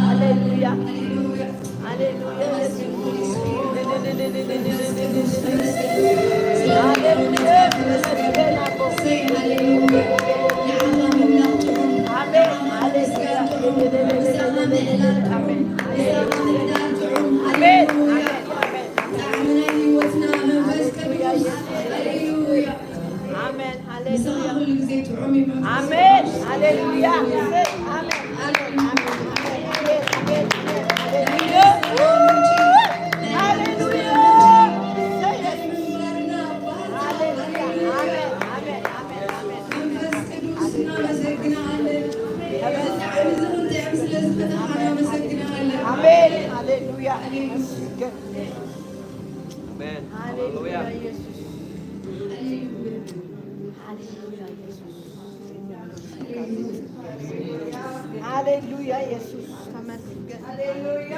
ሃሌሉያ፣ ሃሌሉያ፣ ሃሌሉያ። ሃሌሉያ ኢየሱስ ተመስገን። ሃሌሉያ።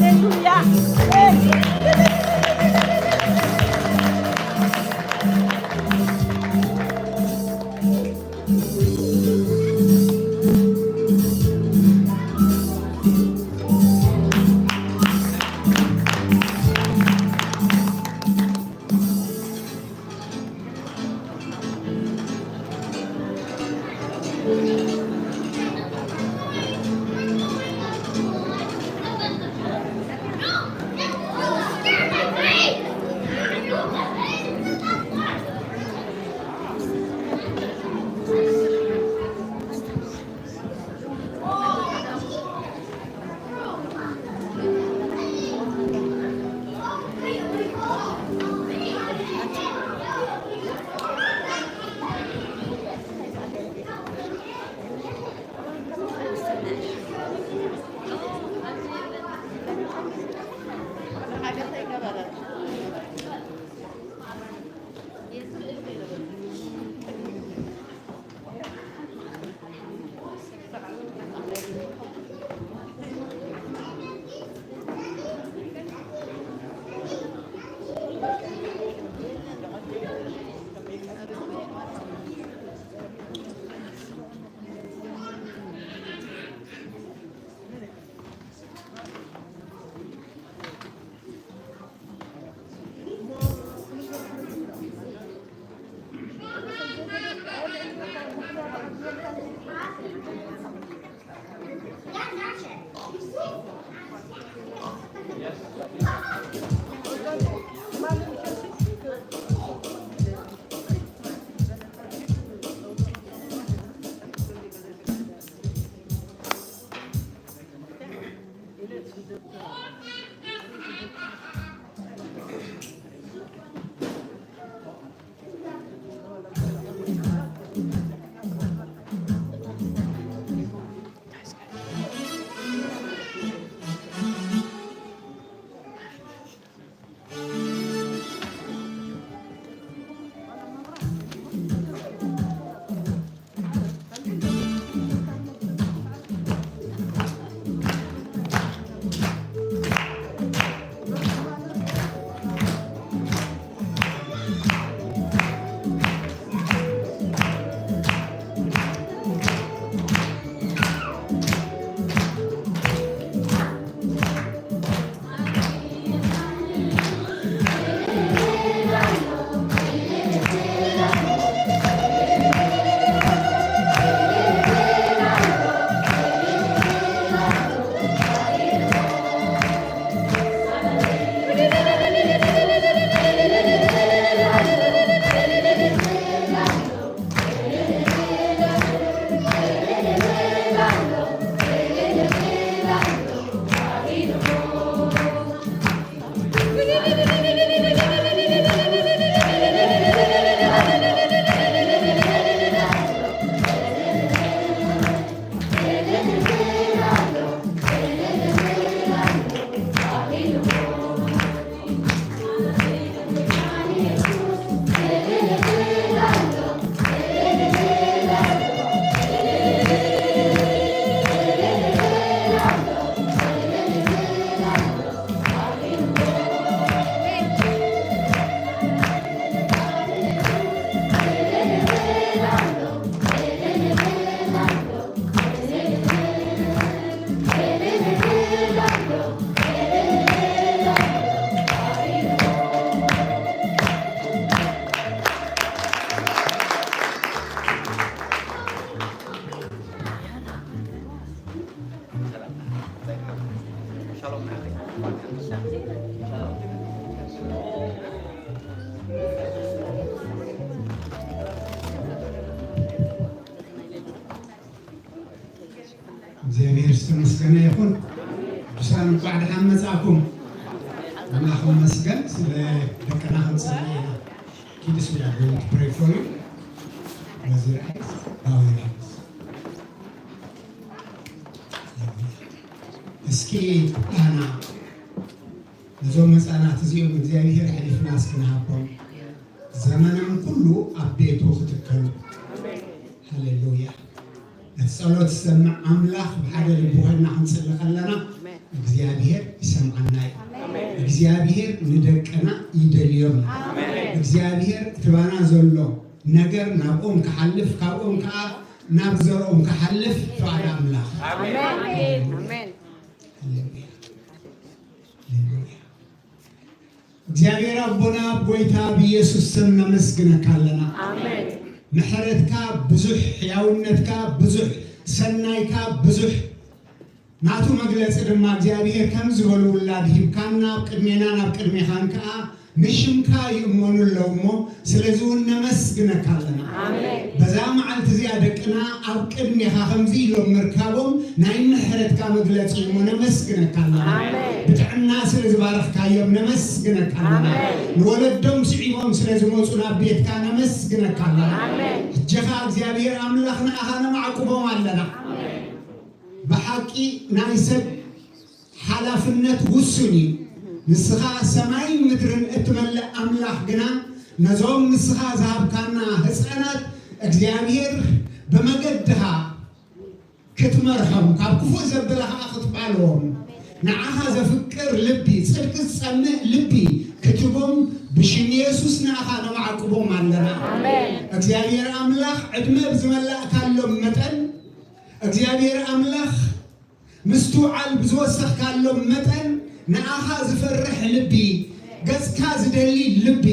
ሃሌሉያ። እግዚኣብሔር ዝተመስገነ ይኹን። ቅዱሳን እንኳዕ ደሓን መጻእኩም። ኣምላኽ ይመስገን። ስለ ደቅና ክንጽሊ ኢና። ኪድ እስኪ we are going to pray for you. በዚህ ርዕስ ባዊ ርዕስ እስኪ ኣና ነዞም ህፃናት እዚኦም እግዚኣብሔር ሕሊፍና እስክንሃቦም ዘመኖም ኩሉ ኣብ ቤቱ ክትከሉ። ሃሌሉያ። ነቲ ጸሎት ዝሰምዕ ኣምላኽ ብሓደ ልቢ ኮይና ክንጽሊ ከለና እግዚኣብሔር ይሰምዓና እዩ። እግዚኣብሔር ንደቅና ይደልዮም እዩ። እግዚኣብሔር እቲ ባና ዘሎ ነገር ናብኦም ክሓልፍ ካብኦም ከዓ ናብ ዘርኦም ክሓልፍ ፍቓድ ኣምላኽ። ኣሜን። ኣሜን። ሃሌሉያ። ሃሌሉያ። እግዚኣብሔር ኣቦና ኣብ ጎይታ ብኢየሱስ ስም ነመስግነካ ኣለና። ኣሜን። ምሕረትካ ብዙሕ፣ ሕያውነትካ ብዙሕ፣ ሰናይካ ብዙሕ። ናቱ መግለጺ ድማ እግዚኣብሔር ከም ዝበሉ ውላድ ሂብካና ኣብ ቅድሜና ናብ ቅድሜኻን ከኣ ንሽምካ ይእመኑ ኣለዉ እሞ ስለዚ እውን ነመስግነካ ኣለና። ኣሜን። በዛ መዓልቲ እዚኣ ደቅና ኣብ ቅድሜኻ ከምዚ ኢሎም ምርካቦም ናይ ምሕረትካ መግለጺ እዩ እሞ ነመስግነካ ኣለና። ኣሜን። ብጥዕና ስለ ዝባረኽካዮም ነመስግነካ ኣለና። ኣሜን። ንወለዶም ስዒቦም ስለ ዝመጹ ናብ ቤትካ ነመስግነካ ኣለና። ኣሜን። እጀኻ እግዚኣብሔር ኣምላኽ ንኣኻ ነማዕቁቦም ኣለና። ኣሜን። ብሓቂ ናይ ሰብ ሓላፍነት ውሱን እዩ። ንስኻ ሰማይን ምድርን እትመልእ ኣምላኽ ግና ነዞም ንስኻ ዝሃብካና ህፃናት እግዚኣብሔር ብመገድኻ ክትመርሖም ካብ ክፉእ ዘበለ ኸዓ ክትባልዎም ንዓኻ ዘፍቅር ልቢ ጽድቂ ዝጸምእ ልቢ ክትቦም ብሽም የሱስ ንኣኻ ነማዕቁቦም ኣለና። ኣሜን። እግዚኣብሔር ኣምላኽ ዕድመ ብዝመላእካሎም መጠን እግዚኣብሔር ኣምላኽ ምስትውዓል ብዝወሰኽካሎም መጠን ንኣኻ ዝፈርሕ ልቢ፣ ገጽካ ዝደሊ ልቢ፣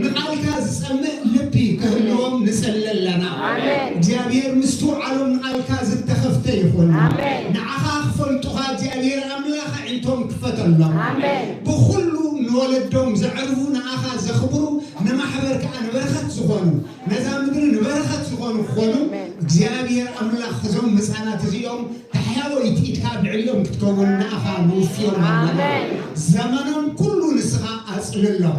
ንቓልካ ዝጸምእ ልቢ ክህልዎም ንጸሊ ኣለና። ኣሜን። እግዚኣብሔር ምስትውዓሎም ንቓልካ ዝተኸፍተ ይኹን። ኣሜን። ንዓኻ ክፈልጡኻ እግዚኣብሔር ኣምላኽ ኣዒንቶም ክፈቶ። ኣሎም። ብኹሉ ንወለዶም ዘዕርፉ ንኣኻ ዘኽብሩ ንማሕበር ከዓ ንበረኸት ዝኾኑ ነዛ ምድሪ ንበረኸት ዝኾኑ ክኾኑ እግዚኣብሔር ኣምላኽ እዞም ህፃናት እዚኦም ተሓያወይቲ ኢድካ ኣብ ልዕሊኦም ክትከውን ንኣኻ ንውፍዮም ኣለና። ዘመኖም ኩሉ ንስኻ ኣፅልሎም።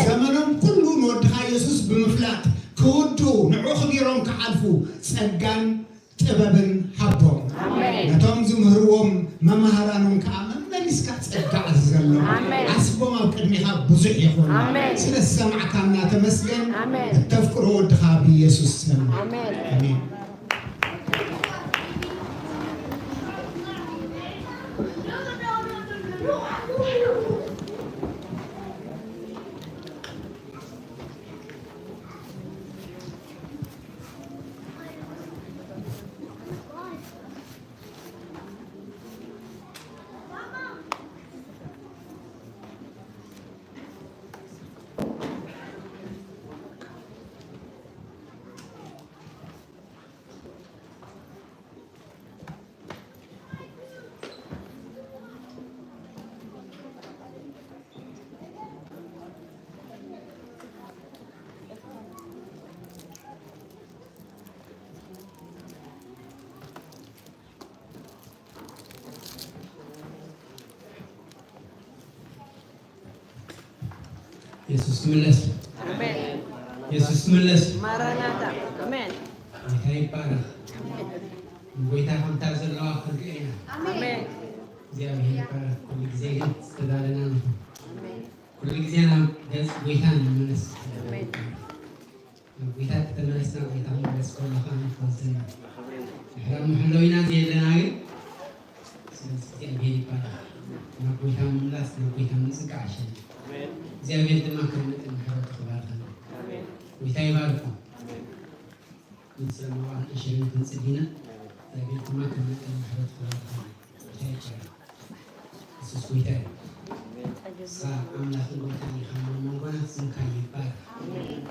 ዘመኖም ኩሉ ንወድኻ የሱስ ብምፍላጥ ክውድኡ ንዑ ክቢሮም ክሓልፉ ጸጋን ጥበብን ሃቦም። ነቶም ዝምህርዎም መማህራኖም ከዓ መመሊስካ ጸጋ ኣዝዘሎም። ዓስቦም ኣብ ቅድሚኻ ብዙሕ ይኹን። ስለ ዝሰማዕካና ተመስገን። እተፍቅሮ ወድኻ ብኢየሱስ ስም ኣሜን። የሱስ ትምለስ። ኣሜን። የሱስ ትምለስ። ማራናታ። ኣሜን። ጌታ ይባረክ። ጎይታ ከምታ ዘለዋ ክንሪኦ ኢና። ኣሜን። እግዚኣብሔር ይባረክ። ኩሉ ግዜ ግን ዝተዳለና ንኹን። ኣሜን። ኩሉ ግዜ ናብ ገጽ ጎይታ ንመለስ። ኣሜን። ናብ ጎይታ ከተመለስና ጎይታ ክመለስ ከሎ ከዓ ንፈውሰና። ድሕሪ መሐለዊና ዘየለና ግን ስለዚ እግዚኣብሔር ይባረክ። ናብ ጎይታ ምምላስ ናብ ጎይታ ምጽጋዕ ይሸል። እግዚኣብሔር ድማ ከም መጠን ምሕረቱ ክባርኸና። ጎይታ ይባርኩም። ንሰማዋ ንእሽርን ክንጽሊና እግዚኣብሔር ድማ ከም መጠን ምሕረቱ ክባርኸና። ጎይታ ይባረክ። የሱስ ጎይታ እዩ። ንስኻ ኣምላኽን ጎይታን ኢኻ፣ ኣብ መንጎና ስምካ ይባረኽ።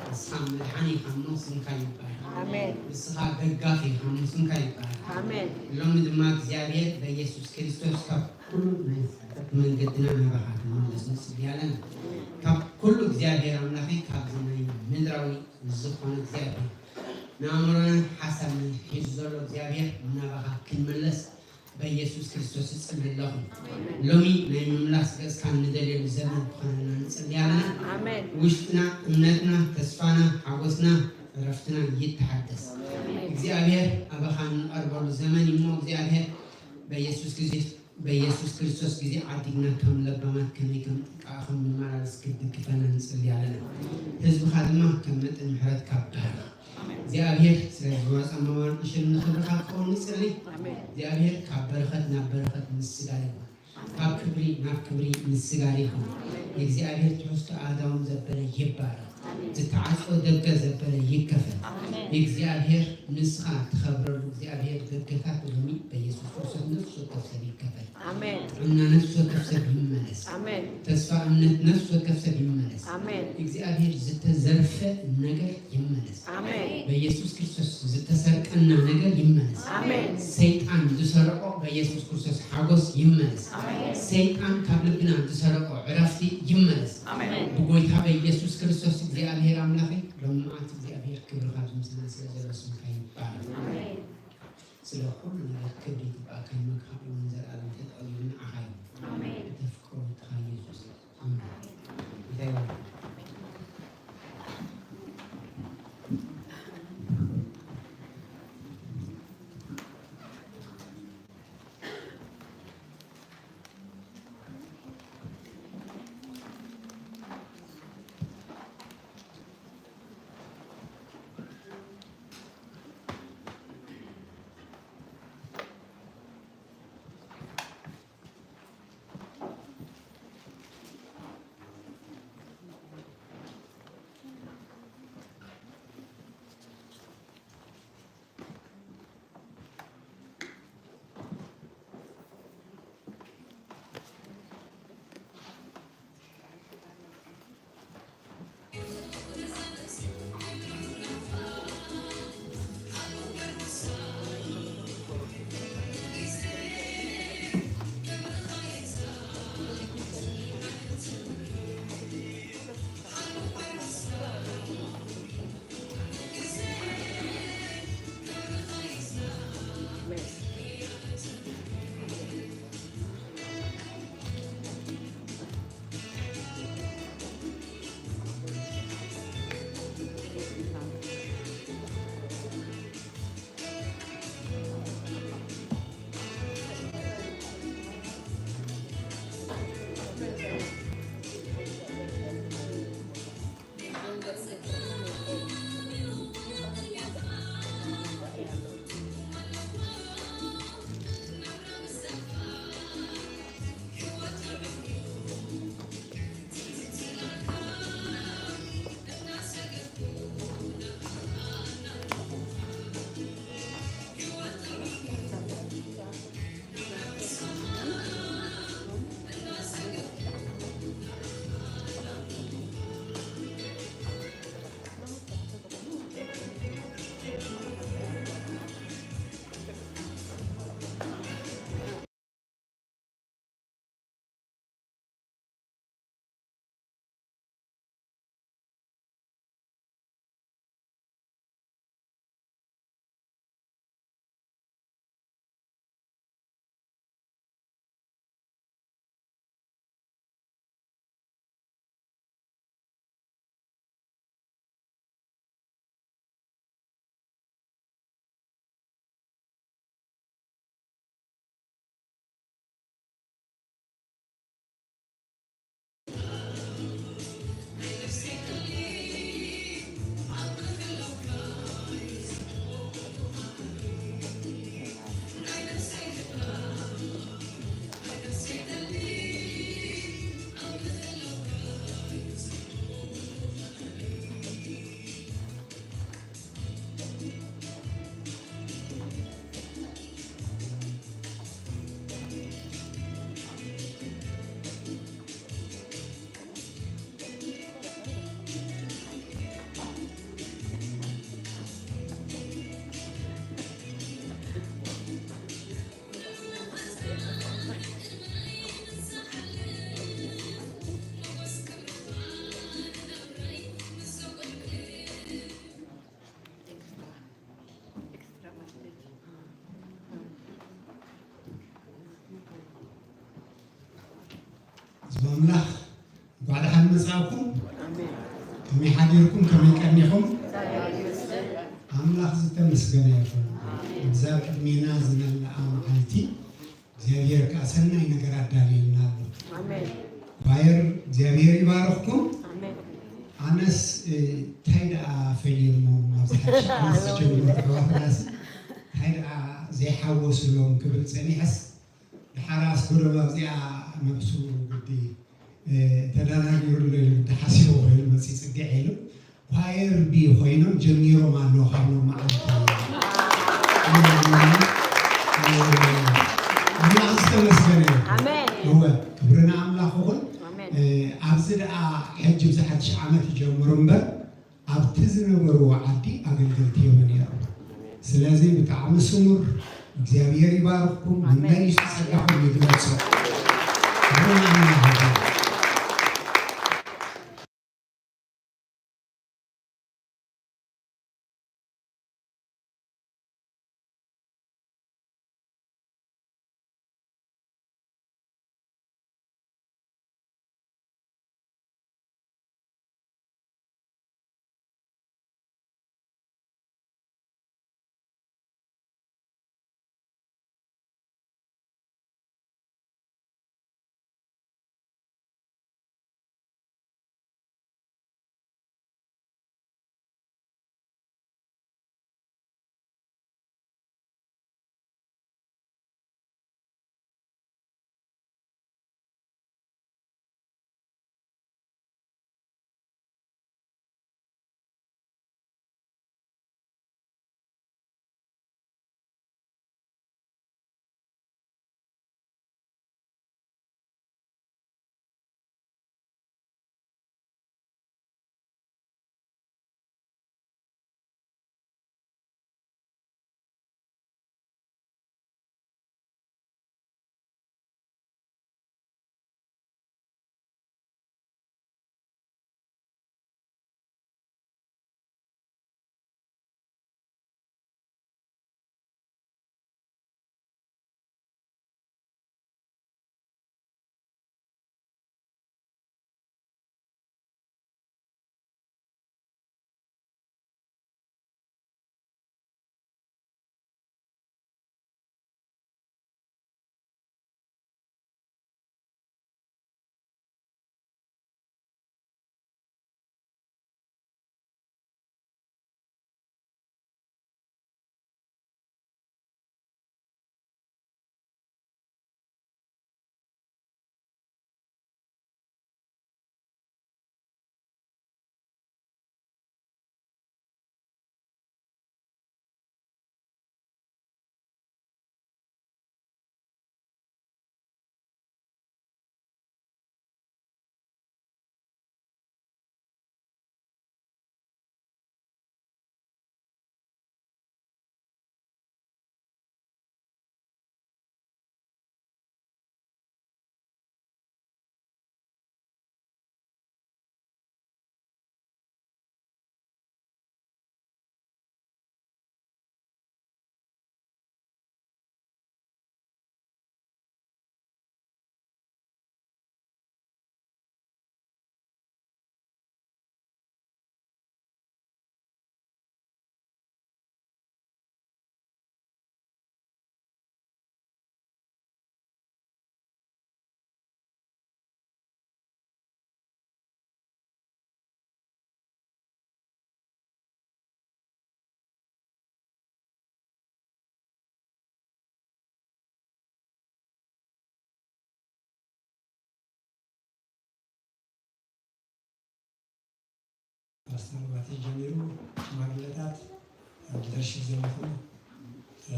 ንስኻ መድሓኒ ኢኻ እሞ ስምካ ይባረኽ። ንስኻ ደጋፊ ኢኻ እሞ ስምካ ይባረኽ። ሎሚ ድማ እግዚኣብሔር በኢየሱስ ክርስቶስ ካብ ኩሉ ናይ ስሕተት መንገድና ናባኻ ክንምለስ ንጽሊ ኣለና። ካብ ኩሉ እግዚኣብሔር ኣምላኸይ ካብዚ ናይ ምድራዊ ዝኾነ እግዚኣብሔር ንኣእምሮና ሓሳብ ሒዙ ዘሎ እግዚኣብሔር ናባኻ ክንምለስ በኢየሱስ ክርስቶስ እጽሊ ኣለኹ። ሎሚ ናይ ምምላስ ገጽካ እንደልየሉ ዘመን ክኾነና ንጽሊ ኣለና። ውሽጥና፣ እምነትና፣ ተስፋና፣ ሓጎስና፣ ዕረፍትና ይተሓደስ። እግዚኣብሔር ኣባኻ እንቐርበሉ ዘመን እሞ እግዚኣብሔር በኢየሱስ ግዜ በኢየሱስ ክርስቶስ ግዜ ዓዲግና ከም ለባማት ከመይ ከም ጥቃ ከም ንመላለስ ክትድግፈና ንጽሊ ኣለና። ህዝብኻ ድማ ከም መጠን ምሕረትካ ባርኽ። እግዚኣብሔር ስለ ዝወፀ መዋን እሽር ንኽብርኻ ክኸውን ንጽሊ። እግዚኣብሔር ካብ በረኸት ናብ በረኸት ምስጋር ይኹን። ካብ ክብሪ ናብ ክብሪ ምስጋር ይኹን። የእግዚኣብሔር ትሕዝቶ ኣእዳዎም ዘበለ ይባረኽ። ዝተዓጽወ ደገ ዘበለ ይከፈት። የእግዚኣብሔር ንስኻ ትኸብረሉ እግዚኣብሔር ደገታት ሎሚ በኢየሱስ ክርስቶስ ነፍሲ ወከፍ ሰብ ይከፈት። ጥዕና ነፍሲ ወከፍ ሰብ ይመለስ። ተስፋ እምነት ነፍሲ ወከፍ ሰብ ይመለስ። እግዚኣብሔር ዝተዘርፈ ነገር ይመለስ። በኢየሱስ ክርስቶስ ዝተሰርቀና ነገር ይመለስ። ሰይጣን ዝሰረቆ በኢየሱስ ክርስቶስ ሓጎስ ይመለስ። ሰይጣን ካብ ልብና ዝሰረቆ ዕረፍቲ ይመለስ። ብጎይታ በኢየሱስ ክርስቶስ እግዚኣብሔር ኣምላኸይ ሎሚ መዓልቲ እግዚኣብሔር ክብሪ ካብዚ ምሳና ስለ ዘሎ ስምካ ይባረክ። ስለ ኩሉ ነገር ክብሪ ይግባእካ። መግሃብ እውን ዘላለም ተጠቕሊሉ ንዓኻ እዩ። ብተፍቅሮ ወድኻ ኢየሱስ ኣሜን። እንታይ ይበል? ኣምላኽ እንኳዕ ደሓን መጻእኩም። ከመይ ሓዲርኩም? ከመይ ቀኒኹም? ኣምላኽ ዝተመስገነ ይኹን። እዛ ቅድሜና ዝመልኣ መዓልቲ እግዚኣብሔር ከኣ ሰናይ ነገር ኣዳልየልና ኣሎ። ኣሜን። ኳየር እግዚኣብሔር ይባርኽኩም። ኣሜን። ኣነስ እ፣ እንታይ ደኣ ፈሊዮሞም ኣብዚ ሓድሽ ዓመት ዝጀምሩ ኣሕዋትናስ እንታይ ደኣ ዘይሓወሱሎም ክብል ጸኒሐስ፣ ደሓር ኣስገዶም ኣብዚኣ ነብሱ ግዲ እ፣ ተደናጊሩ ኣሎ ኢሉ ተሓሲቡ ኮይኑ መፂ ፅግዕ ኢሉ ኳየር ቢ ኮይኖም ጀሚሮም ኣለዉ ካብ ሎም መዓልቲ። ኣምላኽ ዝተመስገነ ይኹን። ኣሜን። እወ፣ ክብሪ ንኣምላኽ ይኹን። ኣሜን። እ፣ ኣብዚ ደኣ ሕጂ ብዚ ሓድሽ ዓመት ይጀምሩ እምበር ኣብቲ ዝነበርዎ ዓዲ ኣገልገልቲ እዮም ነይሮም። ስለዚ ብጣዕሚ ስሙር፣ እግዚኣብሔር ይባርኽኩም፣ ኣሜን። መመሊሱ ጸጋኹም ይግለጾ። ክብሪ ንኣምላኽ ይኹን። ፓስተር ማቲ ጀሚሩ ሽማግለታት ኣብ ሊደርሺፕ ዘለኹም፣ እ፣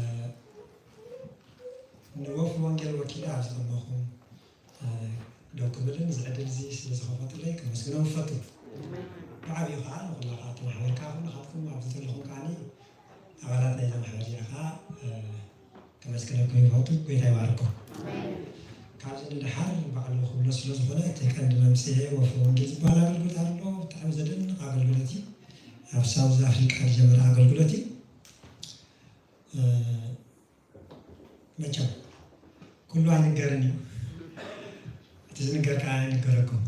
ንወፍሪ ወንጌል ወኪለ ኣብ ዝቐመኹም፣ እ፣ ደው ክብልን እዚ ዕድል እዚ ስለ ዝኸፈቱለይ ከመስግኖም እፈቱ። ብዓብዩ ከዓ ንኹላኻ እቲ ማሕበር ከዓ ኩልኻትኩም ኣብዚ ዘለኹም ከዓኒ ኣባላት ናይዛ ማሕበር እዚኣ ከዓ፣ እ፣ ከመስግነኩም ይፈቱ። ጎይታ ይባርኩም። ካብዚ ንደሓር ባዕሉ ክብሎ ስለ ዝኾነ እቲ ቀንዲ መምፅኤ ወፍሪ ወንጌል ዝበሃል ኣገልግሎት ኣሎ። ብጣዕሚ ዘደንቕ ኣገልግሎት እዩ። ኣብ ሳውዝ ኣፍሪቃ ዝጀመረ ኣገልግሎት እዩ። እ፣ መቸም ኩሉ ኣይንገርን እዩ። እቲ ዝንገር ከኣ ይንገረኩም።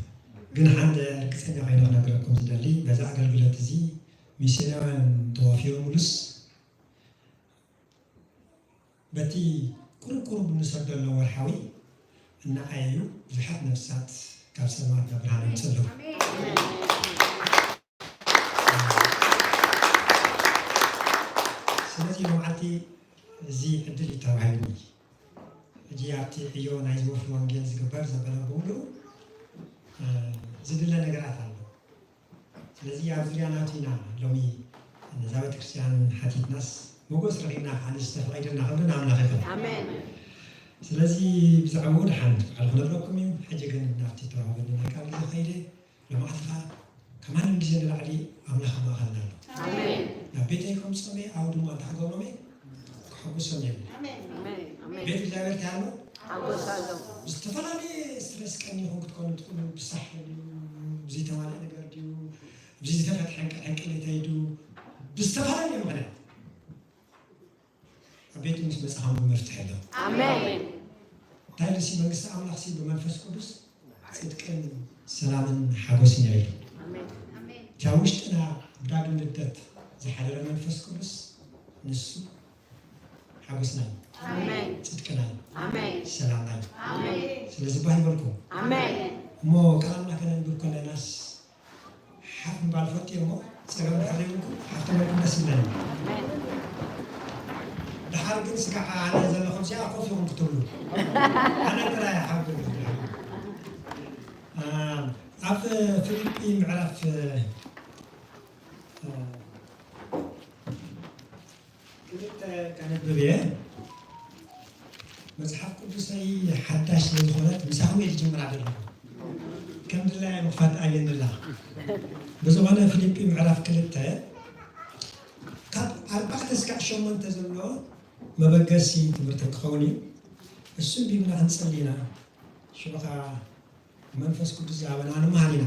ግን ሓደ ርግጸኛ ኮይነ ክነግረኩም ዝደሊ፣ በዚ ኣገልግሎት እዚ ሚስዮናውያን ተዋፊሮምሉስ በቲ ቁሩብ ቁሩብ እንሰደሎ ወርሓዊ እናዓየዩ ብዙሓት ነፍሳት ካብ ጸልማት ናብ ብርሃን የምጽእ ኣለዉ። ስለዚ ሎምዓልቲ እዚ ዕድል እዩ ተባሂሉኒ። ሕጂ ኣብቲ ዕዮ ናይዚ ወፍሪ ወንጌል ዝግበር ዘበለ ብምሉኡ፣ እ፣ ዝድለ ነገራት ኣሎ። ስለዚ ኣብ ዙርያ ናቱ ኢና ሎሚ ነዛ ቤተክርስትያን ሓቲትናስ፣ ሞጎስ ረኺብና ከኣ ንዝተፈቒደልና ክብሪ ንኣምላኽ ይኹን። ኣሜን። ስለዚ ብዛዕባኡ ደሓን ቃል ክነግረኩም እዩ። ሕጂ ግን ናብቲ ተዋህበኒ ናይ ቃል ግዜ ከይደ፣ ሎማዕቲ ከኣ ካብ ማንም ግዜ ንላዕሊ ኣምላኽ ኣብ ማእኸልና ኣሎ። ኣሜን። ናብ ቤተይ ከምጽኦም እየ፣ ኣብኡ ድማ እንታይ ክገብሮም እየ? ክሕጉሶም እየ። ኣሜን። ኣሜን። ኣሜን። ቤት እግዚኣብሔር እንታይ ኣሎ? ሓጎስ ኣሎ። ዝተፈላለየ ስትረስ ቀኒኹም ክትኮኑ ትኽእሉ። ብሳሕ ድዩ? ብዘይተማልአ ነገር ድዩ? ብዘይ ዝተፈትሐ ሕንቅል ሕንቅሊተይ ድዩ? ብዝተፈላለየ ምኽንያት ኣብ ቤቱ ምስ መጻኹም መፍትሒ ኣሎ። ኣሜን። እንታይ ኢሉሲ መንግስቲ ኣምላኽሲ ብመንፈስ ቅዱስ ጽድቅን ሰላምን ሓጎስን እያ ኢሉ። ኣሜን። እቲ ኣብ ውሽጥና ብዳግም ልደት ዝሓደረ መንፈስ ቅዱስ ንሱ ሓጎስና እዩ። ኣሜን። ጽድቅና እዩ። ኣሜን። ሰላምና እዩ። ኣሜን። ስለዚ ባህ ይበልኩም። ኣሜን። እሞ ቃል ኣምላኽ ከነንብብ ከለናስ ሓፍ ምባል ፈትየ እሞ ጸገም ድሕር ዘይብልኩም ሓፍ ተበልኩም ደስ ይብለኒ። ድሓር ግን ስጋዕ ኣነ ዘለኹም እዚኣ ኮፍ ኢኹም ክትብሉ። ኣነ ጥራይ ሓፍ ኢኹም ክትብሉ። አ፣ ኣብ ፊልጲ ምዕራፍ፣ አ፣ ክልተ ከንብብ እየ። መጽሓፍ ቅዱሰይ ሓዳሽ ስለ ዝኾነት ምሳኹም እየ ዝጅምራ ዘለኹ። ከም ድላያ ምኽፋት ኣየንላ። ብዝኾነ ፊልጲ ምዕራፍ ክልተ ካብ ኣርባዕተ ስጋዕ ሸሞንተ ዘሎ መበገሲ ትምህርቲ ክኸውን እዩ። እሱ ኣንቢብና ክንጽሊ ኢና። ሽዑ ኸኣ መንፈስ ቅዱስ ዝሃበና ንመሃር ኢና።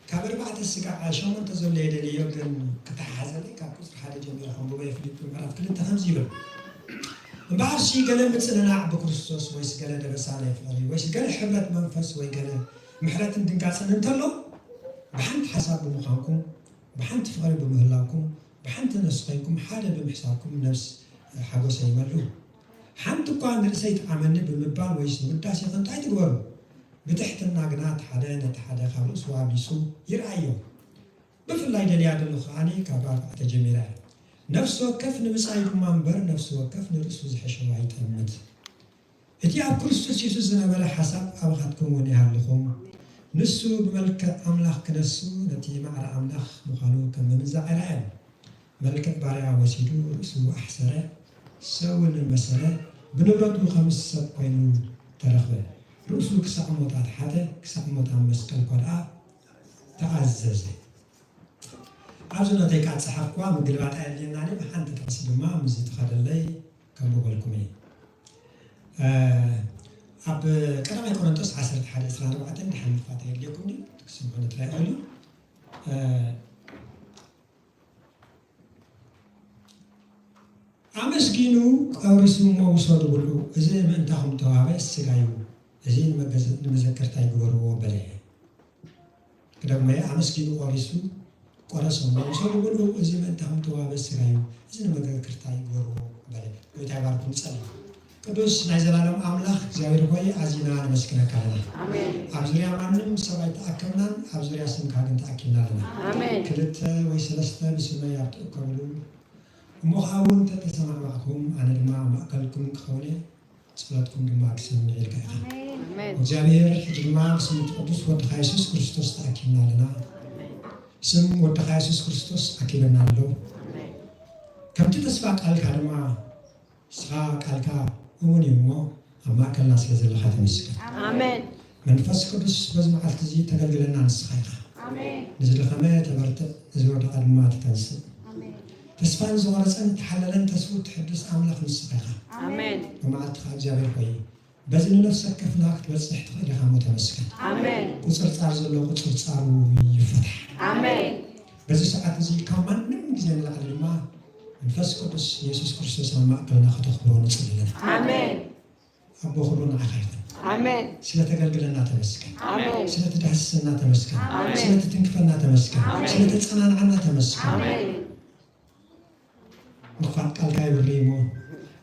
ካብ ኣርባዕተ ስጋዕ ሸሞንተ ዘሎ የደልዮ፣ ግን ክተሓሓዘለይ ካብ ቁጽሪ ሓደ ጀሚረ ከንብቦ እየ። ፊልጲ ምዕራፍ ክልተ ከምዚ ይብል፣ እምበኣርሲ ገለ ምጽንናዕ ብክርስቶስ ወይስ ገለ ደበሳ ናይ ፍቕሪ ወይስ ገለ ሕብረት መንፈስ ወይ ገለ ምሕረትን ድንጋጽን እንተሎ፣ ብሓንቲ ሓሳብ ብምዃንኩም፣ ብሓንቲ ፍቕሪ ብምህላውኩም፣ ብሓንቲ ነፍሲ ኮይንኩም ሓደ ብምሕሳብኩም ነፍስ ሓጎሰይ ይመልኡ። ሓንቲ እኳ ንርእሰይ ትዓመኒ ብምባል ወይስ ንውዳሴ ከንቱ ኣይትግበሩ። ብትሕትና ግና እቲ ሓደ ነቲ ሓደ ካብ ርእሱ ኣቢሱ ይርኣዮ። ብፍላይ ደልያ ዘለኹ ከኣ ካብ ኣርባዕተ ጀሚረ እየ። ነፍሲ ወከፍ ንብጻዩ ድማ እምበር፣ ነፍሲ ወከፍ ንርእሱ ዝሐሸዋ ይጠምት። እቲ ኣብ ክርስቶስ የሱስ ዝነበረ ሓሳብ ኣባኻትኩም እውን ይሃልኹም። ንሱ ብመልክዕ ኣምላኽ ክነሱ፣ ነቲ ማዕረ ኣምላኽ ምዃኑ ከም ምምንዛዕ ኣይረኣየን። መልክዕ ባርያ ወሲዱ፣ ርእሱ ኣሕሰረ፣ ሰብን መሰለ፣ ብንብረቱ ከም ሰብ ኮይኑ ተረኽበ። ርእሱ ክሳዕ ሞት ኣትሓተ፣ ክሳዕ ሞት ኣብ መስቀል ኮድኣ ተኣዘዘ። ኣብዚ ኖተይ ከኣ ዝጸሓፍኩዋ ምግልባጥ ኣየድልየናን እዩ። ሓንቲ ጥቕሲ ድማ ምስዚ ትኸደለይ ከንብበልኩም እየ። እ፣ ኣብ ቀዳማይ ቆሮንቶስ ዓሰርተ ሓደ ዕስራን ኣርባዕተን ድሓን ምኽፋት ኣየድልየኩም ድዩ? ክትስምዑኒ ጥራይ ይኽእል እዩ። እ፣ ኣመስጊኑ ቆሪሱ እሞ ውሰዱ ብልዑ፣ እዚ ምእንታኹም ተዋህበ ስጋዩ፣ እዚ ንመገዝ-፣ ንመዘከርታይ ግበርዎ በለ። ክደግሞ እየ፣ ኣመስጊኑ ቆሪሱ፣ ቆረሶ እሞ ውሰዱ ብልዑ፣ እዚ ምእንታኹም ተዋህበ ስጋዩ፣ እዚ ንመዘከርታይ ግበርዎ በለ። ጎይታ ይባርኩም። ንጸሊ። ቅዱስ ናይ ዘላለም ኣምላኽ እግዚኣብሔር ሆይ፣ ኣዚና ነመስግነካ ኣለና። ኣሜን። ኣብ ዙርያ ማንም ሰብ ኣይተኣከብናን፣ ኣብ ዙርያ ስምካ ግን ተኣኪብና ኣለና። ኣሜን። ክልተ ወይ ሰለስተ ብስመይ ኣብ ትእከብሉ፣ እሞ ኸኣ እውን እንተተሰማማዕኩም፣ ኣነ ድማ ኣብ ማእከልኩም ክኸውን እየ፣ ጸሎትኩም ድማ ክሰምዕ ኢልካ ኢኻ። ኣሜን። እግዚኣብሔር፣ ሕጂ ድማ ብስም እቲ ቅዱስ ወድኻ የሱስ ክርስቶስ ተኣኪብና ኣለና። ስም ወድኻ የሱስ ክርስቶስ ኣኪበና ኣሎ። ኣሜን። ከምቲ ተስፋ ቃልካ ድማ ንስኻ ቃልካ እሙን እዩ እሞ፣ ኣብ ማእከልና ስለ ዘለኻ ተመስገን። ኣሜን። መንፈስ ቅዱስ በዚ መዓልቲ እዚ ተገልግለና ንስኻ ኢኻ። ኣሜን። ንዝደኸመ ተበርትዕ፣ ንዝወደቐ ድማ ትተንስእ። ኣሜን። ተስፋ ንዝቖረጸን እተሓለለን ተስፉ ትሕድስ ኣምላኽ ንስኻ ኢኻ። ኣሜን። ብመዓልቲ ኸኣ እግዚኣብሔር ሆይ፣ በዚ ንነፍሲ ወከፍና ክትበጽሕ ትኽእል ኢኻ እሞ ተመስገን። ኣሜን። ቁጽርጻር ዘሎ ቁጽርጻሩ ይፈታሕ። ኣሜን። በዚ ሰዓት እዚ ካብ ማንም ግዜ ንላዕሊ ድማ መንፈስ ቅዱስ የሱስ ክርስቶስ ኣብ ማእከልና ከተኽብሮ ንጽሊ ኣለና። ኣሜን። ኣቦ ክብሪ ንዓኻ ይኹን። ኣሜን። ስለተገልግለና ተመስገን። ኣሜን። ስለትዳህስሰና ተመስገን። ኣሜን። ስለትትንክፈና ተመስገን። ኣሜን። ስለተጸናንዓና ተመስገን። ኣሜን። ምኽፋት ቃልካ ይብሪ እሞ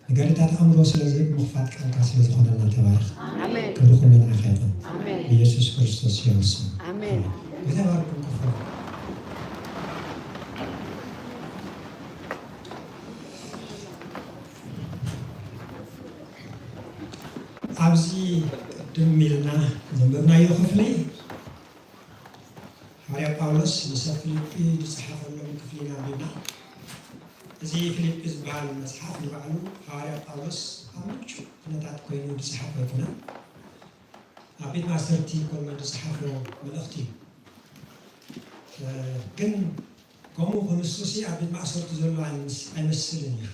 ንገርታት ኣእምሮ ስለዚ ምኽፋት ቃልካ ስለዝኾነልና ተባረኽ። ኣሜን። ክብሪ ኩሉ ንዓኻ ይኹን። ኣሜን። ብኢየሱስ ክርስቶስ ይመስል። ኣሜን። ብታ ባርኩም ክፉ ኣብዚ ቅድም ኢልና ዘንበብናዮ ክፍሊ ሃዋርያ ጳውሎስ ንሰብ ፊልጲ ዝጸሓፈሎም ክፍሊ ኢና ኣንቢብና። እዚ ፊልጲ ዝበሃል መጽሓፍ ንባዕሉ ሃዋርያ ጳውሎስ ኣብ ምቹእ ኩነታት ኮይኑ ዝጸሓፎ ኣይኮነን። ኣብ ቤት ማእሰርቲ ከሎ ዝጸሓፎ መልእኽቲ እዩ። እ፣ ግን ከምኡ ክንሱሲ ኣብ ቤት ማእሰርቲ ዘሎ ኣይምስ-፣ ኣይመስልን እዩ።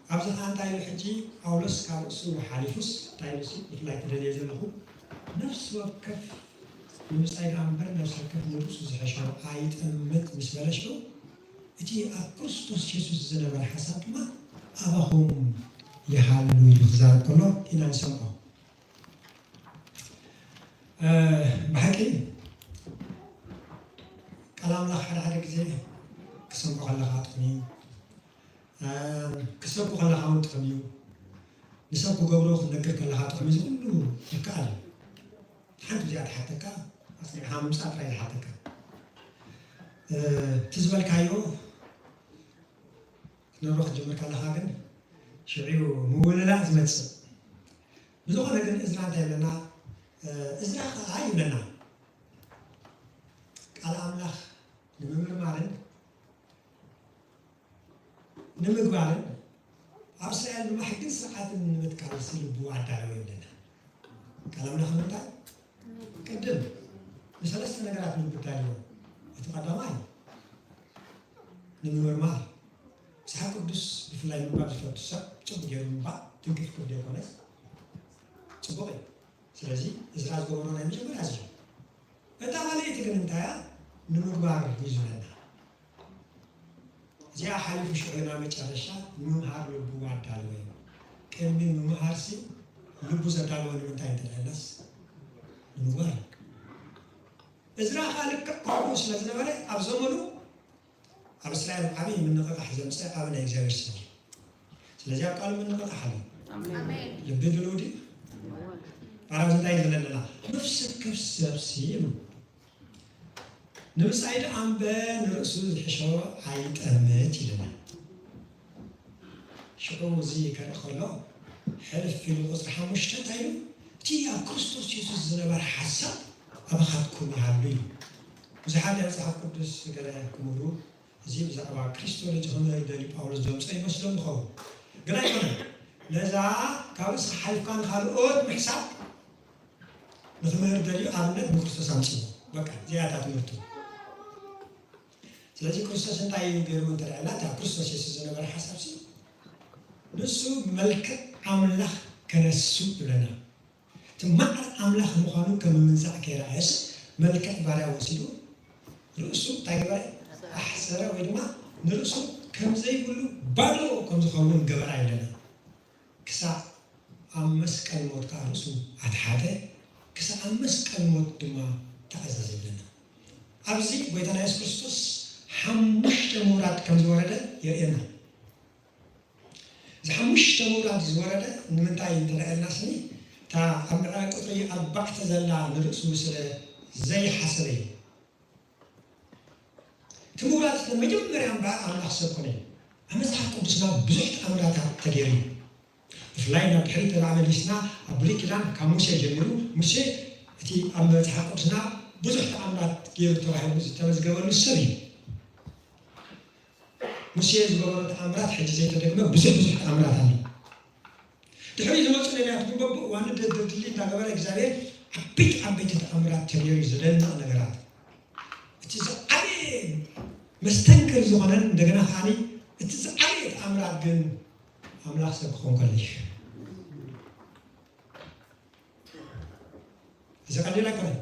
ኣብዚ ኸዓ እንታይ ኢሉ ሕጂ ጳውሎስ ካብ ርእሱ ሓሊፉስ እንታይ ኢሉ ሲ ብፍላይ ክደልየ ዘለኹ ነፍሲ ወከፍ ንምጻይ ደኣ እምበር ነፍሲ ወከፍ ንርእሱ ዝሕሾ ኣይጠምት ምስ በለ ሽዑ እቲ ኣብ ክርስቶስ የሱስ ዝነበረ ሓሳብ ድማ ኣባኹም ይሃሉ ኢሉ ክዛረብ ከሎ ኢና ንሰምዖ። እ፣ ብሓቂ ቃል ኣምላኽ ሓደ ሓደ ግዜ ክሰምዖ ከለኻ ጥቕሚ እ፣ ክትሰብኩ ከለኻ እውን ጥቕሚ እዩ። ንሰብ ክገብሮ ክትነግር ከለኻ ጥቕሚ እዚ ኩሉ ይከኣል እዩ። ሓንቲ እዚኣ ትሓተካ ኣጽኒዕኻ ምምጻእ ጥራይ ዝሓተካ። እ፣ እቲ ዝበልካዮ ክትነብሮ ክትጅምር ከለኻ ግን ሽዑ ምውልላእ ዝመጽእ። ብዝኾነ ግን እዝራ እንታይ ይብለና? እ፣ እዝራ ኸዓ ይብለና ቃል ኣምላኽ ንምምርማርን ንምግባርን ኣብ እስራኤል ድማ ሕግን ስርዓትን ንምትካል ልቡ ኣዳለወ ይብለና። ቃል ኣምላኽ ንምንታይ? ቅድም ንሰለስተ ነገራት ልቡ ኣዳለወ። እቲ ቀዳማይ ንምምርማር፣ መጽሓፍ ቅዱስ ብፍላይ ምንባብ ዝፈቱ ሰብ ጽቡቕ ገይሩ ምንባብ ትንክፍ ክብል ዘይኮነስ ጽቡቕ እዩ። ስለዚ እዝራ ዝገበሮ ናይ መጀመርያ እዚ እዩ። እታ ካልኣይቲ ግን እንታይ እያ? ንምግባር እዩ ዝብለና። እዚኣ ሓሊፉ ሽዑ ናብ መጨረሻ ንምምሃር ልቡ ኣዳለወ እዩ። ቅድሚ ምምሃርሲ ልቡ ዘዳለወ ንምንታይ እንተልዕልናስ ንምግባር እዩ። እዝራ ከዓ ልክዕ ከምኡ ስለ ዝነበረ ኣብ ዘመኑ ኣብ እስራኤል ዓብዪ ምንቕቓሕ ዘምፅእ ዓቢ ናይ እግዚኣብሔር ሰብ እዩ። ስለዚ ኣብ ቃሉ ምንቕቓሕ ኣሎ። ኣሜን። ልቢ ድልው ድዩ? ባራብ እንታይ ይብለና? ነፍሲ ከፍ ሰብሲ ኢሉ ንምጻይ ደኣ እምበር ንርእሱ ዝሕሾ ኣይጠምት ኢልና። ሽዑ እዚ ከርኢ ከሎ ሕልፍ ኢሉ ቁጽሪ ሓሙሽተ እንታይ ኢሉ? እቲ ኣብ ክርስቶስ የሱስ ዝነበረ ሓሳብ ኣባኻትኩም ይሃሉ እዩ። ብዙሓት ናይ መጽሓፍ ቅዱስ ገለ ክምህሩ እዚ ብዛዕባ ክሪስቶሎጂ ክምህር ደልዩ ጳውሎስ ዘምጾ ይመስሎም ይኸውን። ግን ኣይኮነን። ነዛ ካብ ርእስኻ ሓሊፍካ ንኻልኦት ምሕሳብ ንኽምህር ደልዩ ኣብነት ንክርስቶስ ኣምጽዎ። በቃ እዚኣ እያ እታ ትምህርቱ። ስለዚ ክርስቶስ እንታይ እዩ ገይሩ እንተ ደኣ ኢልና፣ እታ ክርስቶስ የሱስ ዝነበረ ሓሳብ ሲ ንሱ መልክዕ ኣምላኽ ከነሱ ይብለና። እቲ ማዕረ ኣምላኽ ምዃኑ ከም ምምንዛዕ ከይረኣየስ መልክዕ ባርያ ወሲዱ ርእሱ እንታይ ገበረ? ኣሕሰረ ወይ ድማ ንርእሱ ከም ዘይብሉ ባዶ ከም ዝኸውን ገበራ ይብለና። ክሳዕ ኣብ መስቀል ሞት ከኣ ርእሱ ኣትሓተ፣ ክሳዕ ኣብ መስቀል ሞት ድማ ተኣዘዘ ይብለና። ኣብዚ ጎይታና የሱስ ክርስቶስ ሓሙሽተ ምውራድ ከም ዝወረደ የርእየና። እዚ ሓሙሽተ ምውራድ ዝወረደ ንምንታይ እንተ ኢልና ስኒ፣ እታ ኣብ ምዕራይ ቁጽሪ ኣርባዕተ ዘላ ንርእሱ ስለ ዘይሓሰበ እዩ። እቲ ምውራድ ስለ መጀመርያ እምበኣር ኣምላኽ ሰብ ኮነ እዩ። ኣብ መጽሓፍ ቅዱስና ብዙሕ ተኣምራታት ተገይሩ እዩ። ብፍላይ ናብ ድሕሪት ተባዕ መሊስና ኣብ ብሉይ ኪዳን ካብ ሙሴ ጀሚሩ፣ ሙሴ እቲ ኣብ መጽሓፍ ቅዱስና ብዙሕ ተኣምራት ገይሩ ተባሂሉ ዝተመዝገበሉ ሰብ እዩ። ሙሴ ዝገበሮ ተኣምራት ሕጂ ዘይተደግመ ብዙሕ ብዙሕ ተኣምራት ኣሎ። ድሕሪ ዝመፁ ነቢያት ግን በብእዋኑ ደደድሊ እንዳገበረ እግዚኣብሔር ዓበይቲ ዓበይቲ ተኣምራት ተገይሩ ዘደንቕ ነገራት። እቲ ዝዓበየ መስተንክር ዝኾነን እንደገና ከዓኒ እቲ ዝዓበየ ተኣምራት ግን ኣምላኽ ሰብ ክኾን ከሎ እዩ። እዚ ቀሊል ኣይኮነን።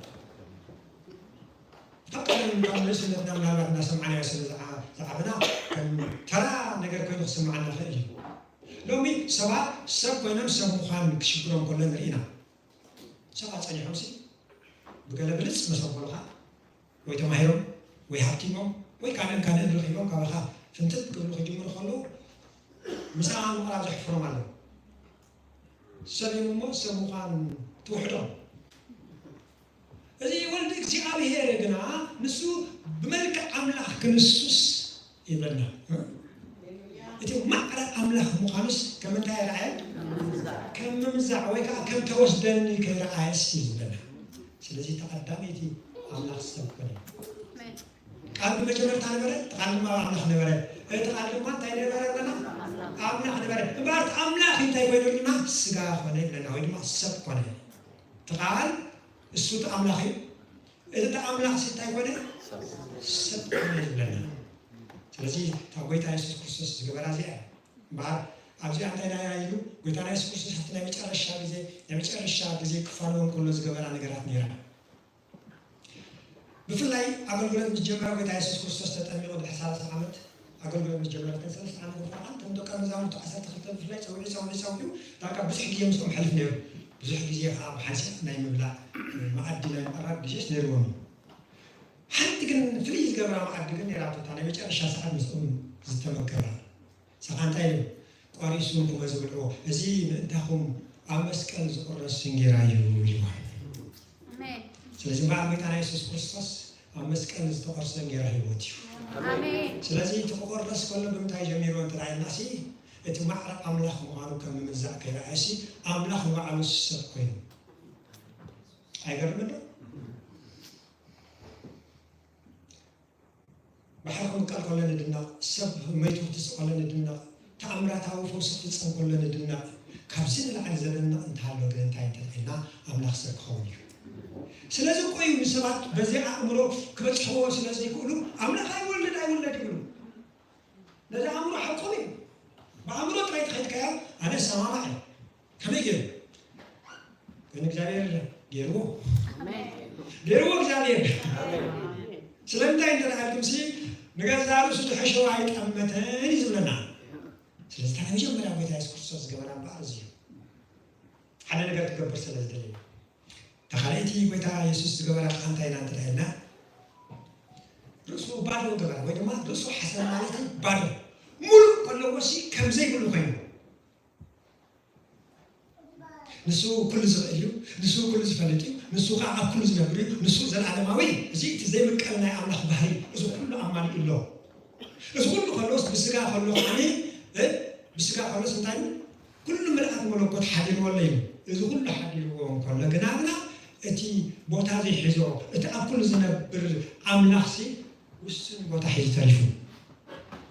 ካብ ቀደም ካብ ንእስነትና ምናልባት እናሰማዕናዮ ስለ ዝዓ-፣ ዝዓበና ከም ተራ ነገር ኮይኑ ክስምዓና ይኽእል እዩ። ሎሚ ሰባት ሰብ ኮይኖም ሰብ ምዃን ክሽግሮም ከሎ ንርኢ ኢና። ሰባት ጸኒሖምሲ ብገለ ብልጽ መሰበሉኻ ወይ ተማሂሮም ወይ ሃብቲሞም ወይ ካልእን ካልእን ረኺቦም ካባኻ ፍንትት ክብሉ ክጅምሩ ከለዉ ምሳኻ ምቕራብ ዘሕፍሮም ኣለዉ። ሰብ እዮም እሞ ሰብ ምዃን ትውሕዶም። እዚ ወልድ እግዚኣብሔር ግና ንሱ ብመልክዕ ኣምላኽ ክንሱስ ይብለና። እቲ ማዕረ ኣምላኽ ምዃኑስ ከም እንታይ ይረኣየ? ከም ምምዛዕ ወይ ከዓ ከም ተወስደኒ ከይረኣየስ እዩ ዝብለና። ስለዚ እቲ ቀዳመይቲ ኣምላኽ ሰብ ኮነ። ቃል ብመጀመርታ ነበረ፣ እቲ ቃል ድማ ኣምላኽ ነበረ። እቲ ቃል ድማ እንታይ ነበረ ኣለና? ኣምላኽ ነበረ። እምበኣር እቲ ኣምላኽ እንታይ ኮይኑ ኣለና? ስጋ ኮነ ይብለና ወይ ድማ ሰብ ኮነ። እቲ ቃል እሱ እቲ ኣምላኽ እዩ። እቲ ኣምላኽ ሲ እንታይ ኮነ? ሰብ ኮነ ይብለና። ስለዚ እታ ጎይታ የሱስ ክርስቶስ ዝገበራ እዚኣ እያ። እምበኣር ኣብዚኣ እንታይ ናይ ኢሉ ጎይታና የሱስ ክርስቶስ ኣብቲ ናይ መጨረሻ ግዜ ናይ መጨረሻ ግዜ ክፋነዎም ከሎ ዝገበራ ነገራት ነይራ። ብፍላይ ኣገልግሎት ምስ ጀመረ ጎይታ የሱስ ክርስቶስ ተጠሚቑ ድሕሪ ሰላሳ ዓመት ኣገልግሎት ምስ ጀመረ፣ እተን ሰለስተ ዓመት እንኳ ከኣ እቶም ደቀ መዛሙርቱ ዓሰርተ ክልተ ብፍላይ ጸዊዑ ጸዊዑ ጸዊዑ ዳርጋ ብዙሕ ግዜ ምስኦም የሕልፍ ነይሩ። ብዙሕ ግዜ ከኣ ብሓንሳእ ናይ ምብላዕ መኣዲ ናይ ምቕራብ ግዜስ ነይርዎም እዩ። ሓንቲ ግን ፍልይ ዝገብራ መኣዲ ግን ነይራቶ፣ እታ ናይ መጨረሻ ሰዓት ምስኦም ዝተመገባ። ንሳ እንታይ ኢሉ? "ቆሪሱ ንኩመ ዝብልዕዎ፣ እዚ ምእንታኹም ኣብ መስቀል ዝቑረስ እንጌራ እዩ" ኢልዋ። ኣሜን። ስለዚ እምበኣር ጎይታና የሱስ ክርስቶስ ኣብ መስቀል ዝተቖርሰ እንጌራ ህይወት እዩ። ኣሜን። ስለዚ እቲ ክቑረስ ከሎ ብምንታይ ጀሚርዎ እንተ ኢልናሲ፣ እቲ ማዕረ ኣምላኽ ምዃኑ ከም ምምዛዕ ከይረኣየሲ፣ ኣምላኽ ንባዕሉ ሰብ ኮይኑ። ኣይገርምን ዶ? ባሕሪ ክምቀል ከሎ ንድነቕ፣ ሰብ መይቱ ክትስእ ከሎ ንድነቕ፣ ተኣምራታዊ ፈውሲ ክፍጸም ከሎ ንድነቕ። ካብዚ ንላዕሊ ዘደንቕ እንተሃሎ ግን እንታይ እንተልዒልና ኣምላኽ ሰብ ክኸውን እዩ። ስለዚ እኮ እዩ ንሰባት በዚ ኣእምሮ ክበጽሕዎ ስለ ዘይክእሉ ኣምላኽ ኣይወልድ ኣይውለድ ይብሉ። ነዚ ኣእምሮ ሓቆም እዩ። ብኣእምሮ ጥራይ ተኸድካዮ ኣነ ሰማማዕ እየ። ከመይ ገይሩ? ግን እግዚኣብሔር ገይርዎ። ኣሜን። ገይርዎ እግዚኣብሔር። ኣሜን። ስለምንታይ እንተ ደኣ ኢልኩምሲ፣ ንገዛእ ርእሱ ዝሐሸወ ኣይጠመተን እዩ ዝብለና። ስለዚ፣ እታ ናይ መጀመርያ ጐይታ የሱስ ክርስቶስ ዝገበራ እምበኣር እዚ እዩ። ሓደ ነገር ክገብር ስለ ዝደለየ። እታ ካልኣይቲ ጐይታ የሱስ ዝገበራ ከኣ እንታይ ኢና እንተ ደኣ ኢልና፣ ርእሱ ባዶ ገበራ፣ ወይ ድማ ርእሱ ሓሰረ ማለት እዩ፣ ባዶ። ሙሉእ ከለዎሲ ከም ዘይብሉ ኮይኑ። ንሱ ኩሉ ዝኽእል እዩ፣ ንሱ ኩሉ ዝፈልጥ እዩ፣ ንሱ ኸዓ ኣብ ኩሉ ዝነብር እዩ፣ ንሱ ዘለኣለማዊ እዩ። እዚ እቲ ዘይምቀል ናይ ኣምላኽ ባህሪ፣ እዚ ኩሉ ኣማሊኡ ኣሎ። እዚ ኩሉ ከሎስ ብስጋ ከሎ ከዓኒ፣ እ፣ ብስጋ ከሎስ እንታይ እዩ? ኩሉ ምልኣት መለኮት ሓዲርዎ ኣሎ እዩ። እዚ ኩሉ ሓዲርዎ እንከሎ ግና፣ ግና እቲ ቦታ ዘይሕዞ፣ እቲ ኣብ ኩሉ ዝነብር ኣምላኽሲ ውሱን ቦታ ሒዙ ተሪፉ።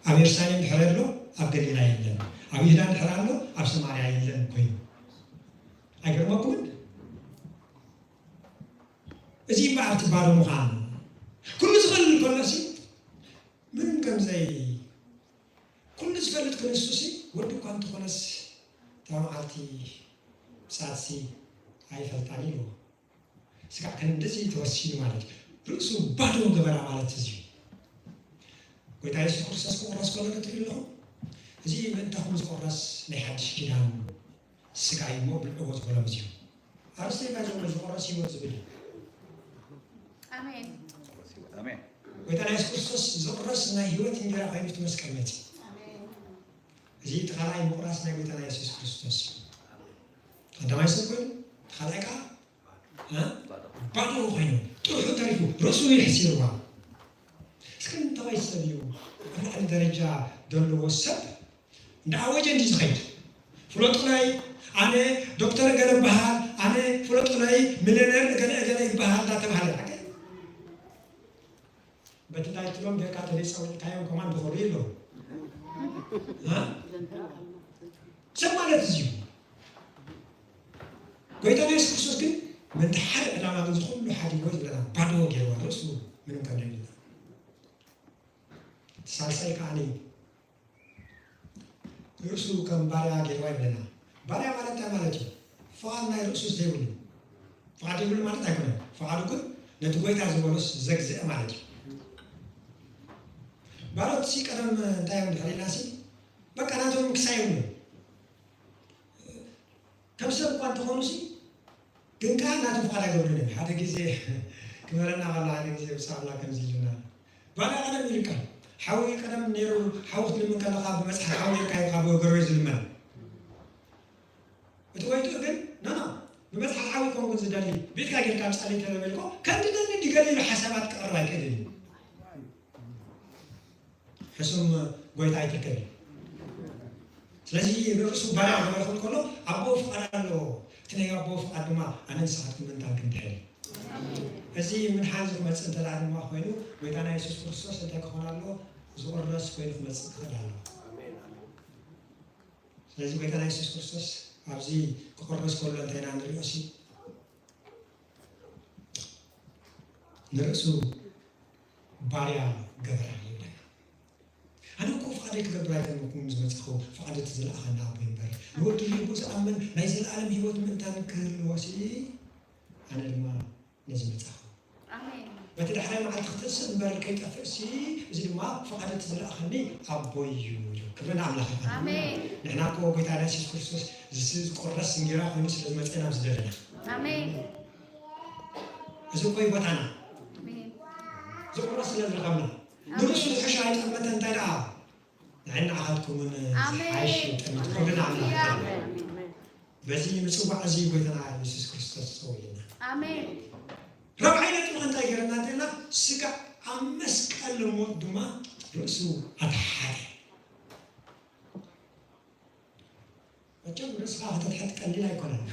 ኣብ የሩሳሌም ድሕሪ ኣሎ፣ ኣብ ገሊላ የለን። ኣብ ይሁዳ ድሕሪ ኣሎ፣ ኣብ ሰማርያ የለን ኮይኑ። ኣይገርመኩምን? እዚ እምበኣር እቲ ባዶ ምዃን። ኩሉ ዝኽእል እንከሎሲ፣ ምንም ከም ዘይ-፣ ኩሉ ዝፈልጥ ክንሱሲ፣ ወዲ እኳ እንተኾነስ፣ እታ መዓልቲ ምጽኣትሲ ኣይፈልጣን ኢልዎ። ስጋዕ ክንድዚ ተወሲኑ ማለት እዩ። ርእሱ ባዶ ገበራ ማለት እዚ እዩ። ጎይታ የሱስ ክርስቶስ ክቑረስ ከሎ ዶ ትሪኡ ኣለኹም? እዚ ምእንታኹም ዝቑረስ ናይ ሓድሽ ኪዳን ስጋ እዩ እሞ ብልዕዎ ዝበሎም እዚ እዩ። ኣርእስተ እንታይ ዘሎ? ዝቑረስ ህይወት ዝብል እዩ። ኣሜን። ኣሜን። ጎይታና የሱስ ክርስቶስ ዝቑረስ ናይ ህይወት እንጀራ ኮይኑ እቲ መስቀል መጺኡ። ኣሜን። እዚ እቲ ካልኣይ ምቑራስ ናይ ጎይታና የሱስ ክርስቶስ እዩ። ቀዳማይ ሰብ ኮይኑ፣ እቲ ካልኣይ ከኣ እ? ባዶ ኮይኑ፣ ጥርሑ ተሪፉ፣ ርእሱ የሕሲርዋ። እስኪ እንታዋይ ሰብ እዩ ኣብ ላዕሊ ደረጃ ዘለዎ ሰብ እንዳ ኣወጀ እንዲ ዝኸይድ? ፍለጡለይ፣ ኣነ ዶክተር እገለ እበሃል፣ ኣነ ፍለጡለይ፣ ሚልዮነር እገለ እገለ ይበሃል እንዳተባሃለ። በቲ ታይትሎም ጌርካ ተዘይጸዊዕካዮም ከማን ዝኸዱ የለዉ። እ? ሰብ ማለት እዚ እዩ። ጎይታና የሱስ ክርስቶስ ግን ምእንቲ ሓደ ዕላማ ግን እዚ ኩሉ ሓዲግዎ ዝብለና ባዶ ገይርዎ ርእሱ ምንም ከም ዘይብልና። እቲ ሳልሳይ ከዓኒ ርእሱ ከም ባርያ ገይርዋ ይብለና። ባርያ ማለት እንታይ ማለት እዩ? ፍቓድ ናይ ርእሱ ዘይብሉ። ፍቓድ የብሉ ማለት ኣይኮነን። ፍቓዱ ግን ነቲ ጎይታ ዝበሎስ ዘግዝእ ማለት እዩ። ባሮትሲ ቀደም እንታይ እዮም ድሕሪናሲ? በቃ ናቶም ክሳይ የብሉ። ከም ሰብ እኳ እንተኾኑሲ ግን ከኣ ናቶም ፍቓድ ኣይገብሩን እዮም። ሓደ ግዜ ክመረና ከሎ ሓደ ግዜ ብፁዕ ኣምላኽ ከምዚ ኢሉና፣ ባርያ ቀደም ኢልካ ሓዊ ቀደም ነይሩ፣ ሓዊ ክትልምን ከለኻ ብመጽሓፍ ሓዊ ጌርካ ኢኻ ብጎረቤት ዝልመን። እቲ ጎይትኡ ግን ኖ ኖ፣ ብመጽሓፍ ሓዊ ኮንኩን ዝደሊ፣ ቤትካ ጌርካ ኣብ ጸለይ ተለበልኮ ከም ትደሊ ድገሊ ኢሉ ሓሳባት ክቐርብ ኣይክእልን እዩ። ሕሱም ጎይታ ኣይትርከብን። ስለዚ ንርእሱ ባርያ ክበርኽን ከሎ ኣቦኡ ፍቓድ ኣለዎ። እቲ ናይ ኣቦኡ ፍቓድ ድማ ኣነ ንስኻትኩም ምእንታን ክንድሕን እዩ። እዚ ምድሓን እዚ ክመጽእ እንተ ደኣ ድማ ኮይኑ ጎይታና የሱስ ክርስቶስ እንታይ ክኾን ኣለዎ? ዝቑረስ ኮይኑ ክመጽእ ክኽእል ኣለዎ። ስለዚ ጎይታና የሱስ ክርስቶስ ኣብዚ ክቑረስ ከሎ እንታይ ኢና ንሪኦ ሲ ንርእሱ ባርያ ገበራ ይብለና። ኣነ እኮ ፍቓደይ ክገብር ኣይኮንኩን ዝመጻኹ፣ ፍቓድ እቲ ዝለኣኸኒ ኣቦይ እምበር። ንወዲ ልቡ ዝኣምን ናይ ዘለኣለም ህይወት ምእንታን ክህልዎ ሲ ኣነ ድማ ነዚ መጻኹ። ኣሜን። በቲ ዳሕራይ መዓልቲ ክትንስእ እምበር ከይጠፍእ ሲ፣ እዚ ድማ ፍቓድ እቲ ዝለኣኸኒ ኣቦይ እዩ ኢሉ። ክብሪ ንኣምላኽ ይኹን። ኣሜን። ንሕና እኮ ጎይታና የሱስ ክርስቶስ ዝስ-፣ ዝቁረስ እንጌራ ኮይኑ ስለ ዝመጸና ኣብዚ ዘለና። ኣሜን። እዚ እኮ እዩ ቦታና። ኣሜን። ዝቁረስ ስለ ዝረኸብና። ኣሜን። ንርእሱ ዝሕሽ ኣይጠመተ እንታይ ደኣ ንዓይ ንዓኻትኩምን ኣሜን። ዝሓይሽ ጠሚቱ። ክብሪ ንኣምላኽ ይኹን። ኣሜን። በዚ ምጽዋዕ እዚ ጎይታና የሱስ ክርስቶስ ጸዊዕና። ኣሜን። ራብዓይ ነጥቢ እንታይ ገይረና እንተልና፣ ስጋዕ ኣብ መስቀል ልሞት ድማ ርእሱ ኣትሓተ። መቸም ርእስኻ ከተትሕት ቀሊል ኣይኮነን።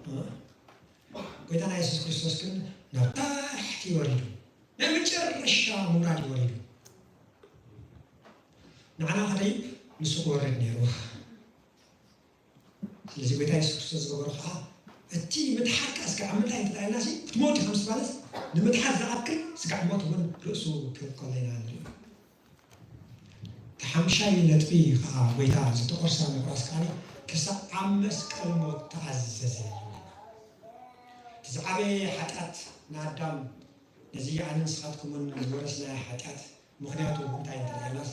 እ? ጎይታና የሱስ ክርስቶስ ግን ናብ ታሕቲ ወሪዱ፣ ናይ መጨረሻ ምውራድ እዩ ወሪዱ። ንዓና ከደይብ ንሱ ክወርድ ነይሩ። ስለዚ ጎይታ የሱስ ክርስቶስ ዝገበሮ ከዓ እቲ ምትሓት ከዓ ስጋዕ ኣብ ምንታይ እንተላዒልና ሲ ክትሞት ኢኻ ምስ በለስ ንምትሓት ዝኣክል ስጋዕ ሞት እውን ርእሱ ክህብ ከሎ ኢና ንርኢ። እቲ ሓምሻይ ነጥቢ ከዓ ጎይታ ዝተቆርሳ ምቁራስ ከዓ ክሳብ ኣብ መስቀል ሞት ተኣዘዘ ይብለና። እቲ ዝዓበየ ሓጢኣት ንኣዳም ነዚ ኣነ ንስኻትኩምን ዝወረስናዮ ሓጢኣት ምኽንያቱ እንታይ እንተልዓልናስ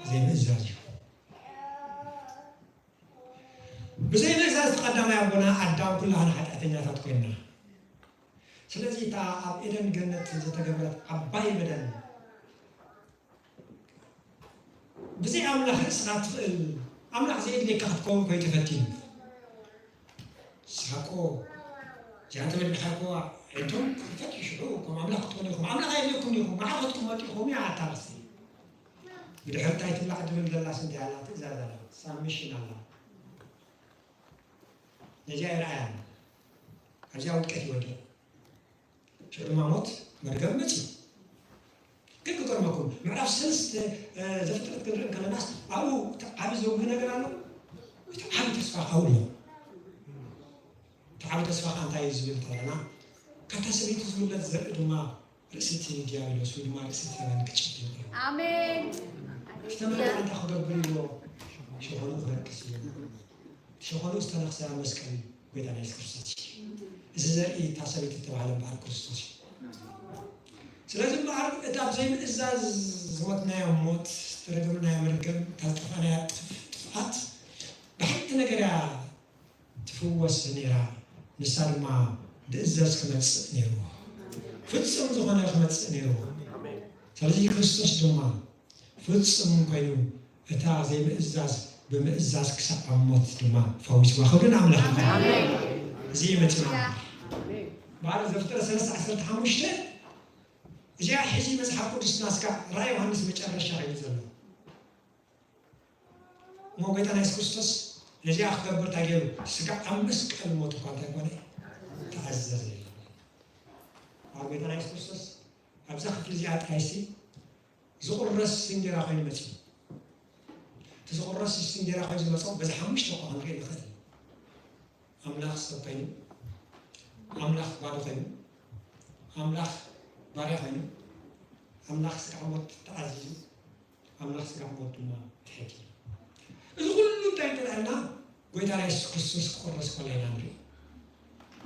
ዘይምእዛዝ እዩ። ብዘይ ምእዛዝ እቲ ቀዳማይ ኣቦና ኣዳም ኩላህና ሓጢኣተኛታት ኮይንና። ስለዚ እታ ኣብ ኤደን ገነት ዝተገብረት ዓባይ በደል ብዘይ ኣምላኽ ርእስኻ ትኽእል ኣምላኽ ዘየድልየካ ክትከውን ኮይኑ ተፈቲኑ። ንስኻ እኮ እዚኣ እንተበሊዕካ እኮ እንቶም ክፈት ይሽዑ እኮ ኣምላኽ ክትኾኑ ኢኹም ኣምላኽ ኣየድልየኩም ኢኹም መዓር ክትቅመጡ ኢኹም እያ ኣታ ርእሲ። ብድሕሪ እንታይ ትብላዕ ትብል ዘላስ እንታይ ኣላ ትእዛዝ ኣላ ሳብሚሽን ኣላ። ነዚኣ ይረኣያ ኣብዚኣ ውድቀት ይወድቕ። ሽዑ ድማ ሞት መርገም መጺኡ። ግን ክገርመኩም ምዕራፍ ሰለስተ ዘፍጥረት ክንርኢ ከለናስ ኣብኡ እቲ ዓቢ ዘጉሂ ነገር ኣሎ። እቲ ዓቢ ተስፋ ኣብኡ ኣሎ። እቲ ዓቢ ተስፋ ከ እንታይ እዩ ዝብል ከለና ካብታ ሰበይቲ ዝውለድ ዘርኢ ድማ ርእሲ እቲ ድያብሎስ ወይ ድማ ርእሲ እቲ የማን ክጭብጥ ይኽእል። ኣሜን። ዝተመረጸ እንታይ ክገብር ኢልዎ ሸኾኑ ክነቅስ ኢልዎ። እቲ ሸኾኑ ዝተነኽሰ ኣብ መስቀል ጎይታና የሱስ ክርስቶስ እዩ። እዚ ዘርኢ እታ ሰበይቲ እተባህለ እምበኣር ክርስቶስ እዩ። ስለዚ እምበኣር እቲ ኣብ ዘይምእዛዝ ዝሞትናዮ ሞት ዝተረገምናዮ መርገም እታ ዝጠፋእናያ ጥፍ- ጥፍኣት ብሓንቲ ነገር እያ ትፍወስ ነይራ። ንሳ ድማ ድእዘዝ ክመጽእ ነይርዎ። ፍጹም ዝኾነ ክመጽእ ነይርዎ። ስለዚ ክርስቶስ ድማ ፍጹም ኮይኑ እታ ዘይምእዛዝ ብምእዛዝ ክሳብ ኣብ ሞት ድማ ፈዊስዋ። ክብሪ ንኣምላኽ ይኹን። ኣሜን። እዚ እዩ መጺና። ኣሜን። በዓል ዘፍጥረት ሰለስተ ዓሰርተ ሓሙሽተ እዚኣ ሕዚ መጽሓፍ ቅዱስና እስካ ራእይ ዮሃንስ መጨረሻ እዩ ዘሎ። እሞ ጎይታና የሱስ ክርስቶስ ነዚኣ ክገብር እንታይ ገይሩ? ስጋ ኣብ መስቀል ሞት እኳ እንታይ ኮነ? ተኣዘዘ። ኣብ ጎይታና የሱስ ክርስቶስ ኣብዛ ክፍሊ እዚኣ ጥራይሲ ዝቑረስ እንጀራ ኮይኑ መጺኡ። እቲ ዝቑረስ እንጀራ ኮይኑ ዝመጾ በዚ ሓሙሽተ እኳ ክንርኢ ንኽእል። ኣምላኽ ሰብ ኮይኑ፣ ኣምላኽ ባዶ ኮይኑ፣ ኣምላኽ ባርያ ኮይኑ፣ ኣምላኽ ስጋ ሞት ተኣዚዙ፣ ኣምላኽ ስጋ ሞት ድማ ተሐኪሙ። እዚ ኩሉ እንታይ እንተልዓልና ጎይታ የሱስ ክርስቶስ ክቑረስ ከሎ ኢና ንርኢ።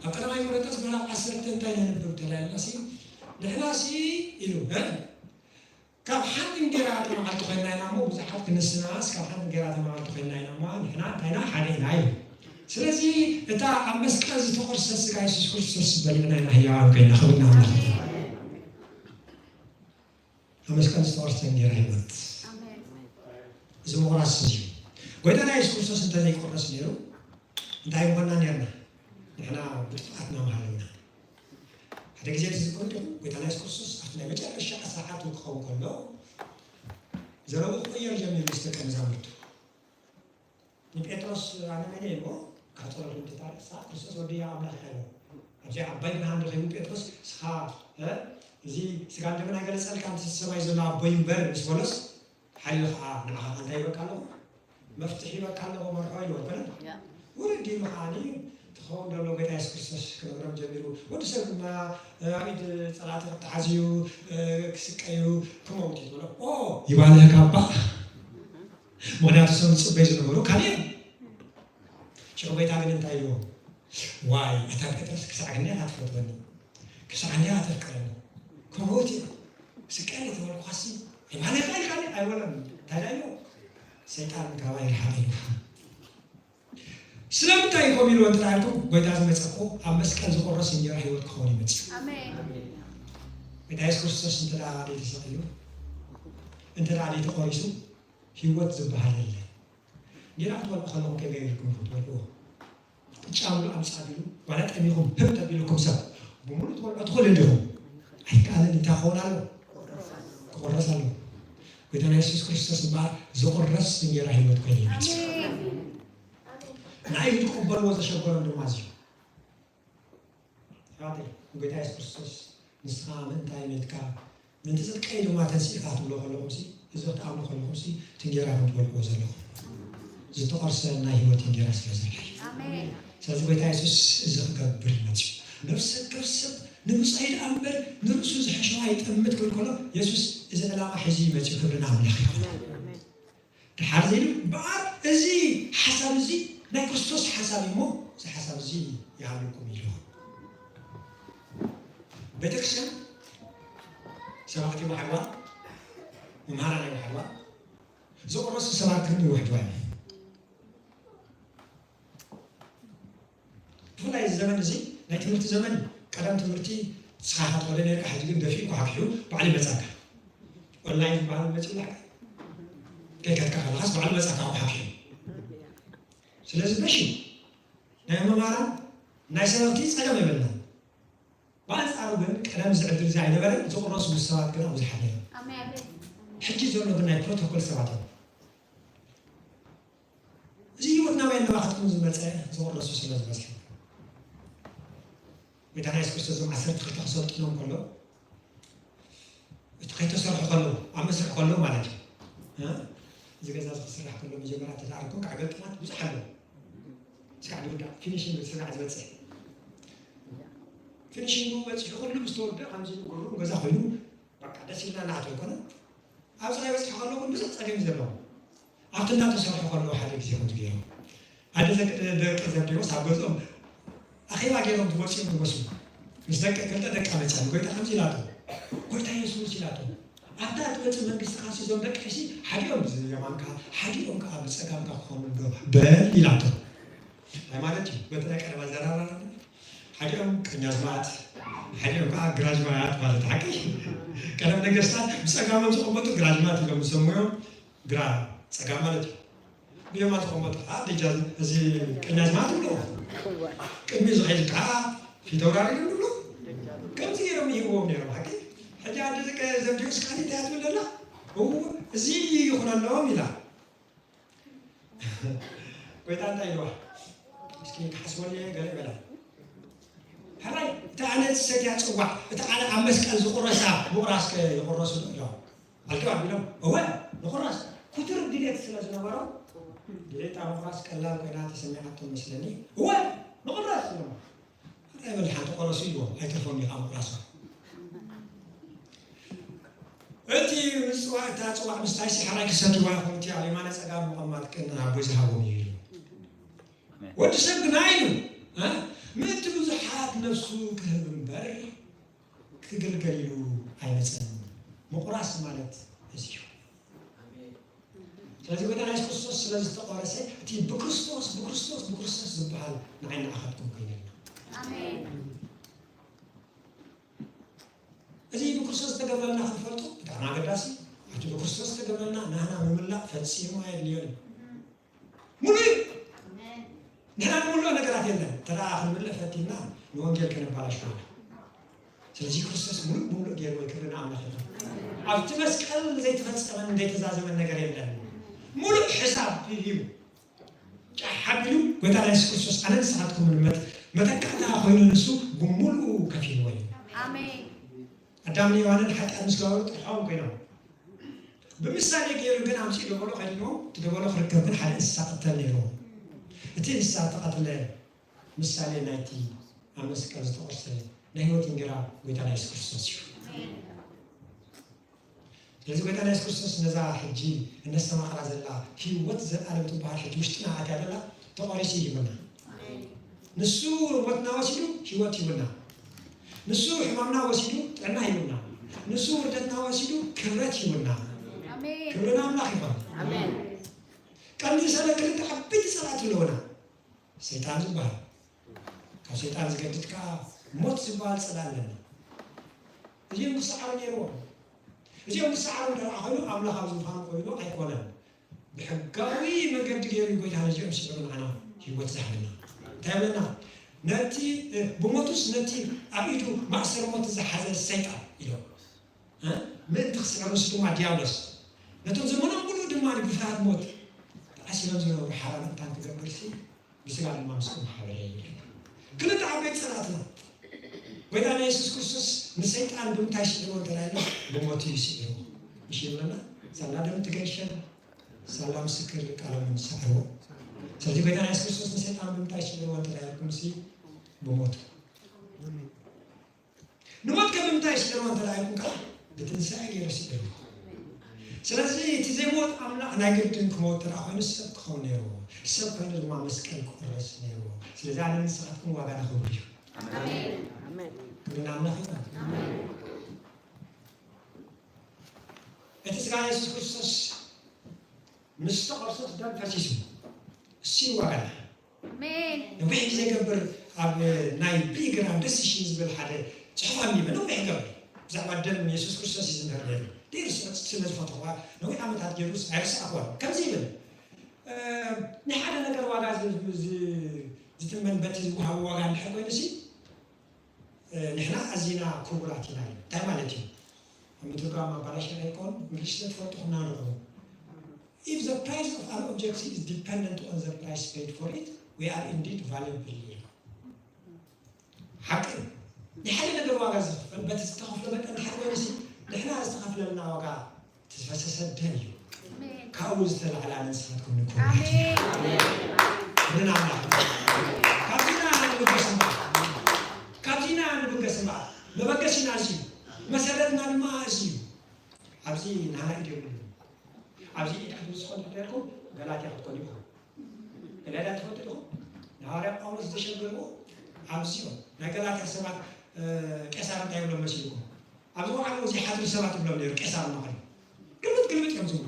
ኣብ ቀዳማይ ቆሮንቶስ ምዕራፍ ዓሰርተ እንታይ ነንብብ እንተልዓልና ሲ ንሕና ሲ ኢሉ እ ካብ ሓንቲ እንጌራ ተመዓልቲ ኮይንና ኢና እሞ ብዙሓት ክንስናስ ካብ ሓንቲ እንጌራ ተመዓልቲ ኮይንና ኢና እሞ ንሕና እንታይ ኢና ሓደ ኢና ኢሉ። ስለዚ እታ ኣብ መስቀል ዝተቖርሰት ስጋ የሱስ ክርስቶስ በሊዕና ኢና ህያዋን ኮይና። ክብሪ ንኣምላኽ። ኣብ መስቀል ዝተቖርሰት እንጌራ ህይወት። ኣሜን። እዚ ምቑራስ እዚ እዩ። ጎይታና የሱስ ክርስቶስ እንተዘይቆረስ ነይሩ እንታይ ምኾንና ነርና? ንሕና ብጥፍኣትና ምሃለና። ሓደ ግዜ ትዝክሩ ዲኹም? ጎይታና የሱስ ክርስቶስ ኣብቲ ናይ መጨረሻ ሰዓቱ ክኸውን ከሎ ዘረብኡ ክቕየር ጀሚሩ ምስ ደቀ መዛሙርቱ። ንጴጥሮስ ኣነ መን እየ እሞ ክሕጸረሉ እንተታርሳ ክርስቶስ ወዲ ኣምላኽ ኢኻ ኢልዎ። ኣብዚ ዓባይ ብርሃን ረኺቡ ጴጥሮስ ንስኻ እዚ ስጋን ደምን ኣይገለጸልካ እቲ ሰማይ ዘሎ ኣቦይ እምበር ምስ በሎስ ሓይሊ ኸዓ ንዓኻ እንታይ ይበካ ኣለኹ? መፍትሒ ይበካ ኣለኹ መርሖ ኢልዎ ኣይኮነን? ውርድ ኢሉ ኸዓ ትኸውን ዘሎ ጎይታ የሱስ ክርስቶስ ክነግሮም ጀሚሩ። ወዲ ሰብ ድማ ኣብ ኢድ ጸላእቲ ክተሓዝ እዩ፣ ክስቀ እዩ፣ ክመውት እዩ ዝበሎ። ኦ ይባልህ ካባ ምኽንያቱ እሶም ዝጽበዩ ዝነበሩ ካልእ እዮም። ሽዑ ጎይታ ግን እንታይ ኢልዎ? ዋይ ኣታ ጴጥሮስ ክሳዕ ክንደይ ኢኻ ትፈትወኒ፣ ክሳዕ ክንደይ ኢኻ ተፍቅረኒ፣ ክሞት እየ ክስቀል እየ ተበልኩኻሲ የማነ ኢልካ ኢልካኒ ኣይበሎን። እንታይ ኢልዎ? ሰይጣን ካባይ ርሓቕ ኢሉ። ስለምንታይ እዩ ከምኡ ኢልዎ እንተ ኢልኩም፣ ጎይታ ዝመጸ እኮ ኣብ መስቀል ዝቑረስ እንጀራ ህይወት ክኸውን እዩ መጺኡ። ኣሜን። ጎይታ የሱስ ክርስቶስ እንተ ደኣ ዘይተሰቒሉ፣ እንተ ደኣ ዘይተቖሪሱ፣ ህይወት ዝበሃል የለን። እንጀራ ክትበልዑ ከለኹም ከመይ ኢልኩም ኢኹም ትበልዕዎ? ቅጫ ምሉእ ኣምጻ ቢሉ ዋላ ጠሚኹም ህብ ተቢልኩም ሰብ ብምሉእ ትበልዑ ትኽእሉ እንዲኹም? ኣይከኣልን። እንታይ ክኸውን ኣለዎ? ክቑረስ ኣለዎ። ጎይታና የሱስ ክርስቶስ እምበኣር ዝቑረስ እንጀራ ህይወት ኮይኑ ይመጽእ። ኣሜን። ንኣይሁድ ክቕበልዎ ዘሸገሮም ድማ እዚ እዩ። ኣሕዋተይ፣ ንጎይታ የሱስ ክርስቶስ ንስኻ ምእንታይ ሜትካ፣ ምእንቲ ጽድቀይ ድማ ተንሲእካ ክትብሎ ከለኹምሲ፣ እዚ ክትኣምኑ ከለኹምሲ፣ እቲ እንጌራ ኢኹም ትበልዕዎ ዘለኹም። ዝተቖርሰ ናይ ህይወት እንጌራ ስለ ዘሎ እዩ። ኣሜን። ስለዚ ጎይታ የሱስ እዚ ክገብር እዩ መጺኡ። ነፍሲ ወከፍ ሰብ ንብጻይ ደኣ እምበር ንርእሱ ዝሐሸዋ ይጠምት ክብል ከሎ፣ የሱስ እዚ ዕላማ ሒዙ እዩ መጺኡ። ክብሪ ንኣምላኽ ይኹን። ኣሜን። ድሓር ዘይሉ እምበኣር እዚ ሓሳብ እዚ ናይ ክርስቶስ ሓሳብ እዩ እሞ፣ እዚ ሓሳብ እዚ ይሃልወኩም ኢሉ። ቤተክርስትያን ሰባኽቲ ይውሓድዋ፣ መምሃራን ይውሓድዋ፣ ዝቕረሱ ሰባት ግን ይውሕድዋ እዮም። ብፍላይ እዚ ዘመን እዚ ናይ ትምህርቲ ዘመን እዩ። ቀደም ትምህርቲ ንስኻ ኢኻ ትኸዶ ነርካ፣ ሕጂ ግን ደፊኡ እኮ ሓኪሑ ባዕሉ ይመጻካ። ኦንላይን ዝበሃል መጺኡ ላዕሊ ከይከድካ ከለኻስ ባዕሉ መጻካ እኮ ሓኪሑ። ስለዚ በሽ ናይ መማራን ናይ ሰበኽቲ ጸገም የብልናን። ብኣንጻሩ ግን ቀደም እዚ ዕድል እዚ ኣይነበረን፣ ዝቕረሱ ሰባት ግን ኣብዝሓ ነይሮም። ኣሜን። ሕጂ ዘሎ ግን ናይ ፕሮቶኮል ሰባት እዮም። እዚ ህይወት ናበይ እናባኸትኩም ዝመጸ ዝቕረሱ ስለ ዝበዝሑ። ጎይታና የሱስ ክርስቶስ እዞም ዓሰርተ ክልተ ክሰልጥኖም ከሎ፣ እቲ ከይተሰርሑ ከለዉ፣ ኣብ መስርሕ ከለዉ ማለት እዩ። እ? እዚ ገዛ እዚ ክስራሕ ከሎ መጀመርያ ተዳርጎ ከዓ ገልጥማት ብዙሕ ኣለዉ። እስካዕ ዝውዳእ ፊኒሽንግ ስራሕ ዝበጽሕ። ፊኒሽንጉ በጺሑ ኩሉ ምስ ተወድአ ከምዚ ግሩም ገዛ ኮይኑ በቃ ደስ ኢልና ንኣትዎ ኣይኮነን። ኣብዚ ከይበጽሐ ከሎ ግን ብዙሕ ጸገም እዩ ዘለዎ። ኣብቲ እናተሰርሑ ከለዉ ሓደ ግዜ ከምዚ ገይሮም ሓደ ዘ-፣ ደቂ ዘብዴዎስ ኣብ ገዝኦም ኣኼባ ገይሮም ዝመጽኡ ዝመስሉ ምስ ደቂ ክልተ ደቃ መጻ ንጎይታ ከምዚ ኢላቶ፣ "ጎይታ የሱስ" ኢላቶ፣ "ኣታ ትመጽእ መንግስትኻሲ እዞም ደቂ ሲ ሓዲኦም ብየማንካ ሓዲኦም ከኣ ብጸጋምካ ክኾኑ ዶ?" በል ኢላቶ። እንታይ ማለት እዩ? በቲ ናይ ቀደም ኣዘራርባ ሓዲኦም ቀኛዝማት፣ ሓዲኦም ከዓ ግራዝማት ማለት ሓቂ። ቀደም ነገስታት ብጸጋሞም ዝቕመጡ ግራዝማት ኢሎም ዝሰምዮም፣ ግራ ጸጋም ማለት እዩ። ብየማን ዝቕመጡ ከዓ ደጃዝ-፣ እዚ ቀኛዝማት ይብሉ። ቅድሚ ዝኸይድ ከዓ ፊተውራሪ ይብሉ። ከምዚ ገይሮም ይህብዎም ነይሮም ሓቂ። ሕጂ ኣደ ደቂ ዘብዴዎስ ካሊ እንታይ ትብል ዘላ? እው፣ እዚ ይኹነሎም ኢላ። ጎይታ እንታይ ኢልዋ? እስኪ ክሓስበሉ እየ ገለ በላ። ሕራይ፣ እታ ኣነ ዝሰትያ ጽዋዕ፣ እታ ኣነ ኣብ መስቀል ዝቑረሳ ምቑራስከ ይቑረሱ ዶ ኢሎም። ኣልኪ ኣቢሎም፣ እወ፣ ንቑረስ። ኩቱር ድሌት ስለ ዝነበሮም፣ ድሌታ ምቑራስ ቀላል ኮይና ተሰሚዓቶም መስለኒ። እወ፣ ንቑረስ ኢሎም። እንታይ በል ሓንቲ ቆረሱ ኢልዎም፣ ኣይተርፎም እዩ ካብ ምቑራሶም። እቲ ምጽዋዕ፣ እታ ጽዋዕ ምስታይ ሲሓራይ ክሰትዋ ይኹን፣ እቲ ኣብ የማነ ጸጋም ምቕማጥ ግን ኣቦይ ዝሃቦም እዩ ኢሉ። ኣሜን። ወዲ ሰብ ግና ኢሉ፣ እ፣ ምእንቲ ብዙሓት ነፍሱ ክህብ እምበር ክግልገል ኢሉ ኣይመጸን። ምቑራስ ማለት እዚ እዩ። ስለዚ ጎይታና የሱስ ክርስቶስ ስለ ዝተቖረሰ፣ እቲ ብክርስቶስ፣ ብክርስቶስ፣ ብክርስቶስ ዝበሃል ንዓይ ንዓኻትኩም ኮይነልና። ኣሜን። እዚ ብክርስቶስ ዝተገብረልና ክንፈልጦ ብጣዕሚ ኣገዳሲ። ኣብቲ ብክርስቶስ ዝተገብረልና ናህና ምምላእ ፈጺሙ ኣየድልዮን እዩ። ሙሉእ እዩ። ኣሜን። ንሕና ንምልኦ ነገራት የለን። እንተ ደኣ ክንምልእ ፈቲንና ንወንጌል ከነባላሽዎ ኢና። ስለዚ ክርስቶስ ሙሉእ ብምሉእ ገይርዎ እዩ። ክብሪ ንኣምላኽ ይኹን። ኣብቲ መስቀል ዘይተፈጸመን ዘይተዛዘመን ነገር የለን። ሙሉእ ሕሳብ ሂቡ ጫሕ ኣቢሉ ጎይታና የሱስ ክርስቶስ ኣነ ንስኻትኩም እውን መት-፣ መተካእታ ኮይኑ ንሱ ብምሉኡ ከፊልዎ እዩ። ኣሜን። ኣዳምን ሔዋንን ሓጢኣት ምስ ገበሩ ጥርሖም ኮይኖም። ብምሳሌ ገይሩ ግን ኣምፅኡ ደበሎ ከዲንዎ፣ እቲ ደበሎ ክርከብ ግን ሓደ እንስሳ ክተል ነይርዎ። እቲ እንስሳ ዝተቐትለ ምሳሌ ናይቲ ኣብ መስቀል ዝተቖርሰ ናይ ህይወት እንጌራ ጎይታና የሱስ ክርስቶስ እዩ። ስለዚ ጎይታና የሱስ ክርስቶስ ነዛ ሕጂ እነስተማቕራ ዘላ ህይወት ዘላለም ትበሃል ሕጂ ውሽጥና ኣትያ ዘላ ተቖሪሱ እዩ ሂቡና። ንሱ ሞትና ወሲዱ ህይወት ሂቡና። ንሱ ሕማምና ወሲዱ ጥዕና ሂቡና። ንሱ ውርደትና ወሲዱ ክብረት ሂቡና። ኣሜን። ክብሪ ንኣምላኽ ይኹን። ኣሜን። ቀንዲ ሰለ ክልተ ዓበይቲ ጸላእቲ ኣለውና። ሰይጣን ዝበሃል። ካብ ሰይጣን ዝገድድ ከኣ ሞት ዝበሃል ጸላኢ ኣለና። እዚኦም ክሰዓሩ ነይርዎም። እዚኦም ክሰዓሩ እንተ ደኣ ኮይኑ ኣምላኽ ኣብ ዙፋኑ ኮይኑ ኣይኮነን። ብሕጋዊ መገዲ ገይሩ ጎይታ ነዚኦም ስዒሩ ንዓና ህይወት ዝሃበና። እንታይ ይብለና? ነቲ፣ እ፣ ብሞቱስ ነቲ ኣብ ኢዱ ማእሰር ሞት ዝሓዘ ሰይጣን ኢሎም። እ? ምእንቲ ክስዕሩ ንሱ ድማ ዲያብሎስ። ነቶም ዘመኖም ምሉእ ድማ ብፍርሃት ሞት ተኣሲሮም ዝነበሩ ሓራ ምእንታን ክገብርሲ ብስጋ ድማ ምስኦም ሓበረ ይብል። ክልተ ዓበይቲ ጸላእትና። ጎይታና የሱስ ክርስቶስ ንሰይጣን ብምንታይ ስዒርዎ እንተ ኢልና ብሞቱ እዩ ስዒርዎ። ምሽ ይብለና፣ ሳላ ደም ትገድሸን፣ ሳላ ምስክር ቃሎምን ሰዕርዎ። ስለዚ ጎይታና የሱስ ክርስቶስ ንሰይጣን ብምንታይ ስዒርዎ እንተ ኢልኩምሲ ብሞቱ። ንሞት ከ ብምንታይ ስዒርዎ እንተ ኢልኩም ከኣ ብትንሳኤ ገይሩ ስዒርዎ። ስለዚ እቲ ዘይሞት ኣምላኽ ናይ ግድን ክመውት እንተ ደኣ ኮይኑ ሰብ ክኸውን ነይርዎ። ሰብ ኮይኑ ድማ መስቀል ክቑረስ ነይርዎ። ስለዚ ኣነ ንስኻትኩም ዋጋና ክቡር እዩ። ኣሜን። ኣሜን። ክብሪ ንኣምላኽ ይኹን። ኣሜን። እቲ ስጋ የሱስ ክርስቶስ ምስ ተቖርሰት ደም ፈሲሱ። እሱ እዩ ዋጋና። ኣሜን። ነዊሕ ግዜ ገብር ኣብ ናይ ቢሊ ግራሃም ደሲሽን ዝብል ሓደ ጽሑፍ ኣንቢበ ነዊሕ ገብር ብዛዕባ ደም የሱስ ክርስቶስ እዩ ዝምህር ነይሩ። ደይሩ ስለ ዝፈተኹዋ ነዊሕ ዓመታት ገይሩስ ኣይረሳዕኹዋን። ከምዚ ይብል፣ እ፣ ናይ ሓደ ነገር ዋጋ ዝ-፣ ዝ-፣ ዝትመን በቲ ዝወሃቦ ዋጋ እንድሕር ኮይኑሲ፣ እ፣ ንሕና ኣዚና ክቡራት ኢና ኢሉ። እንታይ ማለት እዩ? ኣብ ምትርጓም ኣባላሽ ከይኮን እንግሊሽ ስለትፈልጡ ክናደቑ። If the price of an object is dependent on the price paid for it, we are indeed valuable ኢሉ። ሓቂ እዩ። ናይ ሓደ ነገር ዋጋ ዝኽፈል በቲ ዝተኸፍሎ መጠን ሓደ ኮይኑሲ ንሕና ዝተኸፍለልና ዋጋ እቲ ዝፈሰሰ ደም እዩ። ኣሜን። ካብኡ ዝተላዕለ ኣነ ንስኻትኩም ንክቡራት ኢና። ኣሜን። ክብሪ ንኣምላኽ። ካብዚ ኢና ንብገስ እምበኣር። ካብዚ ኢና ንብገስ እምበኣር። መበገሲና እዚ እዩ። መሰረትና ድማ እዚ እዩ። ኣብዚ ንሃና ኢድ የብሉን። ኣብዚ ኢድ ክትውስኹ እንተደልኩም ገላትያ ክትኮኑ ኢኹም። ገላትያ ትፈልጡ ዲኹም? ንሃዋርያ ጳውሎስ ዘሸገርዎ ኣብዚ እዮም። ናይ ገላትያ ሰባት፣ እ፣ ቄሳር እንታይ ይብሎም መሲልኩም? ኣብዚ ወዓሉ እዚ ሓድሪ ሰባት ይብሎም ነይሩ፣ ቄሳር እናኸዱ። ግልብጥ ግልብጥ እዮም ዝብሉ።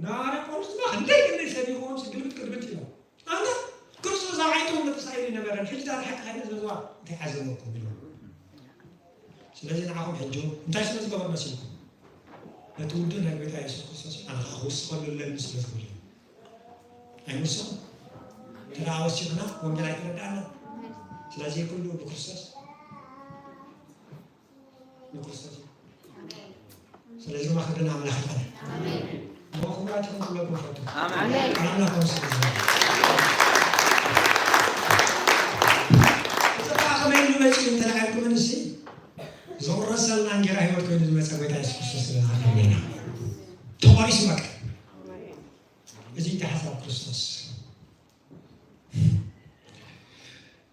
ንሃዋርያ ጳውሎስ ድማ ክንደይ ክንደይ ሰዲኽዎም ግልብጥ ግልብጥ ኢሎም። ኣንታ ክርስቶስ ኣብ ዓይንቶም ተሳኢሉ ኣይነበረን። ሕጂ እታ ሓቂ ሃይለ ዝበዝዋ እንታይ ሓዘበኩም ኢሎም። ስለዚ ንዓኹም ሕጂ እንታይ ስለ ዝገበር መሲልኩም? ነቲ ውዱእ ናይ ጎይታ የሱስ ክርስቶስ ኣነ ኸዓ ክውስኸሉ ኣለኒ ስለ ዝብል እዩ። ኣይንውስኹን? እንተ ደኣ ወሲኽና ወንጌል ኣይተረዳእናን። ስለዚ ኩሉ ብክርስቶስ ንክርስቶስ እዩ። ስለዚ ድማ ክብሪ ንኣምላኽ ይኹን። እሞ ክቡራት ኢኹም ክብለኩም እፈቱ። ኣሜን። ኣምላኽ ኣመስግኑ። እዚ ኸዓ ከመይ ኢሉ መጺኡ እንተ ደኣ ኢልኩምንሲ፣ ዝቑረሰልና እንጌራ ህይወት ኮይኑ ዝመጸ ጎይታ የሱስ ክርስቶስ ስለ ዝኣመንና ኢና። ተቖሪሱ በቃ። እዚ እቲ ሓሳብ ክርስቶስ።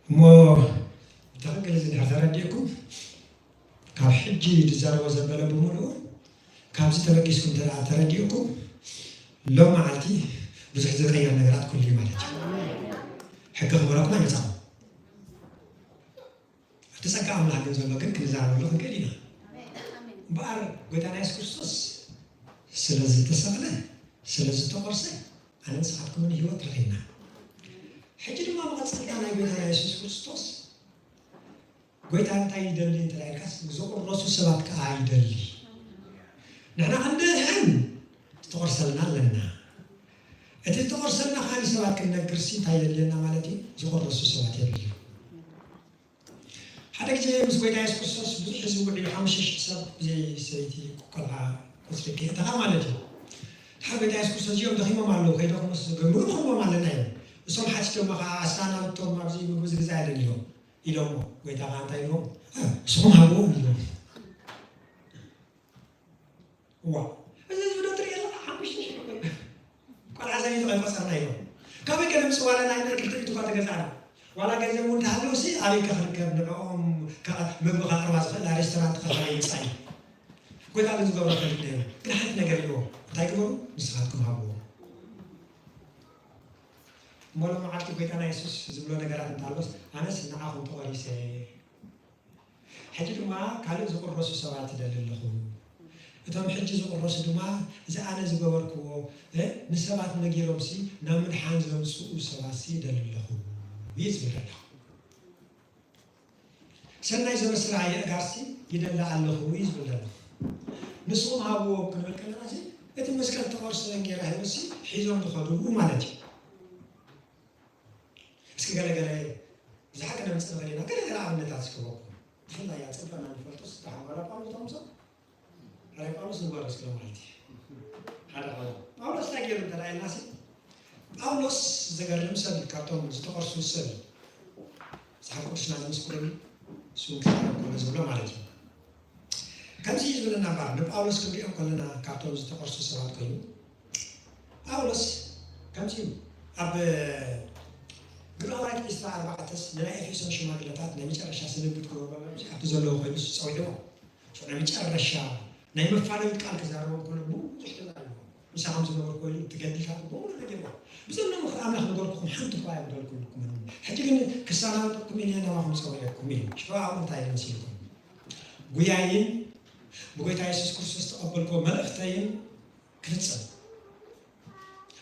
እሞ ብትኽክል እዚ እንድሕር ተረዲእኩም፣ ካብ ሕጂ ዝዛረቦ ዘበለ ብምሉኡ ካብዚ ተበጊስኩም እንተ ደኣ ተረዲእኩም፣ ሎም መዓልቲ ብዙሕ ዝቕየር ነገራት ኩሉ እዩ ማለት እዩ። ሕጊ ክመረኩም ኣይመጻኹም። እቲ ጸጋ ኣምላኽ ግን ዘሎ ግን ክንዛረበሉ ክንክእል ኢና። እምበኣር ጎይታና የሱስ ክርስቶስ ስለ ዝተሰቕለ፣ ስለ ዝተቖርሰ፣ ኣነ ንስኻትኩምን ህይወት ረኺብና። ሕጂ ድማ መቐጸልታ ናይ ጎይታና የሱስ ክርስቶስ፣ ጎይታ እንታይ ይደሊ እንተ ኢልካስ፣ ዝቕረሱ ሰባት ከኣ ይደሊ። ንሕና ክንድሕን ዝተቐርሰልና ኣለና። እቲ ዝተቐርሰልና ከኣ ንሰባት ክንነግርሲ እንታይ የድልየና ማለት እዩ? ዝቕረሱ ሰባት የድልዩ። ሓደ ግዜ ምስ ጎይታ የሱስ ክርስቶስ ብዙሕ ህዝቢ ውዒሉ፣ ሓሙሽተ ሽሕ ሰብ ብዘይ ሰበይቲ ቆልዓ ቁጽሪ ከየእተኻ ማለት እዩ። ድሓር ጎይታ የሱስ ክርስቶስ፣ እዚኦም ደኺሞም ኣለዉ፣ ከይደኹምስ ምግቢ ንኽህቦም ኣለና እዮም። እሶም ሓቲቶሞ ኸዓ፣ ኣስናናውቶም ኣብዚ ምግቢ ዝግዛእ የለን ኢሎም፣ ኢሎሞ። ጎይታ ኸዓ እንታይ ኢልዎም? "እ፣ ንስኹም ሃብዎም" ኢልዎም። እዋ፣ እዚ ህዝቢ ዶ ትርኢ ኣለኻ? ሓሙሽተ ሽሕ ቆልዓ። ቆልዓ ዘቤት ኣይቆጸርና ኢሎም። ካበይ ከነምጽእ ዋላ ናይ ክልተ ሚእቲ እኳ ተገዛእና። ዋላ ገንዘብ እውን እንተሃለውሲ ኣበይ ከ ክርከብ ንዕኦም ከ-፣ ምግቢ ከቕርባ ዝኽእላ ሬስቶራንት ከ ካበይ ይምጻእ እዩ? ጎይታ ግን ዝገብሮ ፈልጥ ነይሩ። ግን ሓንቲ ነገር ኢልዎ። እንታይ ግበሩ? ንስኻትኩም ሃብዎ። እሞ ሎም መዓልቲ ጎይታና የሱስ ዝብሎ ነገራት እንተሃሎስ ኣነስ ንዓኹም ተቖሪሰ። ሕጂ ድማ ካልእ ዝቕረሱ ሰባት እደሊ ኣለኹ። እቶም ሕጂ ዝቕረሱ ድማ እዚ ኣነ ዝገበርክዎ፣ እ፣ ንሰባት ነጊሮምሲ ናብ ምድሓን ዘምጽኡ ሰባትሲ እደሊ ኣለኹ እዩ ዝብል ዘሎ። ሰናይ ዘበስራ የእጋርሲ ይደሊ ኣለኹ እዩ ዝብል ዘሎ። ንስኹም ሃብዎም ክንብል ከለናሲ እቲ መስቀል ተቐርሰ እንጌራ ሂቡሲ ሒዞም ዝኸዱ ማለት እዩ። እስኪ ገለ ገለ ብዙሓት ክነምጽእ ንኽእል ኢና። ገለ ገለ ኣብነታት እስኪ ህበኩም። ብፍላይ ኣጸቢቕና ንፈልጦስ፣ ደሓን ባርያ ጳውሎስ ተምሶ፣ ባርያ ጳውሎስ ንግበር እስኪ ሎም መዓልቲ። ሓደ ኻብኡ። ጳውሎስ እንታይ ገይሩ እንተ ደኣ ኢልናሲ፣ ጳውሎስ ዘገርም ሰብ እዩ፣ ካብቶም ዝተቐርሱ ሰብ እዩ። መጽሓፍ ቅዱስና ዝምስክረሉ፣ እሱ ክዛረብ ከሎ ዝብሎ ማለት እዩ። ከምዚ እዩ ዝብለና እምበኣር፣ ንጳውሎስ ክንሪኦ ከለና ካብቶም ዝተቐርሱ ሰባት ኮይኑ፣ ጳውሎስ ከምዚ እዩ። ኣብ ግብረ ሃዋርያት ዕስራ ኣርባዕተስ ንናይ ኤፌሶን ሽማግለታት ናይ መጨረሻ ስንብት ክገብሮም ኣብዚ ኣብቲ ዘለዎ ኮይኑ ንሱ ጸዊዕዎ። ናይ መጨረሻ ናይ መፋነዊ ቃል ክዛረቦም ከሎ ብዙሕ ተዛሪቡ። ምሳኹም ዝነበርኩ ኮይኑ እቲ ገድልታት ብምሉኡ ነጊርዎ። ብዘለኹ ኣምላኽ ነገርኩኹም ሓንቲ እኳ ኣይጎደልኩልኩምን። ሕጂ ግን ክሰናበተኩም ኢለ ናባኹም ጸዊዐኩም ኢሉ። ሽዑ ኣብኡ እንታይ ኢሉ መሲልኩም? ጉያይን ብጎይታ የሱስ ክርስቶስ ተቐበልክዎ መልእኽተይን ክፍጽም፣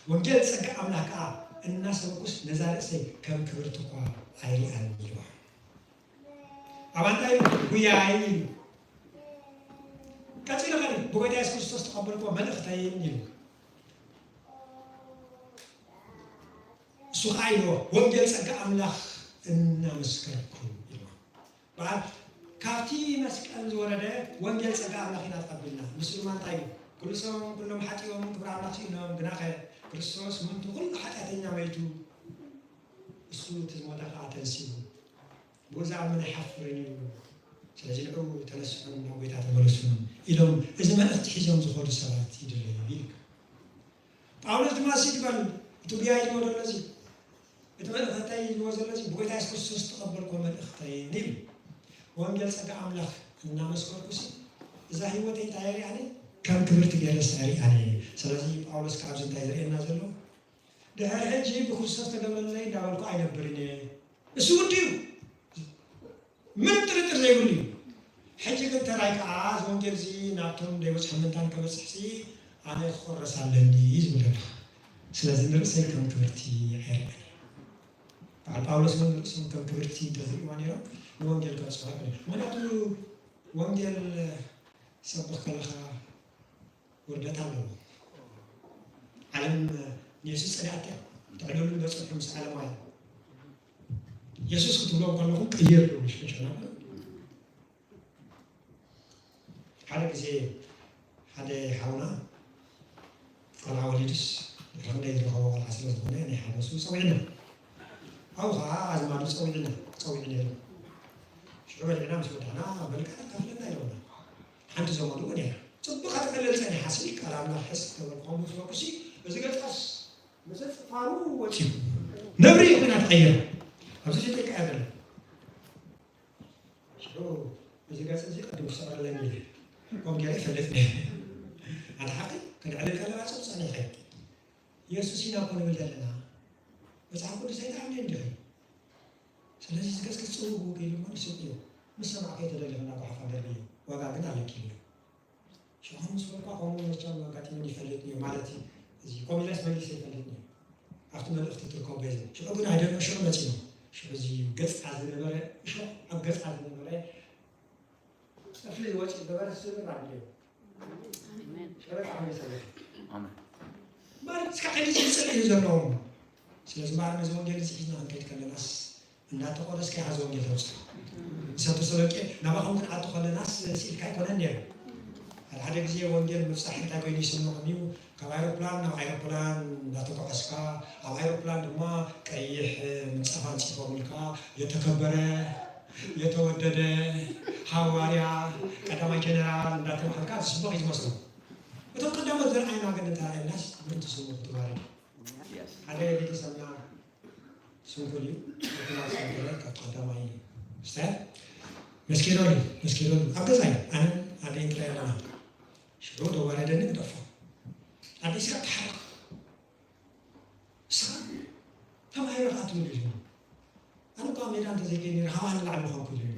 ወንጌል ጸጋ ኣምላኽ ከኣ እናሰበኩስ ነዛ ርእሰይ ከም ክብርቲ እኳ ኣይሪኣን ኢልዋ። ኣብ ኣንታይ ጉያይ ኢሉ። ቀጺሉ ኸዲ ብጎይታ የሱስ ክርስቶስ ተቐበልክዎ መልእኽተይን ኢሉ። እሱ ኸዓ ኢልዎ፣ ወንጌል ጸጋ ኣምላኽ እናመስከርኩ ኢልዎ። በዓል ካብቲ መስቀል ዝወረደ ወንጌል ጸጋ ኣምላኽ ኢና ተቐቢልና። ንሱ ድማ እንታይ እዩ? ኩሉ ሰብ ኩሎም ሓጢኦም ክብሪ ኣምላኽ ስኢኖም፣ ግናኸ ክርስቶስ ምእንቲ ኩሉ ሓጢኣተኛ መይቱ፣ እሱ እቲ ዝሞተ ኸዓ ተንሲኡ። ብኡ ዝኣምን ኣይሓፍርን እዩ። ስለዚ ንዑ ተነስሑን ናብ ጎይታ ተመለሱን ኢሎም እዚ መልእኽቲ ሒዞም ዝኾዱ ሰባት ይድለዩ ኢልካ። ጳውሎስ ድማ እዚ ግበር፣ እቲ ጉያይ ዝወደሎ እዚ፣ እቲ መልእኽተይ ዝወ ዘሎ እዚ ብጎይታ የሱስ ክርስቶስ ዝተቐበልኩዎ መልእኽተይ እዩ። ወንጌል ጸጋ ኣምላኽ እናመስከርኩሲ እዛ ህይወተይ እንታይ የሪኣኒ? ከም ክብርቲ ገይረስ ኣይሪኣን እየ። ስለዚ ጳውሎስ ካብዚ እንታይ ዘርእየና ዘሎ? ድሕሪ ሕጂ ብክርስቶስ ተገብረለይ እንዳበልኩ ኣይነብርን እየ። እሱ ውዲ እዩ። ምንም ጥርጥር ዘይብሉ እዩ። ሕጂ ግን ተራይ ከኣ እዚ ወንጌል እዚ ናብቶም ዘይበጽሖም ምእንታን ከበጽሕሲ ኣነ ክቆረስ ኣለኒ እዩ ዝብል ዘሎ። ስለዚ ንርእሰይ ከም ክብርቲ ኣይርእን እየ። በዓል ጳውሎስ እውን ንርእሶም ከም ክብርቲ እንተዝርእይዋ ነይሮም ንወንጌል ከብጽሑ ኣይክእሉን። ምኽንያቱ ወንጌል ሰብኽ ከለኻ ውርደት ኣለዎ። ዓለም ንየሱስ ጸሊኣቶ እያ። ትዕልሉ በጽሑ ምስ ዓለማውያን። የሱስ ክትብሎም ከለኹም ቅይር ኢሉ ሽፈሸና። ሓደ ግዜ ሓደ ሓውና ቆልዓ ወሊዱስ ድሕሪ ክንደይ ዝረኸቦ ቆልዓ ስለ ዝኾነ ናይ ሓጎሱ ጸዊዕና። ኣብኡ ኸዓ ኣዝማዱ ጸዊዕና፣ ጸዊዑ ነይሩ። ሽዑ በሊዕና ምስ ወዳእና በልካ ተካፍለና ኢሎምና። ሓንቲ ዘመዱ እውን እያ። ጽቡቕ ክትቀልል ጸኒሓ ስል ቃል ኣምላኽ ሕጽ ተበልኩ ከምኡ ዝበልኩሲ እዚ ገጻስ ምጽፍፋሩ ወጺኡ። ነብሪ ኮይና ተቐይራ። ኣብዚ ፊተይ ከኣ የብላ። ሽዑ እዚ ገጽ እዚ ቅድም ክስዕረለኒ ኢለ። ከምኡ ገይረ ይፈልጥ ነይረ። ኣንታ ሓቂ ክነዕልል ከለና ጽቡቕ ጸኒሐ። የሱስ ኢና እኮ ንብል ዘለና። መጽሓፍ ቅዱስ ኣይተኣምንን ዲኺ? ስለዚ እዚ ገጽ ክጽውግ ኢሉ እሞ ንስቕ እዩ። ምስ ሰማዕከዮ ተደሊኺ ናብ ጓሓፍ ኣንደርብዮ። ዋጋ ግን ኣለኪ ኢሉ። ሽዑ ምስ በልኳ ከምኡ መቸም ኣጋጢሙኒ ይፈልጥ እዩ ማለት እዩ። እዚ ከምኡ ኢለስ መሊሰ ይፈልጥ እዩ። ኣብቲ መልእኽቲ ትርከቡ ገይሩ። ሽዑ ግን ኣይደሎ ሽዑ መጺኡ። ሽዑ እዚ ገጻ ዝነበረ እሾኽ ኣብ ገጻ ዝነበረ እኽሊ ወጺኡ ገበረ ስብር ኣቢሉ። ኣሜን። ሽዑ በጣም የጸለየ። ኣሜን። ማለት እስከ ሕጂ ዝጽሊ እዩ ዘለዎም። ስለዚ ማለት ነዚ ወንጌል እዚ ሒዝና ክንከይድ ከለናስ እንዳተቆረስካ ኢኻ እዚ ወንጌል ተብጽሖ። ንሰብ ተሰሎንቄ ናባኹም ክንኣቱ ከለናስ ስኢልካ ኣይኮነን ነይሩ። ሓደ ሓደ ግዜ ወንጌል ምብጻሕ እንታይ ኮይኑ ይስምዖም እዩ? ካብ ኣይሮፕላን ናብ ኣይሮፕላን እንዳተጓዓዝካ፣ ኣብ ኣይሮፕላን ድማ ቀይሕ ምንጻፍ ኣንጺፎምልካ፣ የተከበረ፣ የተወደደ ሃዋርያ፣ ቀዳማይ ጀነራል እንዳተባሃልካ ዝስበኽ እዩ ዝመስሎም። እቶም ቀዳሞት ዝረኣዩና ግን እንተረኣዩናስ ምእንቲ ስሙ ክትባረክ። ሓደ ቤተሰብና ስንኩል እዩ። እቲ ናብ ሰንደለ ካብ ቀዳማይ ክስታይ መስኪረሉ፣ መስኪረሉ። ኣብ ገዛይ ኣነን ኣደይን ጥራይ ኣለና። ሽዑ ደዋረደኒ ግደፎ። ኣደይ ስጋብ ተሓረቕ። ንስኻ ተማሂርካ ትብል ኢሉኒ። ኣነ እኳ ሜዳ እንተዘይከይደ ነይረ፣ ካባኻ ንላዕሊ ምኾንኩ ኢሉኒ።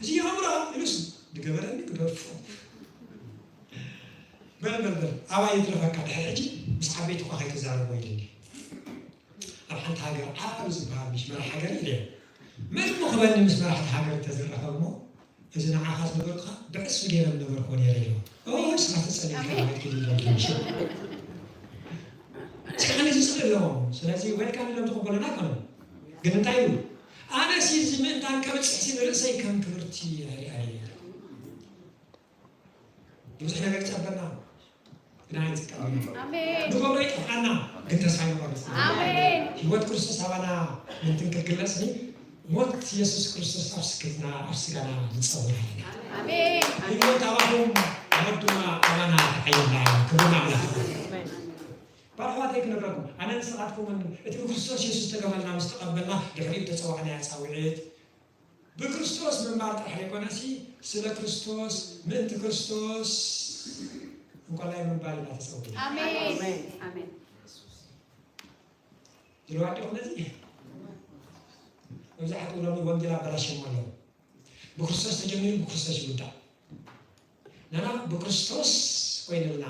እዚ የኣምሮ ኢሉስ ዝገበረኒ ግደፎ። በል፣ በል፣ በል፣ ኣባይ ይትረፈካ፣ ድሕሪ ሕጂ ምስ ዓበይቲ እኳ ከይትዛረቦ ኢሉኒ። ኣብ ሓንቲ ሃገር ዓቢ ዝበሃል ምስ መራሕ ሃገር ኢለ፣ መን እሞ ክበኒ ምስ መራሕቲ ሃገር እንተዝራኸብ እሞ፣ እዚ ንዓኻ ዝነበርካ ብዕስቢ ገይረ ምነበርኩዎ ነይረ ኢሉ። ኦ፣ ንስኻ ተጸሊልካ ኣሜን። ማለት ክልል ኣለሽ። እስከ ኣነ ዝስቕ ኣለዎ። ስለዚ ዌልካም ኢሎም ተቐበሉና ኣይኮነን። ግን እንታይ ኢሉ? ኣነሲ እዚ ምእንታን ከብጽሕሲ ንርእሰይ ከም ክብርቲ ኣይርኣየ። ብዙሕ ነገር ይጸበና፣ ግን ኣይንጽቀበሉ። ኣሜን። ንገብሮ ይጠፍኣና፣ ግን ተስፋ ኣይንቆርጽ። ኣሜን። ህይወት ክርስቶስ ኣባና ምእንትን ክትግለጽ ሞት የሱስ ክርስቶስ ኣብ ስክትና፣ ኣብ ስጋና ንጸውር ኣለና። ኣሜን። ህይወት ኣባኹም፣ ሞት ድማ ኣባና ተዓይላ። ክብሪ ንኣምላኽ። ኣሜን። ባል ኣሕዋተይ ክነግረኩም፣ ኣነ ንስኻትኩምን እቲ ብክርስቶስ የሱስ ዝተገበረልና ምስ ተቐበልና፣ ድሕሪኡ ተጸዋዕናያ ጻውዒት፣ ብክርስቶስ ምንባር ጥራሕ ዘይኮነሲ፣ ስለ ክርስቶስ፣ ምእንቲ ክርስቶስ እንኮላይ ምንባር ኢና ተጸዊዕና። ኣሜን። ኣሜን። ኣሜን። ድልዋት ዲኹም ነዚ? መብዛሕትኡ ሎሚ ወንጌል ኣበላሽዮም ኣለዉ። ብክርስቶስ ተጀሚሩ ብክርስቶስ ይውዳእ። ንሕና ብክርስቶስ ኮይንልና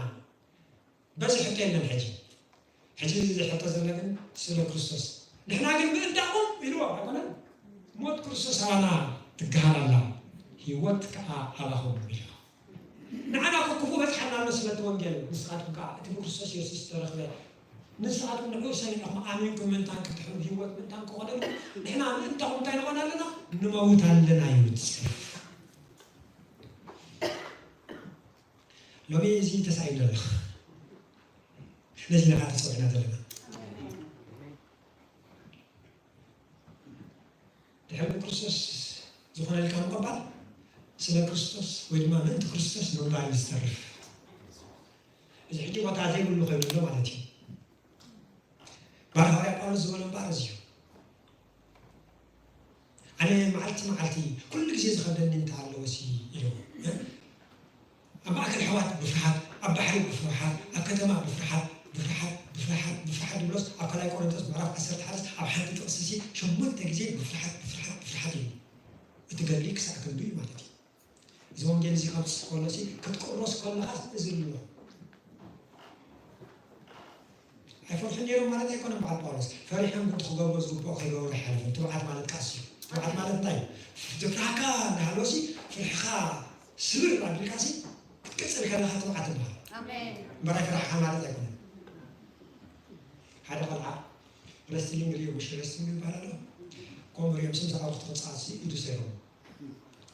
በዚ ሕቶ የለን ሕጂ። ሕጂ እዚ ሕቶ ዘሎ ግን ስለ ክርስቶስ። ንሕና ግን ምእንታኹም ኢልዎ ኣይኮነን? ሞት ክርስቶስ ኣባና ትገሃል ኣላ፣ ህይወት ከኣ ኣባኹም ኢልዎ። ንዓና እኮ ክፉእ በጽሓና ኣሎ ስለ እቲ ወንጌል። ንስኻትኩም ከኣ እቲ ብክርስቶስ የሱስ ዝተረኽበ፣ ንስኻትኩም ንዕኡ ሰሚዕኹም ኣሚንኩም ምእንታን ክትሕኑ ህይወት ምእንታን ክኾነልኩም፣ ንሕና ምእንታኹም እንታይ ንኾን ኣለና? ንመውት ኣለና እዩ እቲ ጽሑፍ። ሎሚ እዚ ተሳኢሉ ኣሎ። ስለዚ ኢና ተጸዊዕና ዘለና። ድሕሪ ብክርስቶስ ዝኾነልካ ምቕባል፣ ስለ ክርስቶስ ወይ ድማ ምእንቲ ክርስቶስ ምንባር እዩ ዝተርፍ። እዚ ሕጂ ቦታ ዘይብሉ ኮይኑ ኣሎ ማለት እዩ። ባር ሃዋርያ ጳውሎስ ዝበሎ እምበኣር እዚ እዩ። ኣነ መዓልቲ መዓልቲ ኩሉ ግዜ ዝኸብደኒ እንተ ኣለወሲ ኢሉ፣ እ? ኣብ ማእከል ኣሕዋት ብፍርሃት፣ ኣብ ባሕሪ ብፍርሃት፣ ኣብ ከተማ ብፍርሃት፣ ብፍርሃት፣ ብፍርሃት፣ ብፍርሃት ዝብሎስ ኣብ ካልኣይ ቆሮንቶስ ምዕራፍ ዓሰርተ ሓደ ኣብ ሓንቲ ጥቕስሲ ሸሞንተ ግዜ ብፍርሃት፣ ብፍርሃት፣ ብፍርሃት ኢሉ። እቲ ገድሊ ክሳዕ ክንዱ እዩ ማለት እዩ። እዚ ወንጌል እዚ ካብ ትጽሕፍ ከሎሲ ክትቅረስ ከለኻስ እዚ ኣሎ። ኣይፈርሑን ነይሮም ማለት ኣይኮነን በዓል ጳውሎስ። ፈሪሖም ግን እቲ ክገብሮ ዝግብኦ ከይገብሩ ኣይሓለፉን። ትብዓት ማለት ከኣስ እዩ። ትብዓት ማለት እንታይ እዩ? እቲ ፍርሃካ እናሃለወሲ ፍርሕኻ ስብር ኣቢልካሲ ክትቅጽል ከለኻ ትብዓት ትበሃል። ኣሜን። እምበር ኣይፈራሕኻን ማለት ኣይኮነን። ሓደ ቆልዓ ረስትሊንግ ሪኦ፣ ምሽ ረስትሊንግ ይበሃል ኣሎ። ከምኡ ሪኦም ስም ሰራዊት ክተውጽኣሲ ኢዱ ሰይሮም።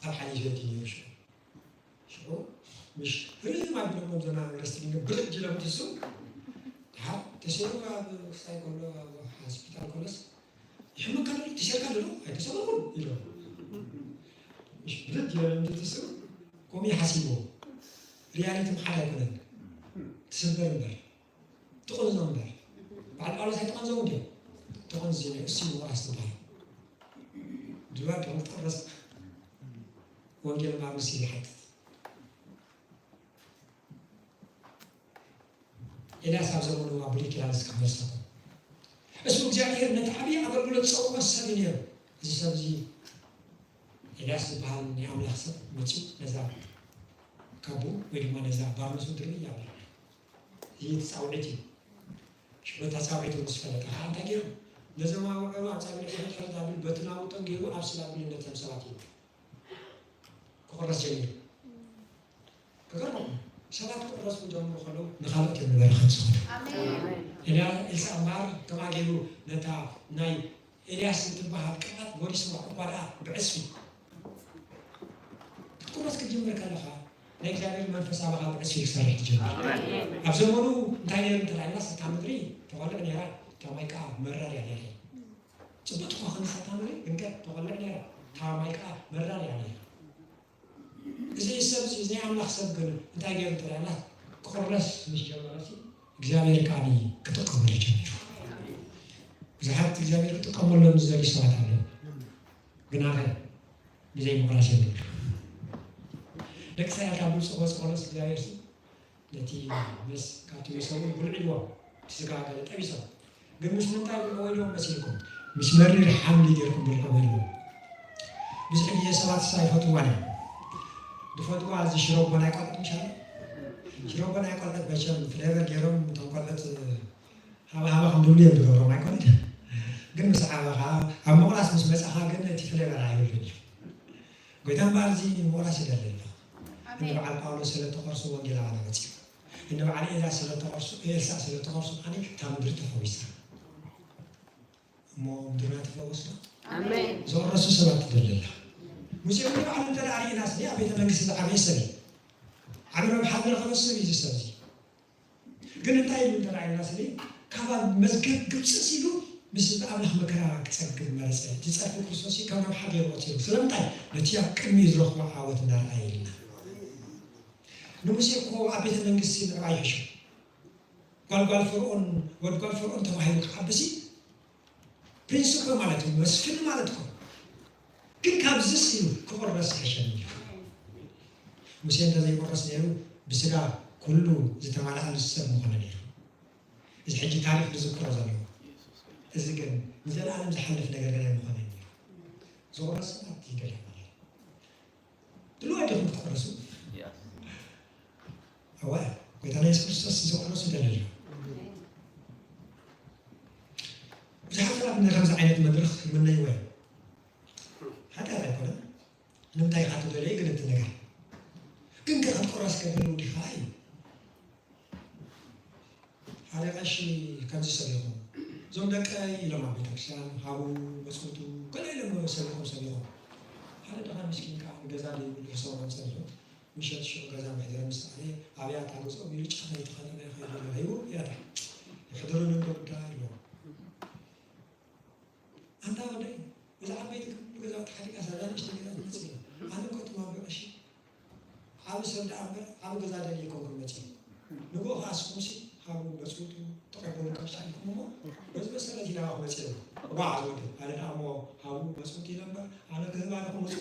ኣብ ሓሊፍ የዲ ነይሩ ሽዑ። ሽዑ ምሽ ህርም ኣቢሎሞ ዘና ረስትሊንግ ብርድ ኢሎም ትሱ። ደሓር ተሰይሩ ኣብ ክስታይ ከሎ ኣብ ሆስፒታል ከሎስ ይሕመካ ዶ? ተሰይርካ ዶ? ኣይተሰበርኩን ኢሎም። ምሽ ብርድ ኢሎም ትሱ። ከምኡ ይሓሲብዎ። ሪያሊቲ ምሓድ ኣይኮነን። ትስበር እምበር። ትቕንዞ እምበር። በዓል ጳውሎስ ኣይተቐንዘውን ድዮም? ተቐንዝዮ እዩ። እሱ እዩ ምቑራስ ዝበሃል። ድልዋት ዲኹም ክትቕረጽ? ወንጌል ማርቆስ እዩ ዝሓትት። ኤልያስ ኣብ ዘመኑ ኣብ ብሉይ ኪዳን እስከ ክመልሰኩም። እሱ እግዚኣብሔር ነቲ ዓብዪ ኣገልግሎት ዝጸውዖ ሰብ እዩ ነይሩ። እዚ ሰብ እዚ ኤልያስ ዝበሃል ናይ ኣምላኽ ሰብ መጺኡ ነዛ ካቡ ወይ ድማ ነዛ ባርነቱ ድርብይ ኣቢሉ። እዚ እቲ ጻውዒት እዩ። በታ ጻውዒቱ ምስ ፈለጠ ከዓ እንታይ ገይሩ? ነዞም ኣውዕሩ ኣብ ጻግዒ ሕርድ ሕርድ ኣቢሉ በቲ ናውጦም ገይሩ ኣብ ስላብል ነቶም ሰባት እዩ ክቑረስ ጀሚሩ። ክገርመኩም ሰባት ክቑረሱ ክጀምሩ ከለዉ ንኻልኦት እዮም ንበረኸት ዝኾኑ። ኤልያ ኤልሳዕ እምበኣር ከምኣ ገይሩ ነታ ናይ ኤልያስ እትበሃል ቅብኣት ጎሪስዋ እኳ ደኣ ብዕስፊ ክትቁረስ ክትጅምር ከለኻ ናይ እግዚኣብሔር መንፈስ ኣባኻ ብዕስፊ ክሰርሕ ትጀምር። ኣብ ዘመኑ እንታይ ነይሩ እንተ ኢልናስ እታ ምድሪ ተቖልዕ ነይራ፣ እታ ማይ ከዓ መራር እያ ነይራ። ጽቡቅ ትኾን እታ ምድሪ ግን ከ ተቖልዕ ነይራ፣ እታ ማይ ከዓ መራር እያ ነይራ። እዚ ሰብ እዚ ናይ ኣምላኽ ሰብ ግን እንታይ ገይሩ እንተ ኢልናስ ክቑረስ ምስ ጀመረሲ እግዚኣብሔር ከዓ ክጥቀመሉ ጀሚሩ። ብዙሓት እግዚኣብሔር ክጥቀመሎም ዝደልዩ ሰባት ኣለዉ። ግናኸ ብዘይ ምቑራስ የብሉ። ደቂ እስራኤል ካብ ግብፂ ክወፅእ ከሎስ እግዚኣብሔር ሲ ነቲ ምስ ካብቲ መሰቡ ብልዒ ኢልዎ እቲ ስጋ ገለ ጠቢሶም። ግን ምስ ምንታይ ብልዕዎ ኢልዎም መሲልኩም? ምስ መሪር ሓምሊ ጌርኩም ብልዕዎ ኢልዎም። ብዙሕ ግዜ ሰባት ሳ ይፈትዋ እዮም። ዝፈትዋ እዚ ሽሮቦ ናይ ቆልዑት ምሻለ ሽሮቦ ናይ ቆልዑት መቸም ፍሌቨር ገይሮም እቶም ቆልዑት ሃባ ሃባ ከም ዝብሉ እዮም ዝገብሮም ኣይኮነን። ግን ምስ ዓበኻ ኣብ ምቑራስ ምስ መጻኻ ግን እቲ ፍሌቨር ኣይብሉን እዩ። ጎይታ እምበኣር እዚ ምቑራስ ይደሊ ኣሎ። እንደ በዓል ጳውሎስ ስለ ተቐርሱ ወንጌል ኣባና መጺኡ። እንደ በዓል ኤልያስ ስለ ተቐርሱ ኤልሳዕ ስለ ተቐርሱ ኣነ እታ ምድሪ ተፈዊሳ። እሞ ምድርና ተፈወስና። ኣሜን። ዝቕረሱ ሰባት ትደሊ ኣላ። ሙሴ እውን ባዕሉ እንተ ደኣ ርኢናስ ኣብ ቤተ መንግስቲ ዝዓበየ ሰብ እዩ። ዓቢ ረብሓ ዝረኸበ ሰብ እዩ እዚ ሰብ እዚ። ግን እንታይ ኢሉ እንተ ደኣ ኢልና ስለ ካብ መዝገብ ግብፂ ሲሉ ምስ ህዝቢ ኣምላኽ መከራ ክጸግብ መረጸ። እቲ ጸርፊ ክርስቶስ ካብ ረብሓ ገይሩ ቆጺሩ። ስለምንታይ? ነቲ ኣብ ቅድሚኡ ዝረኽቦ ዓወት እንዳረኣየ ኢልና። ንሙሴ እኮ ኣብ ቤተ መንግስቲ ምዕባይ ይሕሾ። ጓል ጓል ፈርኦን ወድ ጓል ፈርኦን ተባሂሉ ክዓብሲ ፕሪንስኮ ማለት እዩ፣ መስፍን ማለት እኮ። ግን ካብዝስ እዩ ክቑረስ ይሕሸኒ እዩ። ሙሴ እንተዘይቁረስ ነይሩ ብስጋ ኩሉ ዝተማልኣሉ ሰብ ምኾነ ነይሩ። እዚ ሕጂ ታሪኽ ዝዝክሮ ዘሎ እዚ ግን ንዘለኣለም ዝሓልፍ ነገር ግን ኣይምኾነን ነይሩ። ዝቑረስ ሰባት ይደልያ ማለት እዩ። ድልዋት ዲኹም ክትቑረሱ? እዋ፣ ጎይታና የሱስ ክርስቶስ ዝቑረሱ ይደሊ ኣሎ። ብዙሓት ሰባት ንከምዚ ዓይነት መድረኽ ይምነይዎ እዮም። ሓጢኣት ኣይኮነን። ንምንታይ ኢኻ ትደልዮ ግን እቲ ነገር ግን ከ ክትቁረስ ከድልው ዲኻ እዩ። ሓደ ቀሺ ከምዚ ሰሚዕኹም እዞም ደቀይ ኢሎም ኣብ ቤተክርስትያን ሃቡ መፅውቱ ገለ ኢሎም ሰሚዕኹም ሰሚዕኹም ሓደ ደኻ ምስኪን ከዓ ንገዛ ዘይብሉ ክሰውሮም ፀኒሑ ምሸት ሽዑ ገዛ መሕደሪ ምስ ኣለ ኣብያታ ገዝኦም ኢሉ ጫማ ይተኸለ ከይደለ ሂቡ ያታ ይሕድሩኒ እንዶ ጉዳይ ኢሎም ኣንታ ወደይ እዛ ዓበይቲ ክብሉ ገዛውቲ ሓዲጋ ሳዛ ንእሽተይ ገዛ ትመስል ኣነ እኮ ትማሉ ቀሺ ዓብ ሰብ ደኣ እምበር ዓብ ገዛ ደልየ ኮንኩ መጺ ንግኡ ከኣ ስኹምሲ ሃቡ መጽውቱ ተቐበሉ ቀሺ ኢልኩም እሞ በዚ መሰረት ኢና ክመጽ ዋዕ ዝወደ ኣነ ደኣ እሞ ሃቡ መጽውቱ ኢለ እምበር ኣነ ክህብ ኣነ ክመጽ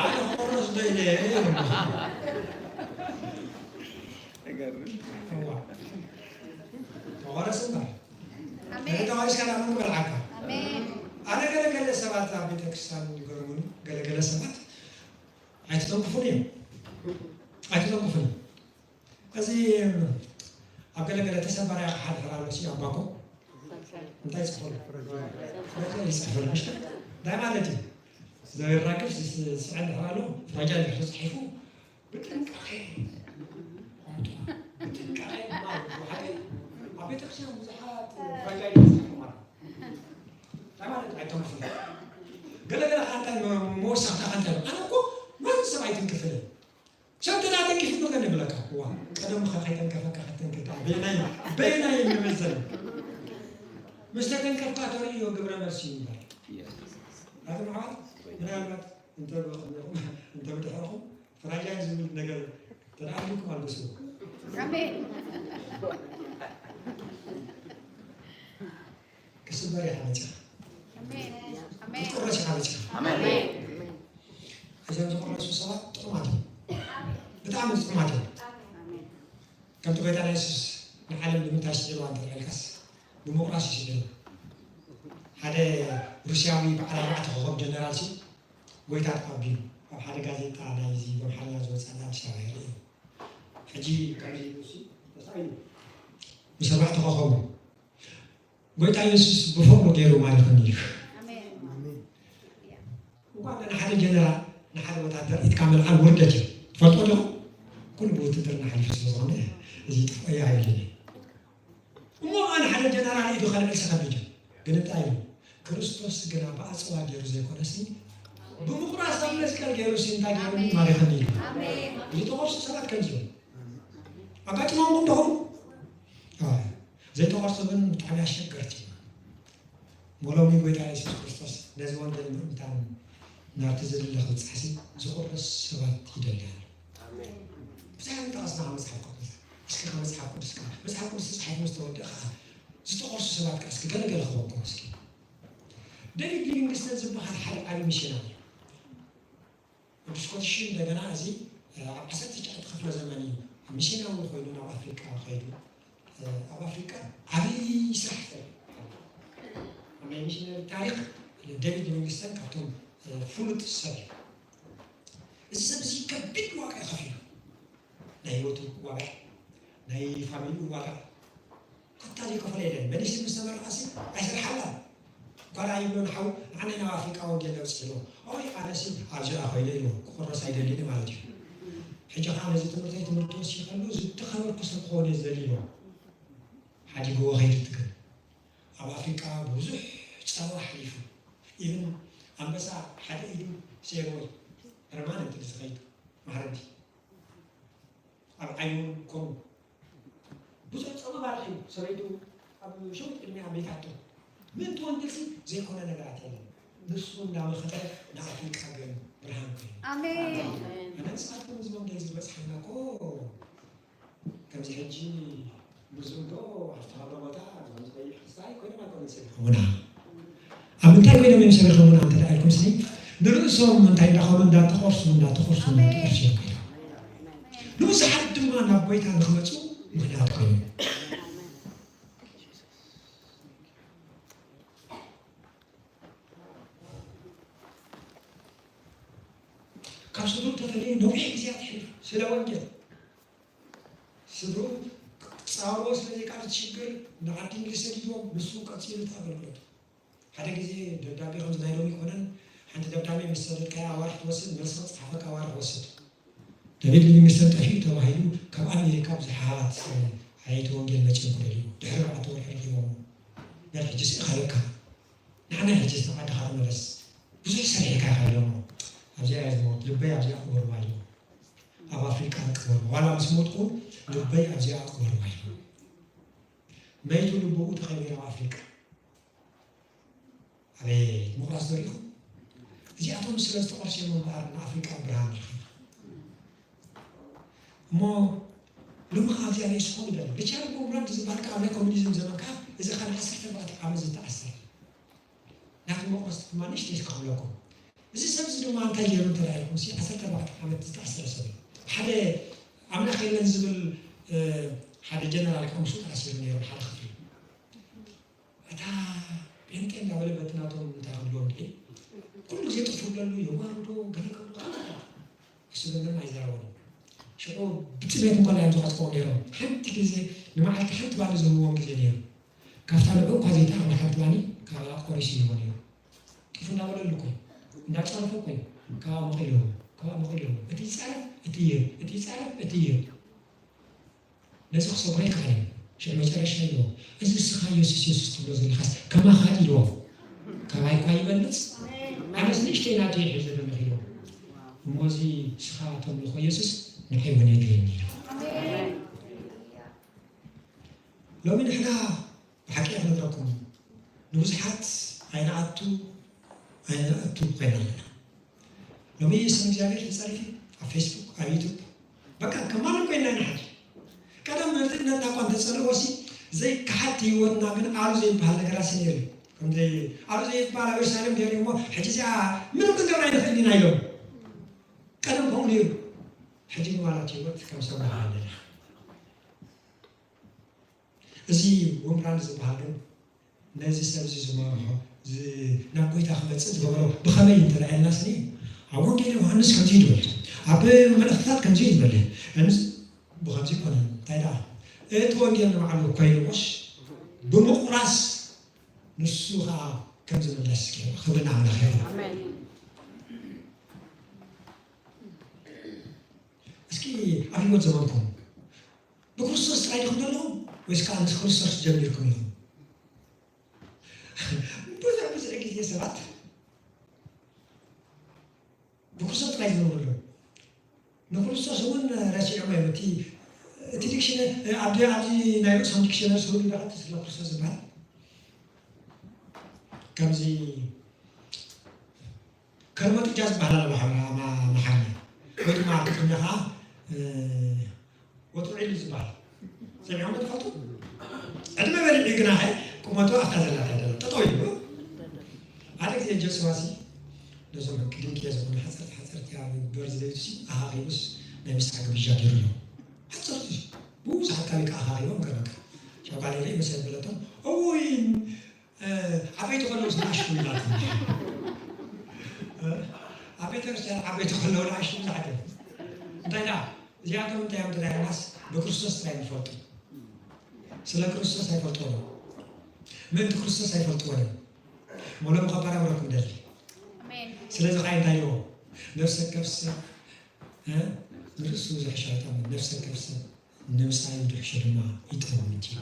ኣነ ክቆረስ ደይለ ተቆረስ እምበር ተዋሪስካ ናብ መንጎ በልዓካ ኣነ ገለገለ ሰባት ኣብ ቤተክርስትያን ይገርሙኒ ገለገለ ሰባት ኣይትተንክፉን እዮም ኣይትተንክፉን እዚ ኣብ ገለገለ ተሰባሪ ኣቕሓ ድሕር ኣሎ ሲ ኣባኮ እንታይ ይፅሕፈሉ ይፅሕፈሉ ምሽ እንታይ ማለት እዩ ዘራክብ ስዕል ድሕር ኣሎ ፍራጃ ድሕር ተፃሒፉ ብጥንቃቄ ብጥንቃቄ ኣብ ቤተክርስትያን ብዙሓት ፋይዳ ይበፅሓኩም ኣሎ እንታይ ማለት ኣይተምክፍል ገለገለ ሓንታ መወሳኽታ ከንታ ኣነ እኮ ማንም ሰብ ኣይትንክፍልን ሰብ ተዳ ተንኪፍሉ ከ ንብለካ እዋ ቀደም ከ ከይተንከፈካ ከተንክፍ በየናይ በየናይ ንመዘን ምስ ተተንከፍካ ተርእዮ ግብረ መልሲ ይባል ኣቶ መሓመድ ምናልባት እንተ እንተ ብድሕረኹም ፍራጃይል ዝብል ነገር ተደኣልኩም ኣልብስዎ ኣሜን ክስበር ኢኻ መፂኻ ክትቁረስ ኢኻ መፂኻ እዞም ዝቁረሱ ሰባት ጥዑማት እዮም ብጣዕሚ ጥዑማት እዮም ከምቲ ጎይታ ናይ የሱስ ንዓለም ንምንታይ ስዒርዋ እንተልዕልካስ ብምቁራስ ይስደዱ ሓደ ሩስያዊ በዓል ኣርባዕተ ኮኸብ ጀነራል ሲ ጎይታ ተቐቢሉ ኣብ ሓደ ጋዜጣ ናይዚ ብኣምሓርኛ ዝወፀና ኣዲስ ኣበባ ይርኢ ሕጂ ከምዚ ኢሉ ሲ ተሳኢሉ ምስ ኣርባዕተ ኮኸቡ ጎይታ የሱስ ብፍቕሩ ገይሩ ማሪኹኒ እዩ። እንኳን ንሓደ ጀነራል ንሓደ ወታደር ኢድካ ምልዓል ውርደት እዩ። ትፈልጦ ዶ? ኩሉ ብውትድርና ሓሊፉ ስለ ዝኾነ እዚ ጥፍኦ እዩ ኣይብልን እየ። እሞ ኣነ ሓደ ጀነራል ኢዱ ከልዕል ሰኸቢድ እዩ። ግን እንታይ ኢሉ? ክርስቶስ ግና ብኣጽዋር ገይሩ ዘይኮነሲ ብምቑራስ ኣብ መስቀል ገይሩ ሲ እንታይ ገይሩኒ ማሪኸኒ ኢሉ። ዝተኸሱ ሰባት ከምዚ እዮም። ኣጋጢሞምኩም ዶ? ዘይተኸሱ ግን ብጣዕሚ ኣሸገርቲ እዮም። እሞ ሎሚ ጎይታ የሱስ ክርስቶስ ነዚ ወንጌል ምእንታን ናብቲ ዝድለ ክብጻሕሲ ዝቑረስ ሰባት ይደሊ ኣሎ። ብዙሓት ጠቐስና ካብ መጽሓፍ ቅዱስ። እስኪ ካብ መጽሓፍ ቅዱስ ከዓ፣ መጽሓፍ ቅዱስ ተጻሒፉ ምስ ተወድአ ከዓ ዝተቖርሱ ሰባት ከዓ እስኪ ገለ ገለ ክበኩም እስኪ። ዴቪድ ሊቪንግስተን ዝበሃል ሓደ ዓቢ ሚሽናሪ እዩ። ወዲ ስኮትሽ እንደገና እዚ ኣብ ዓሰርተ ትሽዓተ ክፍለ ዘመን እዩ ሚሽናዊ ኮይኑ ናብ ኣፍሪቃ ከይዱ። ኣብ ኣፍሪቃ ዓብዪ ስራሕ ሰሪሑ። ኣብ ናይ ሚሽነሪ ታሪክ ዴቪድ ሊቪንግስተን ካብቶም ፍሉጥ ሰብ እዩ። እዚ ሰብ እዚ ከቢድ ዋጋ እዩ ከፊሉ። ናይ ህይወቱ ዋጋ፣ ናይ ፋሚሊኡ ዋጋ፣ ኮታ ዘይከፈለ የለን። መኒስትሪ ምስ ተመረቐ ሲ ኣይሰርሓላን። ጓል ይብሎ ንሓው፣ ንዓናይ ናብ ኣፍሪቃ ወንጌል ነብጽሕ ኢልዎ። ኦይ፣ ኣነሲ ኣብዚኣ ኮይነ ኢልዎ፣ ክቑረስ ኣይደልን ማለት እዩ። ሕጂ ኸዓ ነዚ ትምህርተይ ትምህርቲ ወሲኸሉ ዝተኸበርኩ ሰብ ክኸውን እየ ዝደሊ ኢልዎ። ሓዲግዎ ከይዱ ትግል። ኣብ ኣፍሪቃ ብዙሕ ጸባ ሓሊፉ። ኢቭን ኣንበሳ ሓደ ኢዱ ሴርወይ ፐርማነንት ዝኸይዱ ማሕረምቲ ኣብ ዓይኑ ከምኡ ብዙሕ ጸበባ ርሒቡ ሰበይቱ ኣብ ሸዊት ቅድሚኣ መይታቶ። ምእንቲ ወንጌልሲ ዘይኮነ ነገራት የለን። ንሱ እናመኸተ ንኣፍሪቃ ግን ብርሃን ኮይኑ። ኣሜን። ኣነ ንስኻትኩም እዚ ወንጌል እዚ ዝበጽሓና እኮ ከምዚ ሕጂ ብዙም ዶ ኣብቲ ሃሎ ቦታ እዞም ዝቐይሕ ክስታይ ኮይኖም ኣይኮኑን ሰሚዖሙና። ኣብ ምንታይ ኮይኖም እዮም ሰሚዖሙና እንተ ደኣ ኢልኩም ስኒ ንርእሶም እንታይ እንዳኸሉ እንዳተቖርሱ እንዳተቖርሱ እንዳተቖርሱ እዮም ከይዶም። ንብዙሓት ድማ ናብ ጎይታ ንክመጹ ምኽንያት ኮይኑ። ካብ ስድሩ ተፈልዩ ነዊሕ ግዜያት ይሕልፍ ስለ ወንጌል። ስድሩ ክጻወርዎ ስለ ዘይከኣሉ እቲ ሽግር ንዓዲ እንግሊዝ ሰዲድዎም፣ ንሱ ቀጺሉ እቲ ኣገልግሎቱ። ሓደ ግዜ ደብዳቤ ከምዚ ናይ ሎሚ ኣይኮነን፣ ሓንቲ ደብዳቤ ምስ ሰደድካያ ኣዋርሕ ትወስድ፣ መልሲ ክጽሓፈካ ኣዋርሕ ወስድ። ዴቪድ ሊቪንግስተን ጠፊኡ ተባሂሉ ካብ ኣሜሪካ ብዙሓት ዓየይቲ ወንጌል መጺኦም ክደልዩ ድሕሪ ኣርባዕተ ወርሒ ረኺቦምዎ። በል ሕጂ ስኢኻ ኣለካ። ንዓና ሕጂ ናብ ዓድኻ ተመለስ። ብዙሕ ሰሪሕካ ኢኻ ኢሎሞ። ኣብዚኣ እየ ዝሞት፣ ልበይ ኣብዚኣ ቅበርዋ ኢሉ። ኣብ ኣፍሪቃ ቅበርዋ። ዋላ ምስ ሞትኩ ልበይ ኣብዚኣ ቅበርዋ ኢሉ። መይቱ ልብኡ ተኸቢሩ ኣብ ኣፍሪቃ። ኣቤት ምቑራስ ዶ ርኢኹም? እዚኣቶም ስለ ዝተቖርሱ እዮም እምበኣር ንኣፍሪቃ ብርሃን ረኺባ። እሞ ሎሚ ከዓ ኣብዚኣ ርእስኹም ይደሎ። ሪቻርድ ቦምብራንድ ዝበሃል ከዓ ኣብ ናይ ኮሚኒዝም ዘመን ከዓ እዚ ከዓ ንዓሰርተ ኣርባዕተ ዓመት ዝተኣሰረ ናቱ መቑረስ ድማ ንእሽተይ ክኽብለኩም። እዚ ሰብ እዚ ድማ እንታይ ገይሩ እንተ ደኣ ኢልኩም፣ ዓሰርተ ኣርባዕተ ዓመት ዝተኣሰረ ሰብ እዩ። ሓደ ኣምላኽ የለን ዝብል፣ እ፣ ሓደ ጀነራል ከዓ ምስኡ ተኣሲሩ ነይሩ፣ ሓደ ክፍሊ። እታ ጴንጤ እንዳበለ በቲ ናቶም እንታይ ክብልዎም ድሌ፣ ኩሉ ግዜ ጥርፉ ብለሉ፣ የዋርዶ፣ ገለ ክብሎ፣ ከምኡ። እሱ ግን ምንም ኣይዛረቦን። ሽዑ ብጥሜት እንኮላይ እዮም ዝቐጽዕዎ ነይሮም። ሓንቲ ግዜ ንመዓልቲ ሓንቲ ባኒ ዝህብዎም ግዜ ነይሩ። ካብታ ንዕኡ እኳ ዘይጠዓመ ሓንቲ ባኒ ካብኣ ቆሪሱ ይህቦ ነይሩ። ጥርፉ እንዳበለሉ እኮ እዩ። እንዳጸረፈ እኮ እዩ። ካብኣ መቒሉ ይህቦ። ካብኣ መቒሉ ይህቦ። እቲ ይጻረፍ፣ እቲ ይህብ። እቲ ይጻረፍ፣ እቲ ይህብ። ነዚ ክሰብሮ ኣይከኣለን። ሽዑ መጨረሻ ኢልዎ፣ "እዚ እስኻ የሱስ የሱስ ትብሎ ዘለኻስ ከማኻ ድዩ?" ኢልዎ። "ካባይ እኳ ይበልጽ? ኣነስ ንእሽተይ ናተይ እየ ሒዘ ዘለኹ" ኢልዎ። "እሞ እዚ እስኻ ተምልኾ የሱስ ንዓይ እውን የድልየኒ" ኢልዎ። ሎሚ ንሕና ብሓቂ እየ ክነግረኩም፣ ንብዙሓት ኣይንኣቱ፣ ኣይንኣቱ ኮይና ኣለና። ሎሚ ስም እግዚኣብሔር ተጸሪፉ ኣብ ፌስቡክ፣ ኣብ ዩቱብ፣ በቃ ከማን ኮይና ኢና ሕጂ። ቀደም መምህርነትና እኳ እንተጸልእዎ ሲ፣ ዘይከሓድ ህይወትና ግን ኣሉ ዘይበሃል ነገራት ሲ ነይሩ እዩ። ከምዚ ኣሉ ዘይበሃል ኣብ የሩሳሌም ነይሩ እዩ እሞ፣ ሕጂ እዚኣ ምንም ክንገብር ኣይንኽእልን ኢና ኢሎም። ቀደም ከምኡ ነይሩ። ሕጂ ግን ዋላ እቲ ህይወት ከም ሰብ ንርኣ ኣለና። እዚ ወምራን ዝበሃል ግን ነዚ ሰብ እዚ ዝመርሖ፣ ዝ-፣ ናብ ጎይታ ክመጽእ ዝገበሮ ብኸመይ እንተ ደኣ ኢልና ስኒ፣ ኣብ ወንጌል ዮሃንስ ከምዚ እዩ ዝብል፣ ኣብ መልእኽትታት ከምዚ እዩ ዝብል፣ እምስ-፣ ብኸምዚ ኣይኮነን። እንታይ ደኣ? እቲ ወንጌል ንባዕሉ ኮይኑስ ብምቑራስ ንሱ ኸዓ ከም ዝምለስ ገይሩ። ክብሪ ንኣምላኽ ይኹን። እስኪ ኣብ ህይወት ዘመንኩም ብክርስቶስ ጥራይ ዲኹም ዘለኹም ወይስ ከዓ ምስ ክርስቶስ ጀሚርኩም ኢኹም? ብዙሕ ብዙሕ ግዜ ሰባት ብክርስቶስ ጥራይ ዝነብሩ ኣለዉ። ንክርስቶስ እውን ረሲዖሞ እዮም። እቲ እቲ ዲክሽነ ኣብ ኣብዚ ናይ ርእሶም ዲክሽነሪ ስሁል እንዳኸት ስለ ክርስቶስ ዝበሃል ከምዚ ከርመጥጃ ዝበሃል ኣሎ ብሓ- ኣማ- ኣምሓርኛ ወይ ድማ ኣብ ትግርኛ ከዓ ወጥዑ ኢሉ ዝበሃል ሰሚዖም ዶ ትፈልጡ? ዕድመ በሊዑ ግና ኸ ቁመቱ ኣብታ ዘላታ ደላ ጠጠው ኢሉ ሓደ ግዜ ጀስዋሲ ነዞም ድንቂ ዝኾነ ሓፀርቲ ሓፀርቲ ኣብ በርዝደይቱ ኣሃቂቡስ ናይ ምሳሕ ግብዣ ገይሩ ኣሎ። ሓፀርቲ ብዙሓት ካሊእ ኣሃቂቦም ገረካ ሻባሌ ምስ በለቶም እውይ ዓበይቲ ከለውስ ንኣሽቱ ኢላትኒ። ኣብ ቤተክርስትያን ዓበይቲ ከለዉ ንኣሽቱ ብዙሓት እዮም። እንታይ ደኣ እዚኣቶም እንታይ እዮም ተዳይናስ ብክርስቶስ ጥራይ ንፈልጡ። ስለ ክርስቶስ ኣይፈልጥዎን እዮም። ምእንቲ ክርስቶስ ኣይፈልጥዎን እዮም። እሞ ሎሚ ከበራብረኩም ደሊ። ስለዚ ከዓ እንታይ ይዎ ነፍሰ ከፍሰ ንርእሱ ዝሕሻ ይጠምን ነፍሰ ከፍሰ ንምሳይ ድሕሹ ድማ ይጠምት እዩ።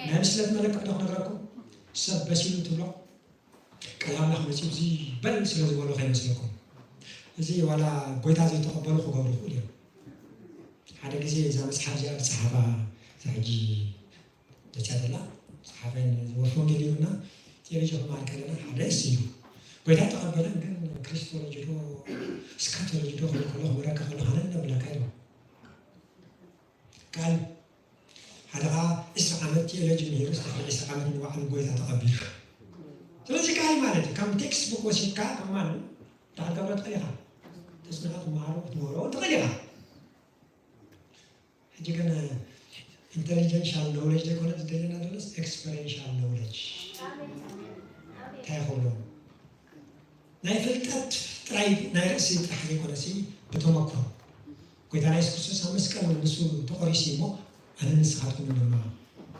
ናይ ብስለት መለክዕ ዶ ክነግረኩም? ሰብ በሲሉ ትብሎ ቃል ኣምላኽ መፂኡ እዚ በል ስለ ዝበሎ ከይመስለኩም። እዚ ዋላ ጎይታ ዘይተቐበሉ ክገብሩ ይኽእሉ እዮም። ሓደ ግዜ እዛ መፅሓፍ እዚኣ ዝፀሓፋ እዛ ሕጂ ደቻ ደላ ፀሓፈን ወርፍ ወንጌል ይብልና ቴሌቪዥን ክማል ከለና ሓደ እስ እዩ ጎይታ ተቐበለን ግን ክሪስቶሎጂ ዶ ስካቶሎጂ ዶ ክብል ከሎ ክምረካ ከሎ ሃነን ነብለካ እዩ ቃል ሓደ ከዓ ዕስራ ዓመት ቴኦሎጂ ምሂሩ ዝተፈለ ዕስራ ዓመት ንባዕሉ ጎይታ ተቐቢሉ። ስለዚ ቃል ማለት እዩ ከም ቴክስት ቡክ ወሲድካ ከማን ዳዕል ገብረ ትኽእል ኢኻ ተፅንዖ ትመሃሮ ክትምህሮ ትኽእል ኢኻ። ሕጂ ግን ኢንቴሊጀንሻል ኖውሌጅ ዘይኮነ ዝደለና ዘለስ ኤክስፐሪንሻል ኖውሌጅ እንታይ ይኸብሎ ናይ ፍልጠት ጥራይ ናይ ርእሲ ጥራሕ ዘይኮነሲ ብተመክሮ ጎይታና የሱስ ክርስቶስ ኣብ መስቀል ንሱ ተቖሪሱ እሞ ኣነ ንስኻትኩም ድማ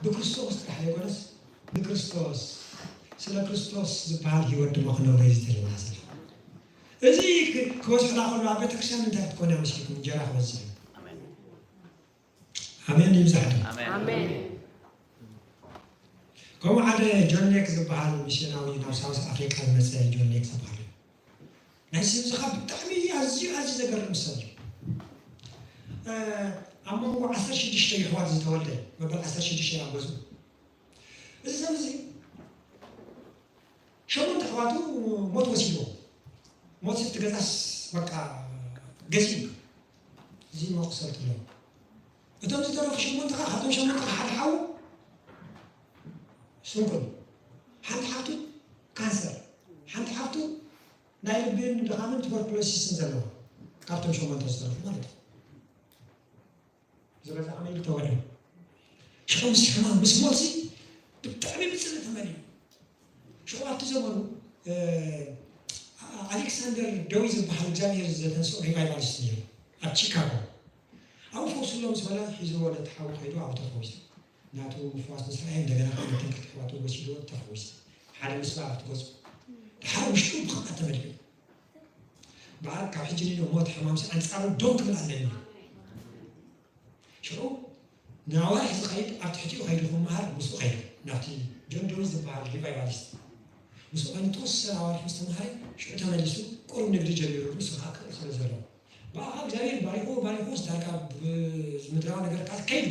ብክርስቶስ ጥራሕ ዘይኮነስ ብክርስቶስ ስለ ክርስቶስ ዝበሃል ህይወት ድማ ክነብሮ እዩ ዝደለና ዘሎ። እዚ ክበዝሑና ከሎ ኣብ ቤተክርስትያን እንታይ ክትኮን እያ መስልኩም እንጀራ ክበዝሕ እዩ። ኣሜን ይብዛሕ። ኣሜን። ከምኡ ሓደ ጆን ሌክ ዝበሃል ሚስዮናዊ ናብ ሳውስ ኣፍሪቃ ዝመፀ ጆን ሌክ ዝበሃል እዩ። ናይ ስም ዝኻ ብጣዕሚ ኣዝዩ ኣዝዩ ዘገርም ሰብ እዩ። ኣብ መንጎ ዓሰርተ ሽዱሽተ ይሕዋት ዝተወልደ መበል ዓሰርተ ሽዱሽተ ኣብ ገዝኡ እዚ ሰብ እዚ ሸሞንተ ኣሕዋቱ ሞት ወሲድዎ። ሞት ስፍቲ ገዛስ በቃ ገዚኡ እዚ መቁሰልቲ ኣለዎ። እቶም ዝተረፉ ሸሞንተ ከዓ ካብቶም ሸሞንተ ከዓ ሓደ ሓዉ ስንኩል፣ ሓንቲ ሓፍቱ ካንሰር፣ ሓንቲ ሓፍቱ ናይ ልብን ድኻምን ቱበርኩሎሲስን ዘለዋ ካብቶም ሸሞንተ ዝተረፉ ማለት እዩ። ዝበዛ ከመይ ኢሉ ተወልደ ሽዑ ምስ ሕማም ምስ ሞትሲ ብጣዕሚ ብፅልኢ ተመልዩ። ሽዑ ኣብቲ ዘመኑ ኣሌክሳንደር ደዊ ዝበሃል እግዚኣብሔር ዘተንስኦ ሪቫይቫሊስት ነይሩ ኣብ ቺካጎ። ኣብኡ ፈውስሎ ምስ በለ ሒዝዎ ነቲ ሓዊ ከይዱ ኣብኡ ተፈዊሱ። ናቱ ምፍዋስ ምስ ረኣየ እንደገና ከዓ ነተን ክልተ ኣሕዋቱ ወሲድዎ ተፈዊሱ። ሓደ ምስ በኣ ኣብቲ ገፁ ድሓር ውሽጡ ብኽፍኣት ተመሊኡ። በኣር ካብ ሕጂ ንዶ ሞት ሕማምሲ ኣንፃሩ ደው ክብል ኣለኒ። ሽዑ ንኣዋርሕ ዝኸይድ ኣብ ትሕቲኡ ከይዱ ክመሃር ምስኡ ከይዱ ናብቲ ጆን ዶዊስ ዝበሃል ሪቫይቫሊስት ምስኡ ኮይኑ ተወሰነ ኣዋርሕ ምስ ተምሃረ ሽዑ ተመሊሱ ቁሩብ ንግዲ ጀሚሩ ንሱ ከዓ ክእል ስለ ዘለዎ ብኣኻ እግዚኣብሔር ባሪኮ ባሪኮስ ዳርጋ ብምድራዊ ነገር ከዓ ከይዱ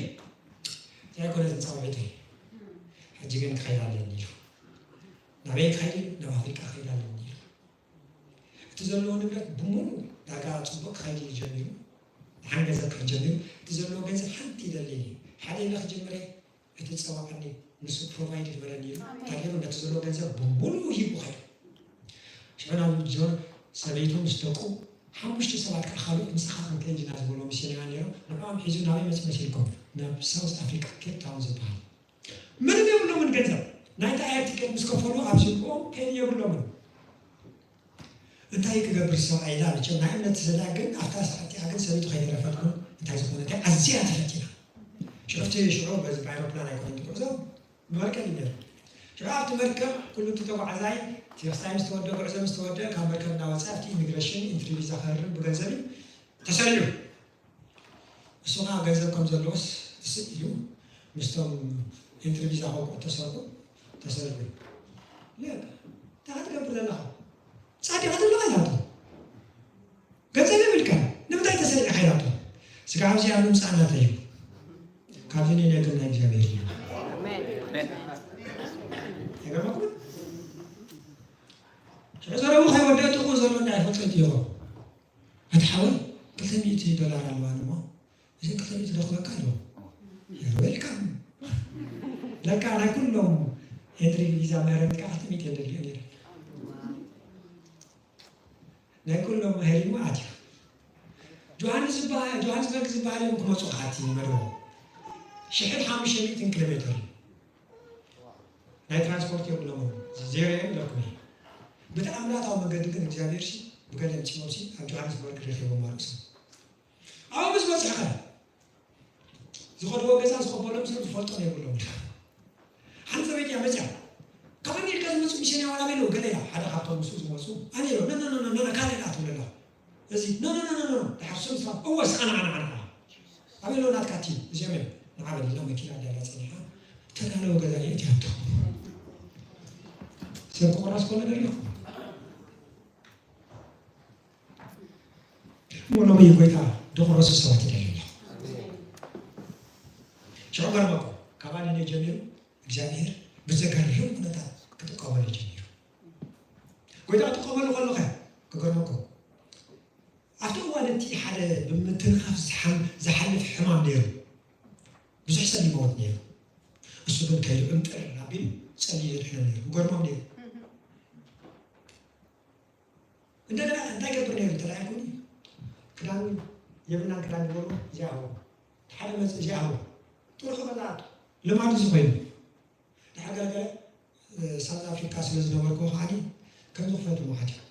እንታይ ኮነ ዝፃውዒት ሕጂ ግን ክኸይድ ኣለኒ ኢሉ ናበይ ክኸይድ ናብ ኣፍሪቃ ክኸይድ ኣለኒ ኢሉ እቲ ዘለዎ ንብረት ብምሉእ ዳርጋ ፅቡቅ ክኸይድ እዩ ጀሚሩ። ደሓን ገንዘብ ክሕዝ ጀሚሩ። እቲ ዘለዎ ገንዘብ ሓንቲ ይደሊ እዩ። ሓደ ኢለ ክጅምረ እቲ ዝፀዋዓኒ ንሱ ፕሮቫይድ ይግበረኒ ኢሉ ተሪሩ ነቲ ዘለዎ ገንዘብ ብምሉእ ሂቡ ከደ። ሽዑ ናብ ጆን ሰበይቱ ምስ ደቁ ሓሙሽተ ሰባት ከዓ ካልኦት ምሳኻ ክንከይድ ኢና ዝበሎ ሚስዮናውያን ነይሮም። ንዕኦም ሒዙ ናበይ መፅ መሲልኩም? ናብ ሳውዝ ኣፍሪቃ ኬፕ ታውን ዝበሃል ምንም የብሎምን ገንዘብ ናይታ ኣየር ቲኬት ምስ ከፈሉ ኣብ ስልክኦም ፔን የብሎምን እንታይ ክገብር ሰብኣይ ኢላ መቸም ናይ እምነት ስለ ግን ኣብታ ሰዓት እቲኣ ግን ሰበይቱ ከይተረፈት ግን እንታይ ዝኾነ እንታይ ኣዝያ ተፈቲና ሽዑ እቲ ሽዑ በዚ ብኣይሮፕላን ኣይኮነን ትጉዕዞ፣ ብመርከብ እዩ ነይሩ። ሽዑ ኣብቲ መርከብ ኩሉ እቲ ተጓዓዛይ እቲ ክስታይ ምስ ተወደአ፣ ጉዕዞ ምስ ተወደአ፣ ካብ መርከብ እናወፀ ኣብቲ ኢሚግሬሽን ኢንትሪ ቪዛ ክህርም ብገንዘብ እዩ ተሰሪዑ። እሱ ከዓ ገንዘብ ከም ዘለዎስ ትስእ ኢሉ ምስቶም ኢንትሪ ቪዛ ከውቅዑ ተሰርዑ ተሰሪዑ። ለ፣ እንታይ ክትገብር ዘለኻ? ጻድቕ ዘለኻ ኢላቶ። ገንዘብ የብልካ፣ ንምንታይ ተሰሪዕካ ኢላቶ። ስጋብ እዚኣ ምምጻእ ናተይ እዩ። ካብዚ ንላዕሊ ግን ናይ እግዚኣብሔር እዩ። ኣሜን። ኣይገርመኩም? ሽዑ ዘረቡ ከይወደአ ጥቕኡ ዘሎ እንታይ ይፈልጦ ይኾን? ኣቲ ሓወይ፣ ክልተ ሚእቲ ዶላር ኣለዋ እሞ፣ እዚ ክልተ ሚእቲ ዶ ክበካ ኣለዎ? You're welcome። ለካ ናይ ኩሎም ኤንትሪ ቪዛ መህረምትካ ክልተ ሚእቲ የደልዮ ነይረ። ናይ ኩሎም ኣህሊሙ ኣትዩ። ጆሃንስ ዝበሃል፣ ጆሃንስበርግ ዝበሃል እዮም ክመፁ ክሓቲ ይመርዎ። ሽሕን ሓሙሽተ ሚእትን ኪሎ ሜትር እዩ። ናይ ትራንስፖርት የብሎምን፣ ዜሮ እዮም ኢለኩም እየ። ብተኣምራታዊ መገዲ ግን እግዚኣብሔር ሲ ብገለ ኣምፂኦም ሲ ኣብ ጆሃንስበርግ ረኺቦም ኣርእሶም። ኣብኡ ምስ በፅሑ ኸ ዝኸድዎ ገዛ ዝቐበሎም ሰብ ዝፈልጦም የብሎም። ሓንቲ ሰበይቲ እያ መፅያ። ካብ ኣሜሪካ ዝመፁ ሚስዮናውያን ኣበይ ኣለዉ? ገለ ኢላ ሓደ ካብቶም ምስኡ ዝመፁ ኣበይ ኣለዉ? ኖ ኖ ኖ ኖ ኖ ካልእ ኢላ ትብለላ። እዚ ኖ ኖ ኖ ኖ ኖ ድሓር ስም ስማ እወ ስኻ ንዓ ንዓ ንዓ ኣበይ ኣለዉ ናትካ እቲ እዚኦም እዮም ንዓ በል ኢላ መኪና ኣዳልያ ፀኒሓ ተዳለወ ገዛ እየ እትያቶ ሰብ ክቑራስ ከሎ ደሪኹ እሞ ሎሚ ጎይታ ደቑረሱ ሰባት ይደሊ ኣሎ። ሽዑ ገርመኩም ካብ ኣሊነ ጀሚሩ እግዚኣብሔር ብዘገርም ኩነታት ክጥቀመሉ ጀሚሩ። ጎይታ ክጥቀመሉ ከለኸ ክገርመኩም ኣብቲ እዋን እቲ ሓደ ብምትንኻፍ ዝሓልፍ ሕማም ነይሩ። ብዙሕ ሰብ ይመወት ነይሩ። እሱ ግን ከይዱ ዕምጥር ኣቢሉ ጸልዩ ዘድሕኖ ነይሩ። ይገርሞም ነይሩ። እንደገና እንታይ ገብር ነይሩ ተላኢልኩኒ ክዳን የብልናን ክዳን ዝበሉ እዚኣ ሃቦ ሓደ መጽ እዚኣ ሃቦ ጥርሑ ገዛ ልማዱ እዚ ኮይኑ ድሓር ገለገለ ሳውዝ ኣፍሪካ ስለ ዝነበርኩ ከዓኒ ከምዚ ክፈቱ ማለት እዩ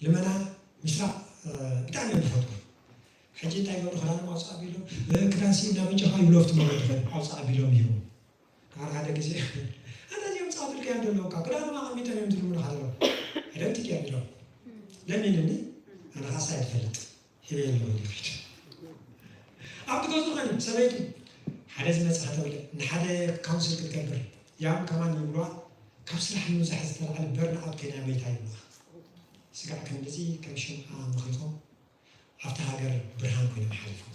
ልመና ምስራቕ ብጣዕሚ እዮም ዝፈትኩ ሕጂ እንታይ ገብሩ ክዳኖም ኣውፅእ ኣቢሎም ክዳን ሲ እናበጃኻ ይብሎ ኣብቲ መገዲ ኸ ኣውፅእ ኣቢሎም ይህቡ ሓደ ሓደ ግዜ ኣነ እዚኦም ፃፍልካ እዮም ዘለውካ ክዳኖም ኣቐሚጦም እዮም ዝልምኑኻ ዘለዉ ኣይደንትክ እዮም ኢሎም ለሚንኒ ኣነ ኻሳ ይትፈልጥ ሂበ ኣለዎ ይኸድ ኣብቲ ገዝኡ ኸን ሰበይቲ ሓደ ዝመፅእ ከተብለ ንሓደ ካውንስል ክትገብር ያም ከማን ይብልዋ ካብ ስራሕ ምብዛሕ ዝተላዕለ በርንኣውት ከይና መይታ ይብልዋ ስጋዕ ክንድዚ ከም ሽምዓ ምኺኾም ኣብቲ ሃገር ብርሃን ኮይኖም ሓሊፎም።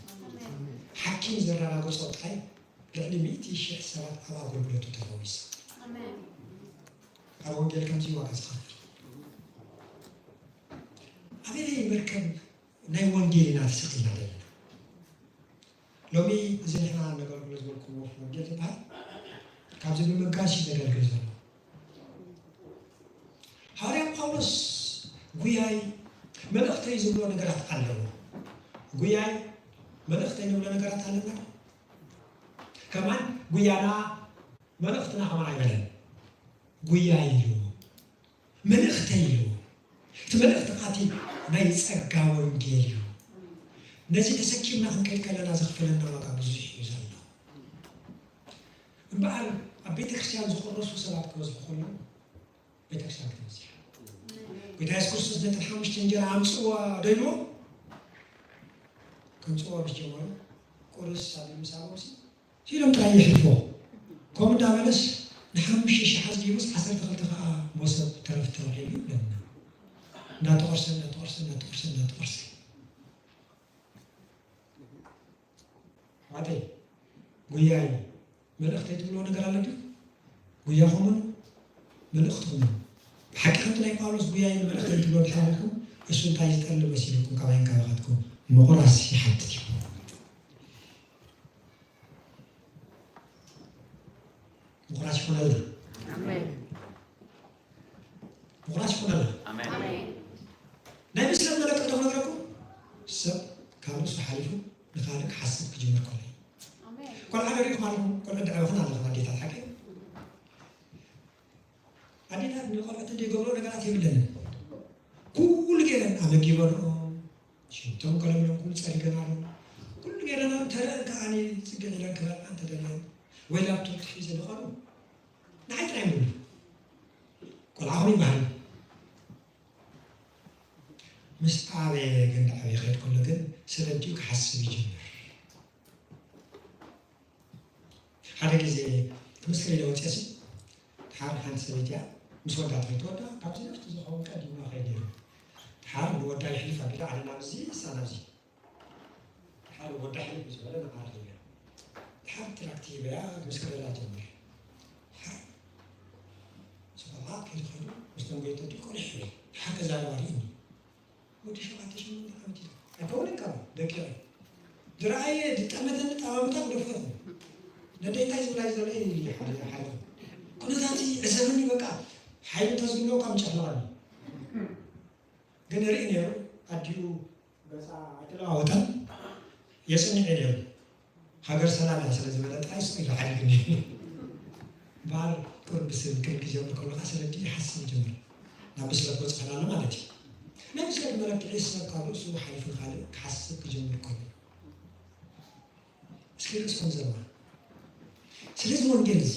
ሓኪም ዘረጋገጾ ጥራይ ልዕሊ ሚእቲ ሽሕ ሰባት ኣብ ኣገልግሎቱ ተፈዊሱ። ኣብ ወንጌል ከምዚ ዋጋ ዝኸፍል ኣበይ መርከብ ናይ ወንጌል ኢና ተሰቒልና ዘለና። ሎሚ እዚ ንሕና ነገልግሎ ዝበልኩዎ ወንጌል ዝበሃል ካብዚ ብምጋሽ ዘገልግል ዘሎ ሃዋርያ ጳውሎስ ጉያይ መልእኽተይ ዝብሎ ነገራት ኣለዎ። ጉያይ መልእኽተይ ንብሎ ነገራት ኣለና። ከማን ጉያና መልእኽትና ከማን ኣይበለን። ጉያይ ኢልዎ፣ መልእኽተይ ኢልዎ። እቲ መልእኽቲ ኻቲ ናይ ጸጋ ወንጌል እዩ። ነዚ ተሰኪምና ክንከይድ ከለና ዘኽፍለና ዋጋ ብዙሕ እዩ ዘሎ። እምበኣር ኣብ ቤተ ክርስቲያን ዝቕረሱ ሰባት ክበዝሑ ከለዉ ቤተክርስትያን ክትበዝሕ ጎይታ የሱስ ክርስቶስ ነተን ሓሙሽተ እንጀራ ኣምፅዋ ዶ ኢልዎም ከምፅዋ ምስ ጀመሩ ቁርስ ኣብ ምሳቦም ሲ ሲሎም ጥራይ የሕልፎ ከምኡ እንዳበለስ ንሓሙሽተ ሽሕ ኣዝጊቡስ ዓሰርተ ክልተ ከዓ ሞሰብ ተረፍ ተባሂሉ ይብለና እንዳተቆርሰ እንዳተቆርሰ እንዳተቆርሰ እንዳተቆርሰ ኣተይ ጉያይ መልእኽተይ ትብልዎ ነገር ኣሎ ድዩ? ጉያኹምን መልእኽትኹምን ብሓቂ ከምቲ ናይ ጳውሎስ ጉያይ መልእኽተይ ትብሎ ድሓር ኢልኩም እሱ እንታይ ዝጠሊ መሲልኩም ካባይን ካባኻትኩም ምቑራስ ይሓትት እዩ። ምቑራስ ይኾነልና። ኣሜን። ምቑራስ ይኾነልና። ኣሜን። ናይ ብስለት መለክዒ ዶ ክነግረኩም? ሰብ ካብ ርእሱ ሓሊፉ ንኻልእ ክሓስብ ክጅምር ከሎ እዩ። ኣሜን። ቆልዓ ዶ ርኢኹም ኣለኹም? ቆልዑ ደዕበኽን ኣለኽን ኣዴታት ሓቂ? ኣዴታት ንቆልዑት ዘይገብሮ ነገራት የብለንን። ኩሉ ገይረን ኣመጊበንኦም፣ ሽንቶም ቀለምሎም ኩሉ ጸሪገናሎም። ኩሉ ገይረናሎም ተረን ከዓኒ ጽግዕ ኢለን ክበልዓ እንተደልየን ወይ ላፕቶፕ ሒዘ ዝቐርቡ ንዓይ ጥራይ ምብሉ። ቆልዓ ኹም ይበሃል። ምስ ዓበየ ግን፣ ዓበየ ክኸይድ ከሎ ግን ስለ ኣዲኡ ክሓስብ ይጅምር። ሓደ ግዜ ክምስክር ኢለ ወፅኤሲ፣ ድሓር ሓንቲ ሰበይቲ እያ ምስ ወዳ ትኸይድ። ወዳ ካብዚ ናብቲ ዝኸውን ቀዲምና ኸይድ ነይሩ። ድሓር ንወዳ የሕልፍ ኣቢላ ኣነ ናብዚ፣ እሳ ናብዚ። ድሓር ወዳ ሕልፍ ምስ በለ ንዓረፍ ኢላ። ድሓር ትራክት ሂበያ ክምስክረላ ጀመረ። ድሓር ምስ ቆልዓ ከይዱ ከይዱ ምስቶም ጎይተቱ ቆሊሕ ይብል። ድሓር ተዛረባ ርኢኒ። ወዲ ሸውዓተ ሸሞንተ ዓመት እዩ። ኣይከውንን ካብ ደቂቐ ዝረኣየ ዝጠመተኒ ጠማምታ ክደፍኦ ይኽእል። ነደይ እንታይ ዝብላ እዩ ዘሎ ኢሉ ሓደ ሓደ ኩነታት እዩ ዕዘበኒ በቃ ሓይሊ እንተዝህልዎ ካብ ምጨፍለቐኒ። ግን ርኢ ነይሩ ኣዲኡ ገፃ ኣይተለዋወጠን። የፅንዕ ነይሩ። ሃገር ሰላም እያ ስለ ዝበለ ጥራይ ስቕ ኢሉ ሓዲግኒ። እምበኣር ቁሩብ ብስል ክብል ክጀምር ከሎ ከዓ ስለ ኣዲኡ ይሓስብ ይጀምር። ናብ ብስለት በፂሑና ኣሎ ማለት እዩ። ናይ ብስለት መለክዒ ሰብ ካብ ርእሱ ሓሊፉ ንኻልእ ክሓስብ ክጀምር ከሎ። እስኪ ርእስኹም ዘርዋ። ስለዚ ወንጌል እዚ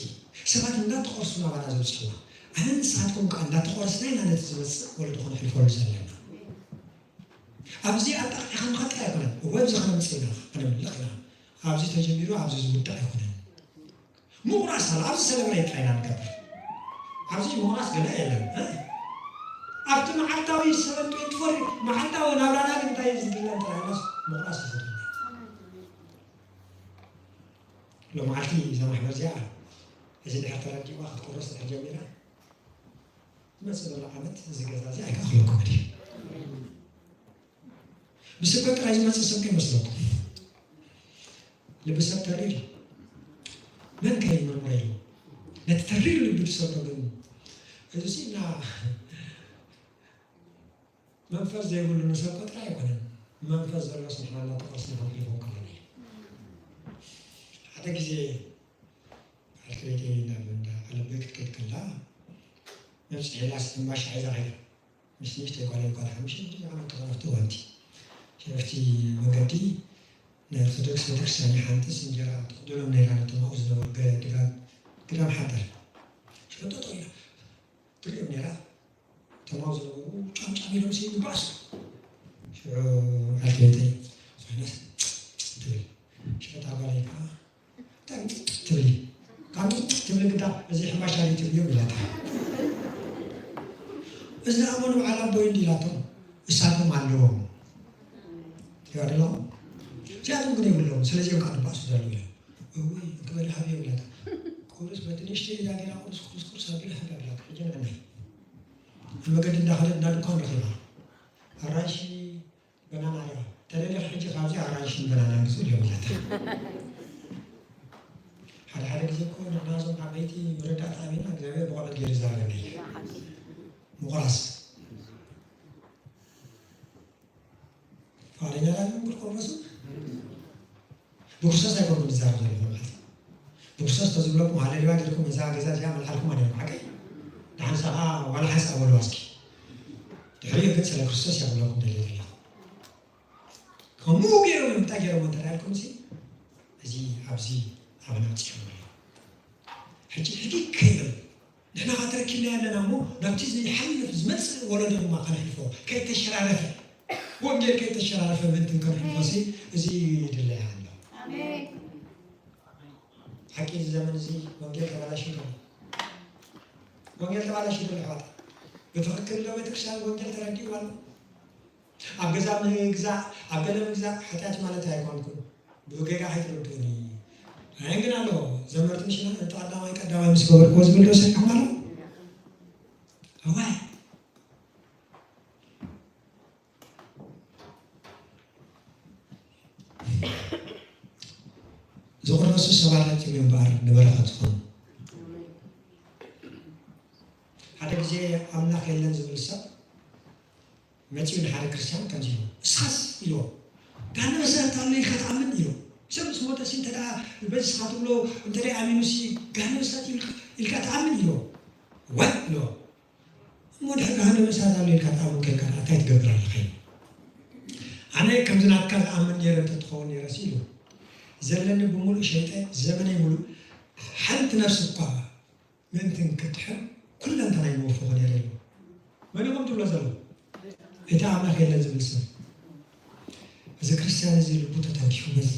ሰባት እንዳተቖርሱ ናባና ዘብፅሕዋ፣ ኣነ ንስኻትኩም ከዓ እንዳተቖረስና ኢና ነቲ ዝመፅእ ወለዶ ክነሕልፈሉ ዘለና። ኣብዚ ኣጣቂዕካ ምኻድ ጥራይ ኣይኮነን። እወ፣ ኣብዚ ከነምፅእ ኢና፣ ከነምልኽ ኢና። ኣብዚ ተጀሚሩ ኣብዚ ዝውዳእ ኣይኮነን። ምቑራስ ኣሎ። ኣብዚ ሰለብሬት ጥራይ ኢና ንገብር። ኣብዚ ምቑራስ ገለ የለን፣ እ? ኣብቲ መዓልታዊ ሰቨን ትወንቲ ፎር መዓልታዊ ናብራና ግን እንታይ እዩ ዝድለን ጥራይ ኢልናስ ምቑራስ እዩ ዝድለን። ሎማዓልቲ እዛ ማሕበር እዚኣ እዚ ድሕር ተረዲእዋ ክትቁረስ ድሕር ጀሚራ፣ ዝመጽእ ዘሎ ዓመት እዚ ገዛ እዚ ኣይከኣኽለኩምን እዩ። ብስብከት ጥራይ ዝመጽእ ሰብ ከይመስለኩም። ልቢ ሰብ ተሪር እዩ። መን ከ ይምርምሮ ኢሉ ነቲ ተሪር ልቢ ዝሰዶ ግን እዚ ሲ እና መንፈስ ዘይብሉ ንሰብ ቆጥራ ኣይኮነን። መንፈስ ዘሎስ ንሕና እናተቆርስና ክንሕልፎ ከለና እዩ። ሓደ ግዜ በዓልቲ ቤተይ ናብ እንዳ ኣለቦይ ክትከይድ ከላ መብፅሒ ኢላስ ሕምባሻ ሒዛ ከይዳ። ምስ ንእሽተይ ጓለይ እኳ ሓሙሽተ ሽዱሽተ ዓመት ትኾና ኣብቲ እዋንቲ። ኣብቲ መገዲ ናይ ኦርቶዶክስ ቤተክርስትያን ሓንትስ እንጀራ ትቕደሎም ነይራ ነቶም ኣብኡ ዝነበሩ ገ-፣ ድጋም፣ ግዳም ሓዳር። ሽዑ ጠጠው ኢላ ትሪኦም ነይራ። እቶም ኣብኡ ዝነበሩ ጫምጫም ኢሎም ስኢሉ ይበኣሱ። ሽዑ ዓልቲ ቤተይ ዝኾነት ትብል። ሽዑ እታ ጓለይ ከዓ እንታይ ትብሊ? ካብ ትብሊ ግዳ እዚ ሕምባሻ ድዩ ትብልዮም ኢላታ። እዚ ዝኣመኑ በዓል ኣቦይ እንዲ ኢላቶም እሳቶም ኣለዎም። ይባደሎም እዚኣቶም ግን የብሎም። ስለዚኦም ከዓ ድባእሱ ዘለዉ እዮም። እውይ እንክበል ሃብዮም ኢላታ። ቁርስ በቲ ንእሽተይ ኢዳ ገይራ ቁርስ ቁርስ ቁርስ ኣቢላ ሃብ ኣቢላታ። ሕጂ ንዕናይ ኣብ መገዲ እንዳኸደት እንዳ ድኳን ረኺባ። ኣራንሺ በናና ሪኣ። ተደሊኻ ሕጂ ካብዚ ኣራንሽን በናናን ግዝኡ ኢሎም ኢላታ። ሓደ ሓደ ግዜ እኮ ንሕና እዞም ዓበይቲ ምርዳእታ ኣቢና እግዚኣብሔር ብቆልዑት ገይሩ ይዛረበና እዩ። ምቑራስ። ፍቓደኛ ዳግም ክቆረሱ ብክርስቶስ ኣይኮንኩም ዝዛረብ ዘለኹ ማለት እዩ። ብክርስቶስ ተዝብለኩም ሃለልዋ ጌርኩም እዛ ገዛ እዚኣ መልዓልኩማ ነይርኩም ሓቀይ። ደሓን ሳኻ ዋላ ሓንሳእ በልዋ እስኪ። ድሕሪኡ ግን ስለ ክርስቶስ እያ ክብለኩም ደልየ ዘለኹ። ከምኡ ገይሮም እዮም እንታይ ገይሮም እንተ ኢልኩም ሲ እዚ ኣብዚ ኣበና ኣብፂሖም ኣለዉ። ሕጂ ሕጊ ከይብል ንሕና ኸዓ ተረኪብናዮ ኣለና እሞ ናብቲ ዘይሓልፍ ዝመፅእ ወለዶ ድማ ከነሕልፎ ከይተሸራረፈ ወንጌል ከይተሸራረፈ ምእንትን ከነሕልፎ ሲ እዚ ይድለያ ኣሎ። ኣሜን። ሓቂ እዚ ዘመን እዚ ወንጌል ተባላሽዩ ዘሎ። ወንጌል ተባላሽዩ ዘሎ ኣሕዋት። ብትኽክል ዶ ቤተክርስትያን ወንጌል ተረዲእዋ ኣሎ? ኣብ ገዛ ምግዛእ፣ ኣብ ገለ ምግዛእ ሓጢኣት ማለት ኣይኮንኩን። ብጌጋ ከይትርድኡኒ። ኣየን ግን ኣሎ፣ ዘመርቲ ምሽና እቲ ቀዳማይ ቀዳማይ ምስ ገበርክዎ ዝብል ዶ ሰሚዕኩም ኣሎ? እዋይ። ዝቕረሱ ሰባት እዮም እምበኣር ንበረኸት ዝኾኑ። ሓደ ግዜ ኣምላኽ የለን ዝብል ሰብ መጺኡ ንሓደ ክርስትያን ከምዚ ኢልዎ፣ "እስኻስ" ኢልዎ፣ "ጋህነመ እሳት ኣሎ ኢልካ ትኣምን?" ኢልዎ። ሰብ ምስ ሞተሲ እንተ ደኣ በዚ እስኻ ትብሎ እንተ ደኣ ኣሚኑሲ ጋህነመ እሳት ኢልካ፣ ኢልካ ትኣምን? ኢልዎ። "እወ" ኢልዎ። "እሞ ድሕሪ ጋህነመ እሳት ኣሎ ኢልካ ትኣምን ከይንካ ደኣ እንታይ ትገብር ኣለኻ?" ኢልዎ። "ኣነ ከምዚ ናትካ ዝኣምን ነይረ እንተትኸውን ነይረሲ" ኢልዎ። ዘለኒ ብምሉእ ሸይጠ፣ ዘመነይ ምሉእ ሓንቲ ነፍሲ እኳ ምእንትን ክትድሕን ኩለንተናይ ምወፍኹ ነይረ ኢሉ። መን ኢኹም ትብሎ ዘለኹም? እቲ ኣምላኽ የለን ዝብል ሰብ። እዚ ክርስትያን እዚ ልቡ ተተንኪፉ በዚ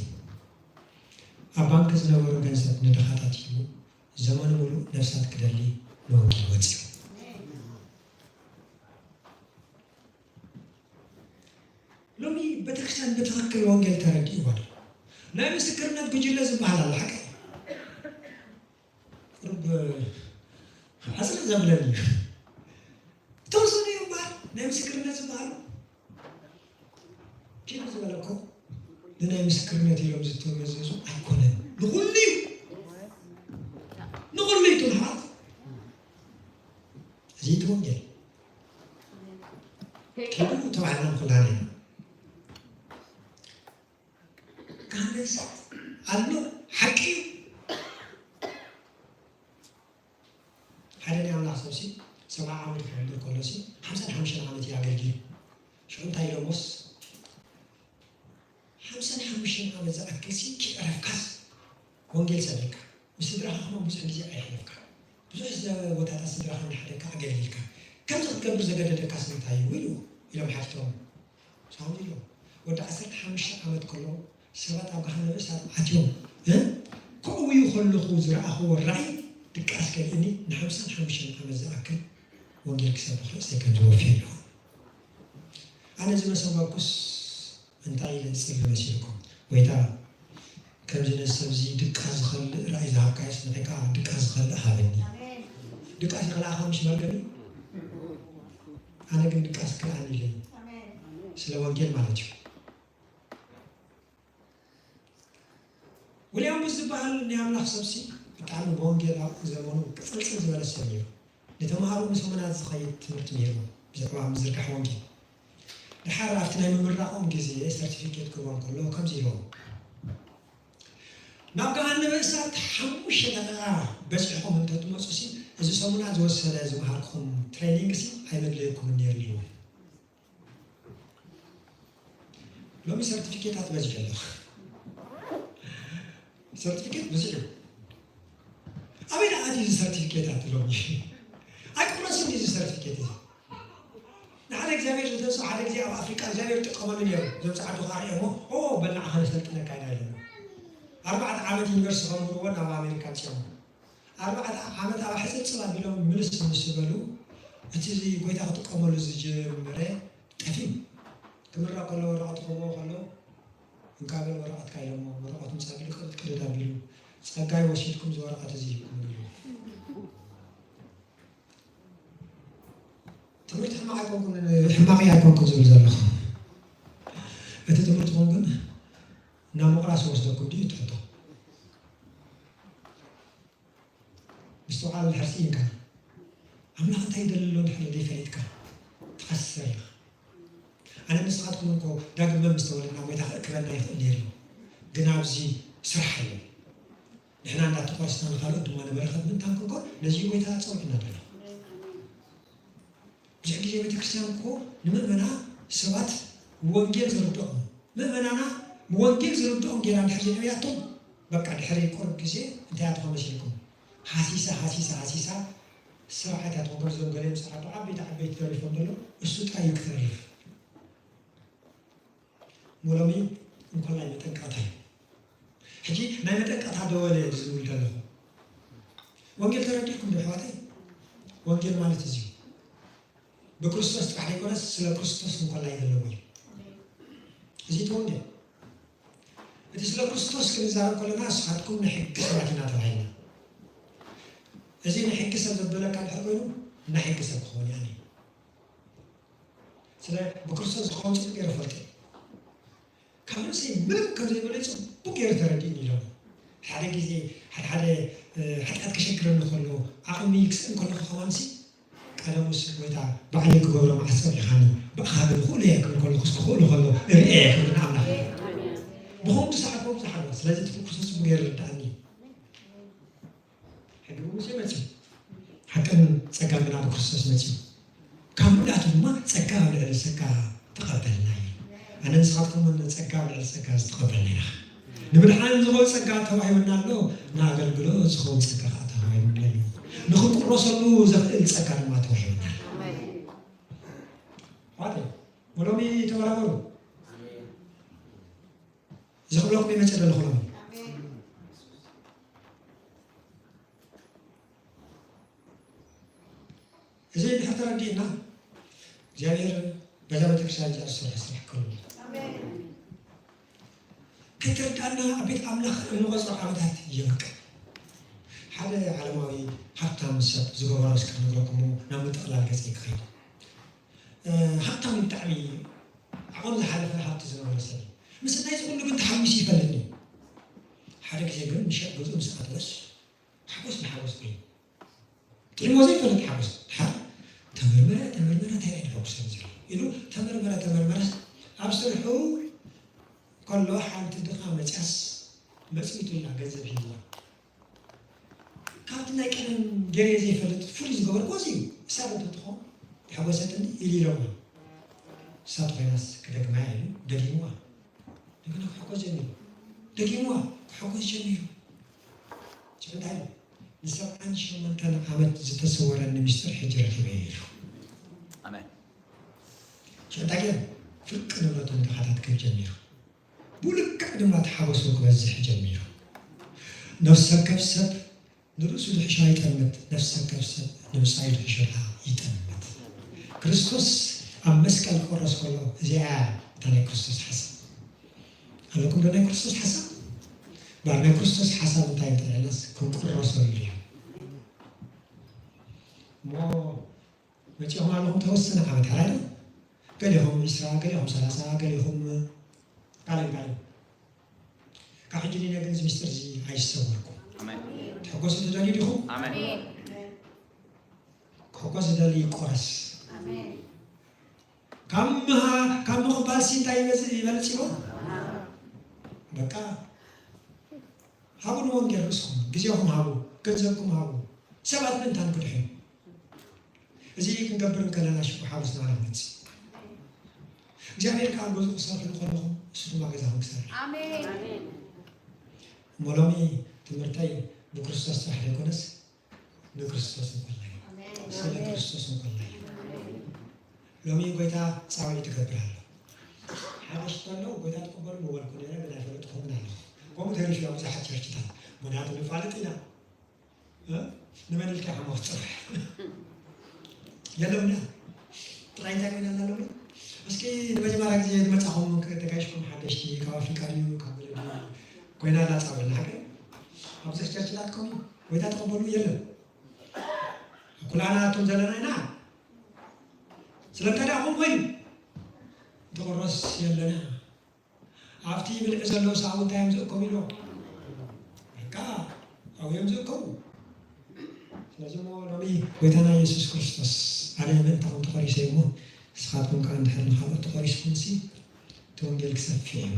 ኣብ ባንክ ዝነበሮ ገንዘብ ንድኻታት ሂቡ ዘመኑ ምሉእ ነፍሳት ክደሊ ንወንጌል ወፂኡ። ሎሚ ቤተክርስትያን ብትኽክል ወንጌል ተረዲእዋ ዶ? ናይ ምስክርነት ጉጅለ ዝበሃል ኣሎ፣ ሓቂ? ቁሩብ ሕፅር ዘብለኒ እዩ። ተወሰኑ እዮም በሃል ናይ ምስክርነት ዝበሃሉ። ኪዱ ዝበለ እኮ ንናይ ምስክርነት ኢሎም ዝተመዘዙ ኣይኮነን። ንኹሉ እዩ። ንኹሉ እዩ ትምሃር። እዚ እቲ ወንጌል። ኪዱ ተባሂልና ንኹላና ኢና። ካህንስ ኣሎ፣ ሓቂ እዩ። ሓደ ናይ ኣምላኽ ሰብሲ ሰብዓ ዓመት ክሕብር ከሎሲ ሓምሳን ሓሙሽተን ዓመት እዩ ኣገልጊሉ። ሽዑ እንታይ ኢሎሞስ፣ ሓምሳን ሓሙሽተን ዓመት ዝኣክልሲ ከይዕረፍካስ ወንጌል ሰቢካ፣ ምስ ስድራኻ ከማን ብዙሕ ግዜ ኣየሕለፍካን። ብዙሕ ዘ-፣ ቦታታት ስድራኻ እንዳሓደግካ ኣገልጊልካ። ከምዚ ክትገብር ዘገደደካስ እንታይ እዩ? ኢሉ ኢሎም ሓቲቶም። ሳሙኤል ወዲ ዓሰርተ ሓሙሽተ ዓመት ከሎ ሰባት ኣብ ገሃነመ እሳት ኣትዮም፣ እ፣ ከእውዩ ከለኹ ዝረኣኽዎ ራእይ ድቃስ ከልእኒ ንሓምሳን ሓሙሽተን ዓመት ዝኣክል ወንጌል ክሰብኽ ርእሰይ ከም ዝወፍየ ኣለኹ። ኣነ ዝመሰመርኩስ እንታይ ኢለ ዝጽሊ መሲልኩም? ጎይታ፣ ከምዚ ነዚ ሰብዚ ድቃስ ዝኸልእ ራእይ ዝሃብካዮስ ንዓይ ከኣ ድቃስ ዝኸልእ ሃበኒ። ድቃስ ይኽልኣኻ ምሽ መርገም እዩ። ኣነ ግን ድቃስ ክልኣኒ ኢለኒ። ስለ ወንጌል ማለት እዩ። ዊልያም ቡዝ ዝበሃል ናይ ኣምላኽ ሰብሲ ብጣዕሚ ብወንጌል ኣብ ዘመኑ ቅጽልጽል ዝበለ ሰብ ነይሩ። ንተምሃሮ ንሰሙናት ዝኸይድ ትምህርቲ ነይሩ ብዛዕባ ምዝርጋሕ ወንጌል። ድሓር ኣብቲ ናይ ምምራቖም ግዜ ሰርቲፊኬት ክህቦም ከሎ ከምዚ ኢሎም፣ ናብ ገሃነመ እሳት ሓሙሽተ ደቂቓ በጺሕኩም እንተትመጹሲ እዚ ሰሙናት ዝወሰደ ዝመሃርኩኹም ትሬኒንግሲ ኣይመድለየኩምን ነይሩ ኢልዎም። ሎሚ ሰርቲፊኬታት በዚሑ ኣሎ። ሰርቲፊኬት ብዙሕ እዩ። ኣበይ ደኣ ኣትዩ እዚ ሰርቲፊኬታት ሎሚ? ኣይቅረስን እዩ እዚ ሰርቲፊኬት እዚ። ንሓደ እግዚኣብሔር ዝተንስኦ ሓደ ግዜ ኣብ ኣፍሪቃ እግዚኣብሔር ይጥቀመሉ ነይሩ። እዞም ጸዓዱ ከኣ ርእዮሞ፣ "ኦ፣ በል ንዓኻ ነሰልጥነካ ኢና" ኢሎሞ። ኣርባዕተ ዓመት ዩኒቨርሲቲ ከምህርዎ ናብ ኣሜሪካ ኣምጺኦሞ። ኣርባዕተ ዓመት ኣብ ሕጽር ጽብ ኣቢሎም ምልስ ምስ በሉ፣ እቲ ጎይታ ክጥቀመሉ ዝጀመረ ጠፊኡ። ክምረቕ ከሎ ወረቐቱ ክህቦ ከሎ፣ "እንካ በል ወረቐትካ" ኢሎሞ፣ ወረቐቱ ምስ ኣቢሉ ቅድድ ቅድድ ኣቢሉ፣ "ጸጋይ ወሲድኩም እዚ ወረቐት እዚ ሂብኩም" ኢሉ። ትምህርቲ ሕማቕ ኣይኮንኩን፣ ሕማቕ ኣይኮንኩን ዝብል ዘለኹ። እቲ ትምህርትኹም ግን ናብ ምቕራስ ይወስደኩም ድዩ? ትሕቶ። ምስትውዓል እንድሕር ስኢንካ፣ ኣምላኽ እንታይ ይደሊ ኣሎ እንድሕር ዘይፈሊጥካ፣ ትኸስር ኢኻ። ኣነ ንስኻትኩም እኮ ዳግመ ምስ ተወለድና ጎይታ ክእክበና ይኽእል ነይሩ እዩ። ግን ኣብዚ ስራሕ ኣሎ። ንሕና እንዳተቆረስና ንኻልኦት ድማ ንበረኸት ምእንታን ክንኮን ነዚ እዩ ጎይታ ጸዊዕና ዘሎ። ብዙሕ ግዜ ቤተክርስትያን እኮ ንምእመና ሰባት ወንጌል ዝርድኦም፣ ምእመናና ወንጌል ዝርድኦም ጌራ እንድሕር ዘይዕብያቶም፣ በቃ ድሕሪ ቁሩብ ግዜ እንታይ እያ ትኾን መሲልኩም? ሃሲሳ፣ ሃሲሳ፣ ሃሲሳ ስርዓት እያ ትኾን። ከምዞም ገለ ምስ ዓቢ ዓበይቲ ዓበይቲ ተሪፎም ዘለዉ፣ እሱ ጥራይ እዩ ክተርፍ። ሞሎሚ እንኮላይ መጠንቀቕታ እዩ። ሕጂ ናይ መጠንቀቕታ ደወለ ዝብል ዘለኹ። ወንጌል ተረዲእኩም ዶ ኣሕዋተይ? ወንጌል ማለት እዚ እዩ። ብክርስቶስ ጥራሕ ዘይኮነስ ስለ ክርስቶስ እንኮላይ ዘለዎ እዩ። እዚ እቲ ወንጌል። እቲ ስለ ክርስቶስ ክንዛረብ ከለና ንስኻትኩም ናይ ሕጊ ሰባት ኢና ተባሂልና። እዚ ናይ ሕጊ ሰብ ዘበለካ እንድሕር ኮይኑ ናይ ሕጊ ሰብ ክኸውን እየ ኣነ። ስለ ብክርስቶስ ዝኸውን ጽቡቕ ገይረ እፈልጥ እየ። ካብ ርእሰይ ምንም ከም ዘይበለ ጽቡቕ ገይረ ተረዲእኒ ኢሎም። ሓደ ግዜ ሓደ ሓደ፣ እ፣ ሓጢኣት ከሸግረኒ ከሎ ዓቕሚ ክስእን ከለኹ ከማንሲ ቀደሙስ ጎይታ ባዕለይ ክገብሮ መዓስ ጸኒሕካኒ፣ ብኣኻ ግን ክእሎ እየ ክብል ከለኹስ ክኽእሎ ከሎ እርኤ እየ ክብል ንኣምላኽ። ብኸምኡ ዝሰሓትዎ ብዙሓት ኣለዉ። ስለዚ እቲ ክርስቶስ ጽቡቕ ገይሩ ይርድኣኒ እዩ። ሕጊ ብሙሴ መጺኡ፣ ሓቅን ጸጋን ግና ብክርስቶስ መጺኡ። ካብ ምልኣቱ ድማ ጸጋ ኣብ ልዕሊ ጸጋ ተቐበልና እዩ። ኣነ ንስኻትኩም እውን ጸጋ ኣብ ልዕሊ ጸጋ ዝተቐበልና ኢና። ንምድሓን ዝኸውን ጸጋ ተዋሂቡና ኣሎ፣ ንኣገልግሎት ዝኸውን ጸጋ ከኣ ተዋሂቡና ኣሎ። ንኽንቁረሰሉ ዘኽእል ጸጋ ድማ ተዋሂቡና ኣሎ። ዋቴ፣ ወሎሚ ተበራበሩ። እዚ ክብለኩም ይመጽእ ዘለኹ ሎሚ። እዚ እንድሕር ተረዲእና፣ እግዚኣብሔር በዛ ቤተክርስትያን እዚኣ ዝሰርሖ ስራሕ ክህሉ። ከይተረዳእና ኣብ ቤት ኣምላኽ እንቆጽሮ ዓመታት ይበቅዕ። ሓደ ዓለማዊ ሃብታም ሰብ ዝገበሮ እስከ ክነግረኩም፣ ናብ ምጥቕላል ገጸይ ክኸይድ። እ፣ ሃብታም እዩ፣ ብጣዕሚ ዓቐኑ ዝሓለፈ ሃብቲ ዝነበረ ሰብ እዩ። ምስ ናይዚ ኩሉ ግን ተሓጒሱ ይፈልጥ እዩ። ሓደ ግዜ ግን ንሸቕ ገዝኡ ምስ ኣተወስ፣ ሓጎስ ንሓጎስ ኮይኑ። ጥዒሞ ዘይፈልጥ ሓጎስ። ድሓር ተመርመረ፣ ተመርመረ፣ እንታይ እዩ ሓጎስ ዘሎ ኢሉ ተመርመረ፣ ተመርመረ። ኣብ ስርሑ ከሎ ሓንቲ ድኻ መጽያስ መጽዊቱላ፣ ገንዘብ ሂብዋ። ካብቲ ናይ ቀደም ገይረ ዘይፈልጥ ፍሉይ ዝገበርኩዎ እዚ እዩ። እሳ ዶ ትኾን ሓጎሰትኒ ኢሉ ኢሎማ። እሳ ተኾይናስ ክደግማ ኢሉ ደጊምዋ። እንደገና ክሕጎስ ጀሚሩ። ደጊምዋ ክሕጎስ ጀሚሩ። ሽዑ እንታይ ኢሉ? ንሰብዓን ሸሞንተን ዓመት ዝተሰወረኒ ምስጢር ሕጂ ረኺበ ኢሉ። ኣሜን። ሽዑ እንታይ ገይሩ? ፍርቂ ንብረቱ ንድኻታት ክህብ ጀሚሩ። ብኡ ልክዕ ድማ እቲ ሓጎሱ ክበዝሕ ጀሚሩ። ነፍሲ ወከፍ ሰብ ንርእሱ ድሕሻ ይጠምት፣ ነፍሲ ወከፍ ሰብ ንብጻዩ ድሕሸላ ይጠምት። ክርስቶስ ኣብ መስቀል ክቑረስ ከሎ፣ እዚኣ እያ እታ ናይ ክርስቶስ ሓሳብ። ኣለኩም ዶ ናይ ክርስቶስ ሓሳብ? እምበኣር ናይ ክርስቶስ ሓሳብ እንታይ እንተልዕልናስ ክንቁረሰሉ እዩ። እሞ መጺኹም ኣለኹም ተወሰነ ዓመት ሓራይ ዶ? ገሊኹም ዕስራ፣ ገሊኹም ሰላሳ፣ ገሊኹም ካልእ ካልእ። ካብ ሕጂ ንነገ ግን እዚ ምስጢር እዚ ኣይሰወርኩም። ኣሜን። ትሕጎሱ ትደልዩ ዲኹም? ኣሜን። ክሕጎስ ዝደሊ ይቆረስ። ኣሜን። ካብ ምሃ-፣ ካብ ምቕባል ሲ እንታይ ይበዝ-፣ ይበልጽ ኢሉ? በቃ ሃቡ ንወንጌል ርእስኹም፣ ግዜኹም ሃቡ፣ ገንዘብኩም ሃቡ። ሰባት ምእንታን ክድሕኑ። እዚ ክንገብር እንከለና ሽኩ ሓጎስ ናባና ክመጽእ። እግዚኣብሔር ከኣ ኣብ ገዝኡ ክሰርሕ እንከለኹም፣ እሱ ድማ ገዛኹም ክሰርሕ። ኣሜን። እሞ ሎሚ ትምህርተይ ብክርስቶስ ጥራሕ ዘይኮነስ፣ ንክርስቶስ እንኮላይ፣ ኣሜን። ስለ ክርስቶስ እንኮላይ። ኣሜን። ሎሚ ጎይታ ጻውዒት ይገብር ኣሎ። ሓደሽቲ ኣለዉ፣ ጎይታ ትቕበሉ ምበልኩ ነይረ፣ ግን ኣይፈለጥኩምን ኣለኹ። ከምኡ ተሪፉ ኣብ ብዙሓት ቸርችታት። ምኽንያቱ ንፋለጥ ኢና። እ? ንመን ኢልካ ኢኻ መኽጽር? የለምና። ጥራይ እንታይ ኮይና ኣላ ሎሚ? እስኪ ንመጀመርያ ግዜ ዝመጻኹም ተጋይሽኩም ሓደሽቲ፣ ካብ ኣፍሪቃ ድዩ፣ ካብ ገለ ድዩ? ኮይና ኣላ ጻውዒትና፣ ሓቂ? ኣብዚ ቸርችታትኩም ጎይታ ተቐበሉ የለን። ኩላና ኣቱም ዘለና ኢና። ስለምንታይ ደኣ ከምኡ ኮይኑ? ንተቆረስ የለና። ኣብቲ ብልዒ ዘለዉ ሰብኣዊ እንታይ እዮም ዝእከቡ ኢልዎም? በቃ ኣብኡ እዮም ዝእከቡ። ስለዚ እሞ ሎሚ ጎይታና የሱስ ክርስቶስ፣ ኣነ ምእንታኹም ተቖሪሰ እየ እሞ፣ ንስኻትኩም ከኣ እንድሕር ንኻልኦት ተቖሪስኩምሲ፣ እቲ ወንጌል ክሰፍሕ እዩ።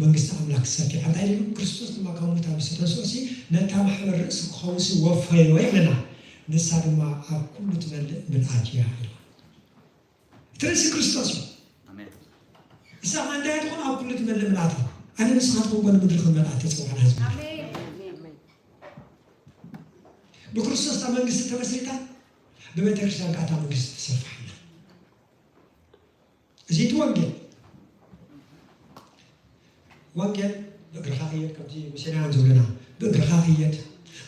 መንግስቲ ኣምላኽ ክሰፍሕ። እንታይ ኢሉ? ክርስቶስ ድማ ካብ ሙታን ምስ ተተንስኦሲ፣ ነታ ማሕበር ርእሲ ክኸውን ሲ ወፈዮ ይብለና። ንሳ ድማ ኣብ ኩሉ ትመልእ ምልኣት እያ ኢሉ። እቲ ርእሲ ክርስቶስ እዩ። ኣሜን። ንሳ ከኣ እንታይ ትኾን? ኣብ ኩሉ ትመልእ ምልኣት እያ። ኣነ ንስኻትኩም እኮ ንምድሪ ክንመልኣ ተጸዋዕና ህዝቢ። ኣሜን። ብክርስቶስ እታ መንግስቲ ተመስሪታ፣ ብቤተ ክርስቲያን ከኣ እታ መንግስቲ ትሰፍሕ ኣላ። እዚ እቲ ወንጌል። ወንጌል ብእግርኻ ክየድ፣ ከምቲ ሚስዮናውያን ዝብሉና፣ ብእግርኻ ክየድ፣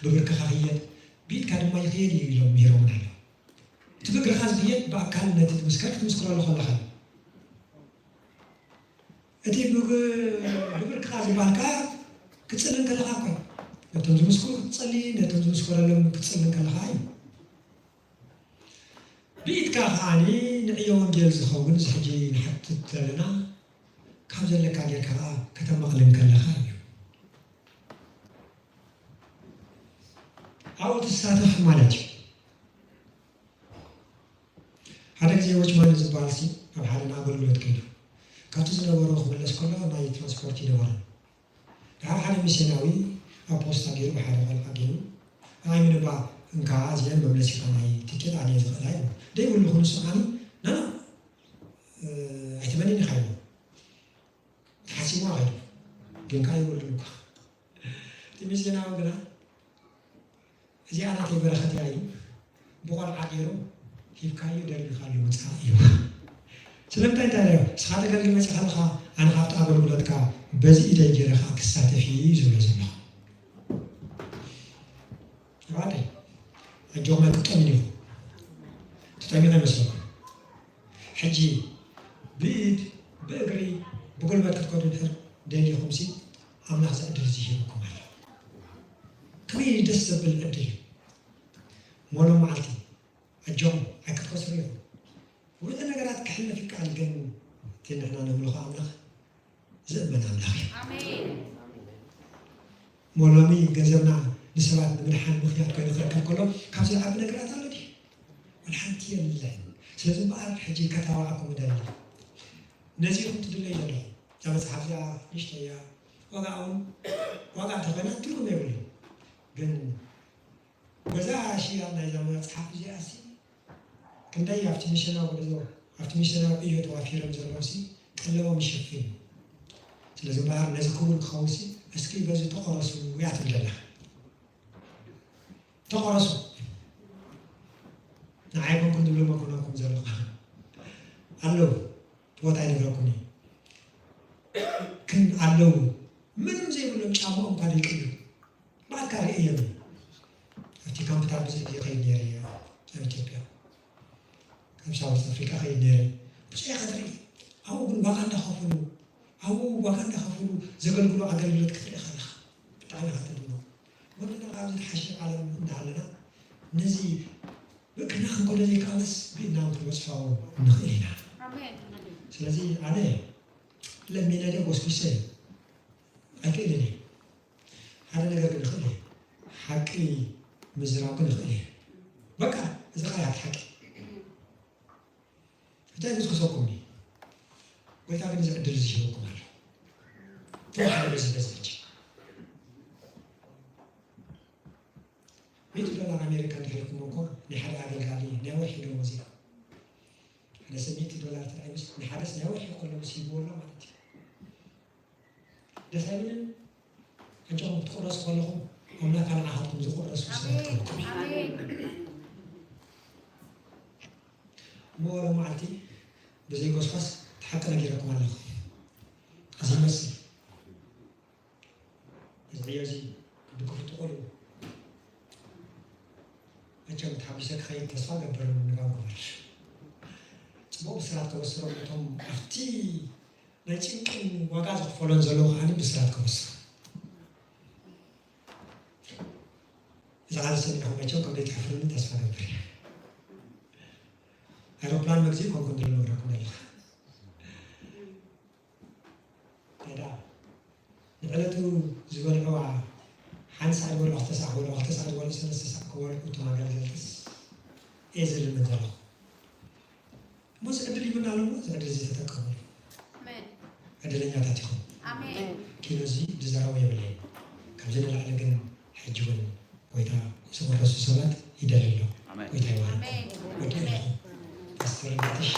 ብብርክኻ ክየድ፣ ብኢድካ ድማ ይኽየድ እዩ ኢሎም ምሂሮምና ኣለዉ። እቲ ብእግርኻ ዝኽየድ ብኣካል ነቲ ትምስከር ክትምስክረሉ ከለኻ እዩ። እቲ ብግ-፣ ብብርክኻ ዝበሃል ከኣ ክትጽሊ እንከለኻ እኮ እዩ። ነቶም ዝምስክሩ ክትጸሊ፣ ነቶም ዝምስከረሎም ክትጽሊ እንከለኻ እዩ። ብኢድካ ከኣ ንዕዮ ወንጌል ዝኸውን እዚ ሕጂ ንሓትት ዘለና ካብ ዘለካ ጌርካ ከኣ ከተማቕልን ከለኻ እዩ። ኣብኡ ትሳተፍ ማለት እዩ። ሓደ ግዜ ዎችማን ዝበሃል ሲ ኣብ ሓደ ንኣገልግሎት ከይዱ። ካብቲ ዝነበሮ ክምለስ ከሎ ናይ ትራንስፖርት ይነበሮ። ደሓር ሓደ ሚስዮናዊ ኣብ ፖስታ ገይሩ ብሓደ ቆልዓ ገይሩ፣ "ኣይ ምንባ እንካ እዚአን መምለሲኻ ናይ ትኬት ኣነ እየ ዝኽእላ" ኢሉ። ደይብሉ ንሱ ከዓኒ "ናና፣ እ፣ ኣይትመንን ኢኻ" ኢሉ። ተሓሲምዋ ከይዱ። ግን ከዓ ይብሉን እኳ። እቲ ሚስዮናዊ ግና እዚኣ ናተይ በረኸት እያ ኢሉ ብቆልዓ ገይሩ ሂብካዮ ደርቢኻሉ ምፃእ እዩ። ስለምንታይ እንታይ ኢለዮ? ንስኻ ተገልግል መፂኻ ኣለኻ፣ ኣነ ካብቲ ኣገልግሎትካ በዚ ኢደይ ገይረ ከዓ ክሳተፍ እዩ ዝብሎ ዘለኹ። ኣሕዋተይ ኣጆኹም ኣይትጠምዩን ኢኹም። ትጠምዩ ከይመስለኩም። ሕጂ ብኢድ ብእግሪ ብጉልበት ክትከዱ ድሕር ደሊኹምሲ ኣምላኽ እዚ ዕድል እዚ ሂብኩም ኣሎ። ከመይ ደስ ዘብል ዕድል እዩ። ሞሎ መዓልቲ ኣጆኹም ኣይክትከስሩ ኢኹም። ውዕሊ ነገራት ክሕለፍ ይከኣል ግን እቲ ንሕና ነምልኾ ኣምላኽ ዝእመን ኣምላኽ እዩ። እሞ ሎሚ ገንዘብና ንሰባት ንምድሓን ምኽንያት ኮይኑ ክርከብ ከሎ ካብዚ ዝዓቢ ነገራት ኣሎ ድዩ? ወላ ሓንቲ የለን። ስለዚ እምበኣር ሕጂ ከተባብዓኩም እደሊ። ነዚ ኢኹም ትድለዩ ዘለኹም። እዛ መጽሓፍ እዚኣ ንእሽተይ እያ። ዋጋ እውን ዋጋ እንተኾይና ትርጉም የብሉን። ግን በዛ ሽያጥ ናይዛ መጽሓፍ እዚኣ ሲ ክንደይ ኣብቲ ሚሽናዊ ጉዕዞ ኣብቲ ሚሽናዊ ዕዮ ተዋፊሮም ዘለዉ ሲ ቀለቦም ይሸፍን እዩ። ስለዚ እምበኣር ነዚ ክቡር ክኸውን ሲ እስኪ በዚ ተቆረሱ እያ ትብል ዘላ። ተቆረሱ። ንዓይ ኮንኩም ትብሉ መኮነኩም ዘለኹ ኣለዉ። ቦታ ይነግረኩም እዩ። ግን ኣለዉ ምንም ዘይብሎም ጫማኦም እኳ ዘይቅይሩ ብኣካል ርእየም። ኣብቲ ካምፕታት ብዙሕ ግዜ ከይድ ነይረ እየ ኣብ ኢትዮጵያ። ካብ ሳውዝ ኣፍሪካ ከይድ ነይረ። ብዙሕ ኢኻ ትርኢ። ኣብኡ ግን ዋጋ እንዳኸፈሉ ኣብኡ ዋጋ እንዳኸፈሉ ዘገልግሉ ኣገልግሎት ክትርኢ ከለኻ ብጣዕሚ ኢኻ ትድነቕ። ወለና ኣብዚ ዝሓሸ ዓለም እንዳሃለና ነዚ ብእግርና ክንከዶ ዘይከኣለስ ብኢድና እውን ክንበፅሖ ንኽእል ኢና። ስለዚ ኣነ ለሚነ ድየ ጎስጒሰ ኣይክእልን እየ። ሓደ ነገር ግን እኽእል እየ። ሓቂ ምዝራብ ግን እኽእል እየ። በቃ እዚ ቃላት ሓቂ። እንታይ ገዝኩሰኩም እዩ? ጎይታ ግን እዚ ዕድል እዚ ሂበኩም ኣሎ። ተባሃለ በዚ በዚ ሕጂ ሚእቲ ዶላር ኣሜሪካ እንድሕር ኢልኩም እኮ ናይ ሓደ ኣገልጋሊ ናይ ወርሒ ደሞዝ እዩ። ሓደ ሰብ ሚእቲ ዶላር ጥራይ ምስ ንሓደስ ናይ ወርሒ ኮሎ ምስ ሂብዎ ኣሎ ማለት እዩ። ደስ ኣይብልን? ኣጆኹም ክትቁረሱ ከለኹም ኣምላኽ ንዓኻትኩም ዝቁረሱ ሰባት ክህበኩም እዩ። እሞ ሎም መዓልቲ ብዘይ ጎስጓስ እቲ ሓቂ ነጊረኩም ኣለኹ። እዚ ይመስል እዚ ዕዮ እዚ ክትድግፉ ትኽእሉ መቸም ተሓጒሰ ክኸይድ ተስፋ ገብር። ንጋም ክበር ጽቡቕ ብስራት ከበስሮም ነቶም ኣብቲ ናይ ጭንቅን ዋጋ ዝኽፈሎን ዘለዉ ከዓኒ ብስራት ክወስኑ። እዚ ቃል ሰሚዕኹም መቸም ከም ዘይትሕፍሩኒ ተስፋ ገብር እየ። ኣይሮፕላን መግዝኢ ኮንኩም ድለ ነግረኩም ዘለኹ። ሜዳ ንዕለቱ ዝበልዕዋ ሓንቲ ሰዓት ዝበልዑ ክልተ ሰዓት ክበልዑ ክልተ ሰዓት ዝበልዑ ሰለስተ ሰዓት ክበልዑ እቶም ኣገልገልትስ እየ ዝልምን ዘለኹ። እሞ እዚ ዕድል ይብልና ኣሎ እሞ እዚ ዕድል እዚ ተጠቀምሉ። ዕድለኛታት ኢኹም። ኪኖ እዚ ዝዛረቦ የብለይን። ካብዚ ንላዕሊ ግን ሕጂ እውን ጎይታ ዝቕረሱ ሰባት ይደሊ ኣሎ። ጎይታ ይባርኩም። ወዲ ኣለኹ ፓስተር ናትሽ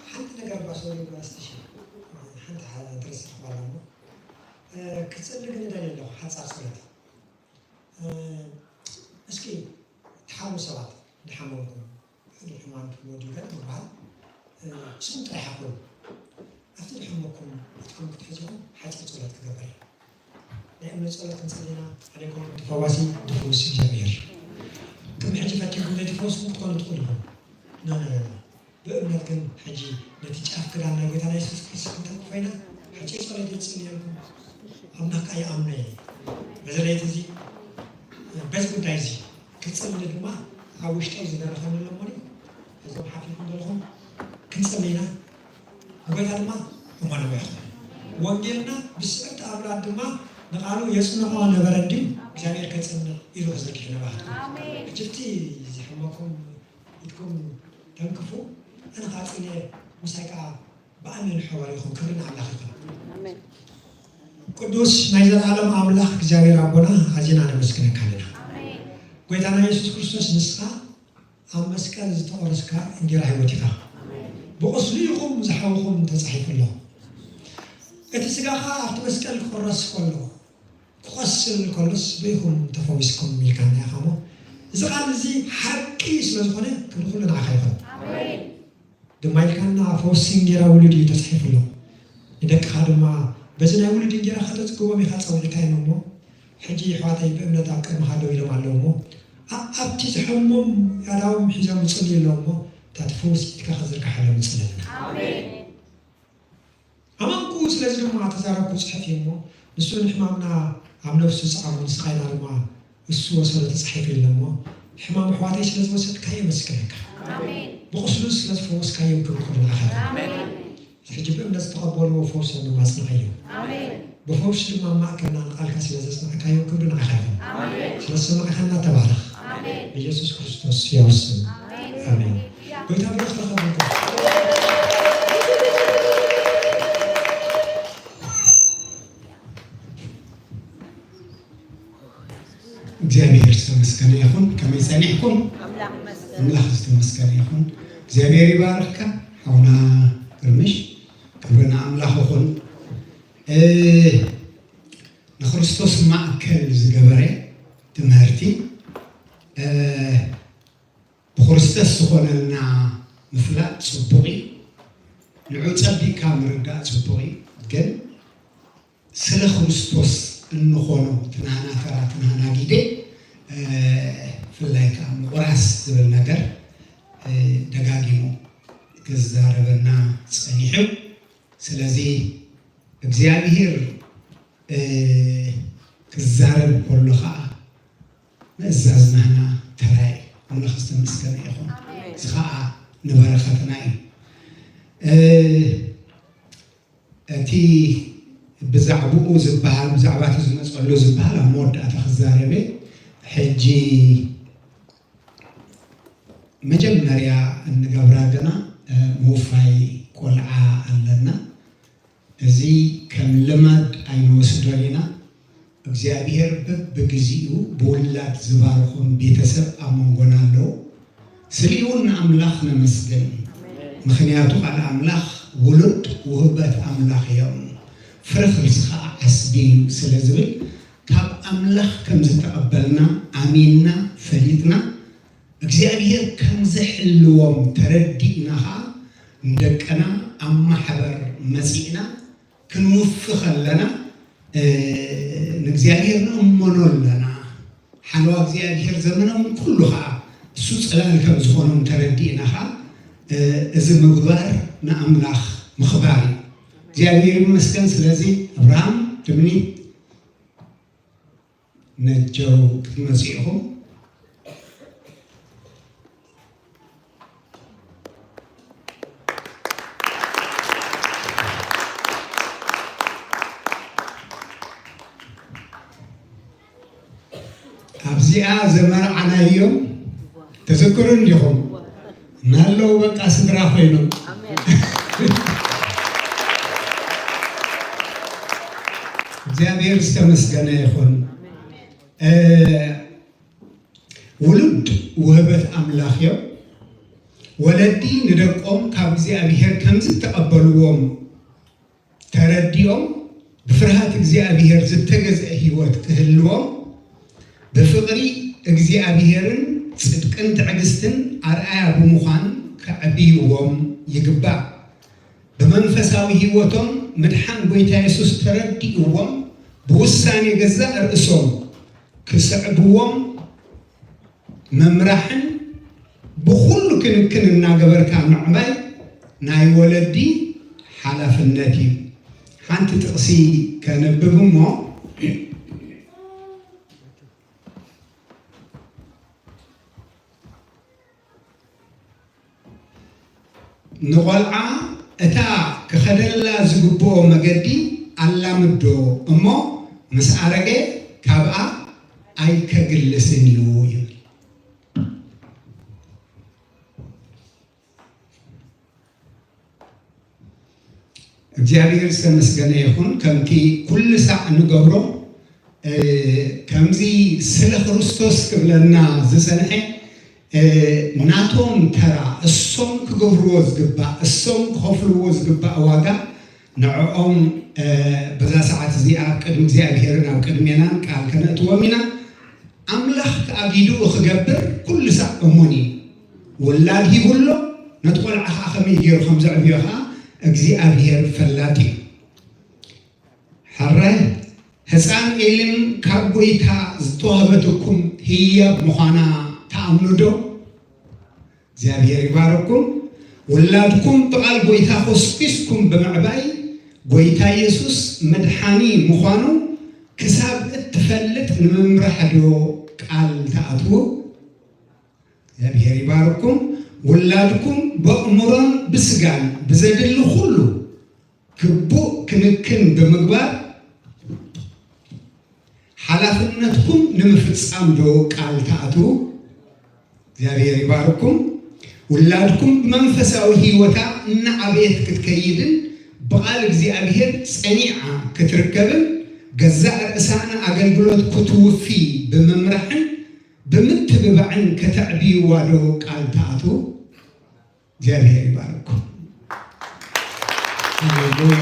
ሓንቲ ነገር ባሶሪ ባስትሽ ሓንቲ ሓ- እንተረሳሕኳ ኣሎ እሞ ክጽሊ ግን እደሊ ኣለኹ ሓጻር ጸሎት። እስኪ ትሓሙ ሰባት ዝሓመምኩም ሕዱር ሕማም ክህልዎ ድዩ ገለ ዝበሃል ስሙ ጥራሕ ኣይኮኑ ኣብቲ ዝሓመኩም ኢድኩም ክትሕዝኹም ሓፂር ፀሎት ክገብር እዩ። ናይ እምነት ፀሎት ክንፅሊ ኢና። ኣደይኮም እቲ ፈዋሲ ድፈውስ እግዚኣብሔር ቅድሚ ሕጂ ፈቲኩም ዘይትፈውስኩም ክትኮኑ ትኽእሉ ኢኹም። ኖ ኖ ኖ ብእምነት ግን ሕጂ ነቲ ጫፍ ክዳን ናይ ጎይታና የሱስ ክርስቶስ ክንተንክፎ ኢና። ሓጺር ጸሎት እየ ዝጽልየልኩም። ኣምላኽ ከኣ ይኣምኖ እየ። በዚ ለይቲ እዚ በዚ ጉዳይ እዚ ክጽሊ ድማ ኣብ ውሽጠይ ዝደረኸኒ ኣሎ እሞ እዞም ሓፊርኩም ዘለኹም ክንጽሊ ኢና። ንጎይታ ድማ እመንዎ ኢኹም። ወንጌልና ብስዕርቲ ኣውላድ ድማ ንቃሉ የጽንዖ ነበረ እንድዩ እግዚኣብሔር ከጽንዕ ኢሉ ክዝርግሕ ነባህትኩም። ሕጂ እቲ ዝሕመኩም ኢድኩም ተንክፉ። ኣነ ከዓ ፅልየ ምሳይ ከዓ ብኣሜን ሓዋርያኹም ክብሪ ንኣምላኽ ይኹን። ቅዱስ ናይ ዘለኣለም ኣምላኽ እግዚኣብሔር ኣቦና ኣዚና ነመስግነካ ኣለና። ጎይታና የሱስ ክርስቶስ ንስኻ ኣብ መስቀል ዝተቆረስካ እንጌራ ህይወት ኢኻ። ብቑስሉ ኢኹም ዝሓውኹም ተጻሒፉ ኣሎ። እቲ ስጋኻ ኣብቲ መስቀል ክቑረስ ከሎ፣ ክቖስል ከሎስ ብኢኹም ተፈዊስኩም ኢልካና ኢኻ እሞ፣ እዚ ቃል እዚ ሓቂ ስለ ዝኾነ ክብሪ ኩሉ ንዓኻ ይኹን። ኣሜን። ድማ ኢልካና፣ ፈውሲ እንጌራ ውሉድ እዩ ተጻሒፉ ኣሎ። ንደቅኻ ድማ በዚ ናይ ውሉድ እንጌራ ከተጽግቦም ኢኻ ጸዊዕካዮም እሞ፣ ሕጂ ኣሕዋተይ ብእምነት ኣብ ቅድመኻ ደው ኢሎም ኣለዉ እሞ፣ ኣ-፣ ኣብቲ ዝሐሞም ኣእዳዎም ሒዞም ይጽልዩ ኣለዉ እሞ፣ እታ ትፈውስ ኢድካ ክትዝርግሓሎም ንጽሊ ኣለና። ኣሜን። ኣመንኩ፣ ስለዚ ድማ ተዛረብኩ፣ ጽሑፍ እዩ እሞ፣ ንሱ ንሕማምና ኣብ ነፍሱ ጸዓሞ፣ ንስቓይና ድማ እሱ ወሰዶ ተጻሒፉ የለን እሞ፣ ሕማም ኣሕዋተይ ስለ ዝወሰድካዮ የመስግነካ። ኣሜን። ብቑስሉ ስለ ዝፈወስካዮም ክብሪ ኩሉ ንዓኻ ይኹን። ኣሜን። ሕጂ ብእምነት ዝተቐበልዎ ፈውሶም ድማ ኣጽንዓዮም። ኣሜን። ብፈውሲ ድማ ኣብ ማእከልና ንቓልካ ስለ ዘጽናዕካዮም ክብሪ ንዓኻ ይኹን። ኣሜን። ስለ ዝሰማዕካና ተባረኽ። ኣሜን። ብኢየሱስ ክርስቶስ ሕያው ስም። ኣሜን። ኣሜን። ጎይታ ብሩኽ ተኸብርኩ። እግዚኣብሔር ዝተመስገነ ይኹን። ከመይ ጸኒሕኩም? ኣምላኽ ይመስገን። ኣምላኽ ዝተመስገነ ይኹን። እግዚኣብሔር ይባርኽካ ሓውና ግርምሽ፣ ክብሪ ንኣምላኽ ይኹን። እ፣ ንክርስቶስ ማእከል ዝገበረ ትምህርቲ፣ እ፣ ብክርስቶስ ዝኾነና ምፍላጥ ጽቡቕ እዩ። ንዑ ጸቢቕካ ምርዳእ ጽቡቕ እዩ። ግን ስለ ክርስቶስ እንኾኖ ትናህና ተራ ትናህና ጊዜ፣ እ፣ ብፍላይ ከኣ ምቑራስ ዝብል ነገር፣ እ፣ ደጋጊሙ ክዛረበና ጸኒሑ። ስለዚ እግዚኣብሔር፣ እ፣ ክዛረብ ከሎ ኸኣ ምእዛዝ ናህና ተራይ። ኣምላኽ ዝተመስገነ ይኹን። ኣሜን። እዚ ኸኣ ንበረኸትና እዩ። እ፣ እቲ ብዛዕባኡ ዝበሃል፣ ብዛዕባ እቲ ዝመጸሉ ዝበሃል ኣብ መወዳእታ ክዛረብ እየ። ሕጂ መጀመርያ እንገብራ ግና፣ እ፣ ምውፋይ ቆልዓ ኣለና። እዚ ከም ልማድ ኣይንወስዶን ኢና። እግዚኣብሔር በብግዚኡ ብውላድ ዝባርኾም ቤተሰብ ኣብ መንጎና ኣለዉ። ስሊኡን ንኣምላኽ ነመስግን። ምኽንያቱ ቃል ኣምላኽ ውሉድ ውህበት ኣምላኽ እዮም፣ ፍረ ኽልሲ ኸዓ ዓስቢ እዩ ስለ ዝብል፣ ካብ ኣምላኽ ከም ዝተቐበልና ኣሚንና ፈሊጥና፣ እግዚኣብሔር ከም ዝሕልዎም ተረዲእና ኸዓ ንደቅና ኣብ ማሕበር መጺእና ክንውፊ ኸለና፣ እ፣ ንእግዚኣብሔር ንእመኖ ኣለና። ሓለዋ እግዚኣብሔር ዘመኖም ኩሉ ኸዓ እሱ ጽላል ከም ዝኾኖም ተረዲእና ኸዓ፣ እ፣ እዚ ምግባር ንኣምላኽ ምኽባር እዩ። እግዚኣብሔር ይመስገን። ስለዚ ኣብርሃም ትምኒት ነጀው ክትመጹ ኢኹም። ኣብዚኣ ዘመርዓናዮም ተዘክሩ እንዲኹም። እናለዉ በቃ ስድራ ኮይኖም። ኣሜን። እግዚኣብሔር ዝተመስገነ ይኹን። እ፣ ውሉድ ውህበት ኣምላኽ እዮም። ወለዲ ንደቆም ካብ እግዚኣብሔር ከም ዝተቐበልዎም ተረዲኦም ብፍርሃት እግዚኣብሔር ዝተገዝአ ህይወት ክህልዎም፣ ብፍቕሪ እግዚኣብሔርን ጽድቅን ትዕግስትን ኣርኣያ ብምዃን ከዕብይዎም ይግባእ። ብመንፈሳዊ ህይወቶም ምድሓን ጐይታ የሱስ ተረዲእዎም፣ ብውሳኔ ገዛእ ርእሶም ክስዕብዎም ምምራሕን ብኹሉ ክንክን እናገበርካ ምዕባይ ናይ ወለዲ ሓላፍነት እዩ። ሓንቲ ጥቕሲ ከንብብ እሞ፣ ንቖልዓ እታ ክኸደላ ዝግብኦ መገዲ ኣላምዶ እሞ፣ ምስ ኣረገ ካብኣ ኣይከግልስን እዩ ይብል። እግዚኣብሔር ዝተመስገነ ይኹን። ከምቲ ኩሉ ሳዕ እንገብሮ፣ እ፣ ከምዚ ስለ ክርስቶስ ክብለና ዝጸንሐ፣ ናቶም ተራ፣ እሶም ክገብርዎ ዝግባእ፣ እሶም ክኸፍልዎ ዝግባእ ዋጋ ንዕኦም በዛ ሰዓት እዚኣ ኣብ ቅድሚ እግዚኣብሄርን ኣብ ቅድሜናን ቃል ከነእትዎም ኢና። ኣምላኽ ከኣ ጊድኡ ክገብር ኩሉ ሳዕ እሙን እዩ። ውላድ ሂቡ ኣሎ፣ ነቲ ቆልዓ ከኣ ከመይ ገይሩ ከም ዘዕብዮ ከኣ እግዚኣብሄር ፈላጥ እዩ። ሕራይ ህፃን ኤልም ካብ ጎይታ ዝተዋህበትኩም ህያብ ምዃና ትኣምኑ ዶ? እግዚኣብሔር ይባረኩም። ውላድኩም ብቓል ጎይታ ኮስኪስኩም ብምዕባይ ጎይታ ኢየሱስ መድሓኒ ምዃኑ ክሳብ እትፈልጥ ንምምራሕ ዶ ቃል ትኣትዉ? እግዚኣብሔር ይባርኩም። ውላድኩም በእምሮን ብስጋን ብዘድሊ ኩሉ ግቡእ ክንክን ብምግባር ሓላፍነትኩም ንምፍጻም ዶ ቃል ትኣትዉ? እግዚኣብሔር ይባርኩም። ውላድኩም ብመንፈሳዊ ህይወታ እናዓበየት ክትከይድን ብቓል እግዚኣብሔር ጸኒዓ ክትርከብን ገዛእ ርእሳ ንኣገልግሎት ክትውፊ ብምምራሕን ብምትብባዕን ከተዕብይዋ ዶ ቃል ትኣትዉ? እግዚኣብሔር ይባርኩም። ሃሌሉያ።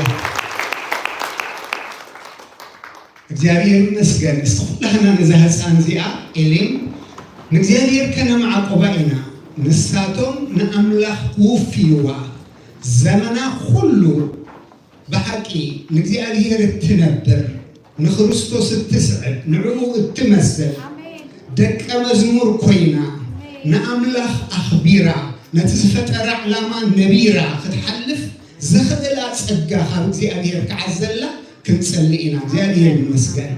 እግዚኣብሔር ይመስገን። እስቲ ኩላህና ነዛ ህፃን እዚኣ ኤሌን ንእግዚኣብሔር ከነማዕቆባ ኢና። ንሳቶም ንኣምላኽ ውፍይዋ። ዘመና ኩሉ ብሓቂ ንእግዚኣብሔር እትነብር፣ ንክርስቶስ እትስዕብ፣ ንዕኡ እትመስል ኣሜን። ደቀ መዝሙር ኮይና፣ ኣሜን። ንኣምላኽ ኣኽቢራ፣ ነቲ ዝፈጠራ ዕላማ ነቢራ ክትሓልፍ ዘኽእላ ጸጋ ካብ እግዚኣብሔር ክዓዘላ ክንጸሊ ኢና። እግዚኣብሔር ይመስገን።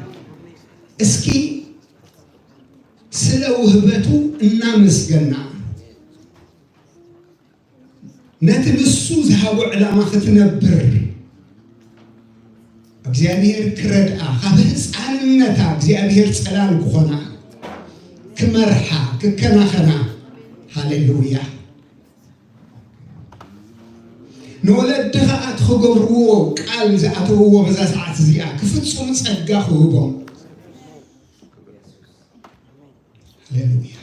እስኪ ስለ ውህበቱ እናመስገና፣ ነቲ ንሱ ዝሃቦ ዕላማ ክትነብር እግዚኣብሔር ክረድኣ፣ ካብ ህፃንነታ እግዚኣብሔር ጸላል ክኾና፣ ክመርሓ፣ ክከናኸና። ሃሌሉያ። ንወለዲ ኸኣ እቲ ክገብርዎ ቃል ዝኣተውዎ በዛ ሰዓት እዚኣ ክፍጽሙ ጸጋ ክህቦም። ሃሌሉያ።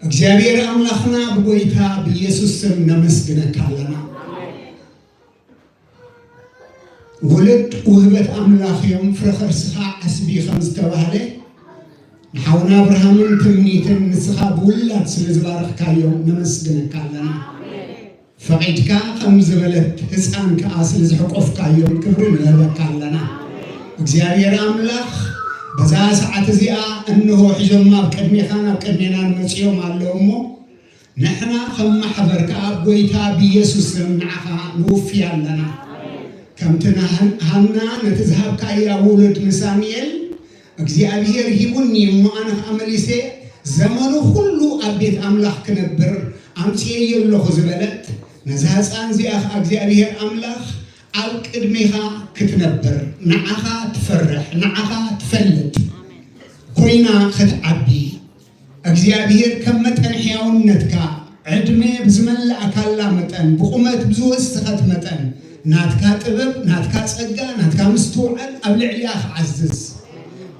እግዚኣብሔር ኣምላኽና ብጎይታ ብኢየሱስ ስም ነመስግነካ ኣለና። ውሉድ ውህበት ኣምላኽ እዮም፣ ፍረ ከርስኻ ዓስቢ ከም ዝተባህለ፣ ንሓውና ኣብርሃምን ትምኒትን ንስኻ ብውላድ ስለ ዝባረኽካዮም ነመስግነካ ኣለና። ፈቒድካ ከም ዝበለት ህፃን ከኣ ስለ ዝሕቆፍካዮም ክብሪ ንህበካ ኣለና። እግዚኣብሔር ኣምላኽ በዛ ሰዓት እዚኣ እንሆ ሒዞም ኣብ ቅድሜኻን ኣብ ቅድሜናን መፂኦም ኣለዉ እሞ፣ ንሕና ከም ማሕበር ከኣ ኣብ ጎይታ ብኢየሱስ ስም ንዓኻ ንውፊ ኣለና። ከምቲ ንሃን-፣ ሃና ነቲ ዝሃብካያ ውሉድ ንሳሙኤል እግዚኣብሔር ሂቡኒ እሞ ኣነ ኸኣ መሊሰ ዘመኑ ኹሉ ኣብ ቤት ኣምላኽ ክነብር ኣምጽኤዮ ኣለኹ ዝበለት፣ ነዛ ህጻን እዚኣ ኸኣ እግዚኣብሔር ኣምላኽ ኣብ ቅድሜኻ ክትነብር፣ ንዓኻ ትፈርሕ፣ ንዓኻ ትፈልጥ ኮይና ክትዓቢ፣ እግዚኣብሔር ከም መጠን ሕያውነትካ፣ ዕድመ ብዝመላእካላ መጠን፣ ብቑመት ብዝወሰኸት መጠን፣ ናትካ ጥበብ፣ ናትካ ጸጋ፣ ናትካ ምስትውዓል ኣብ ልዕሊኣ ክዓዝዝ፣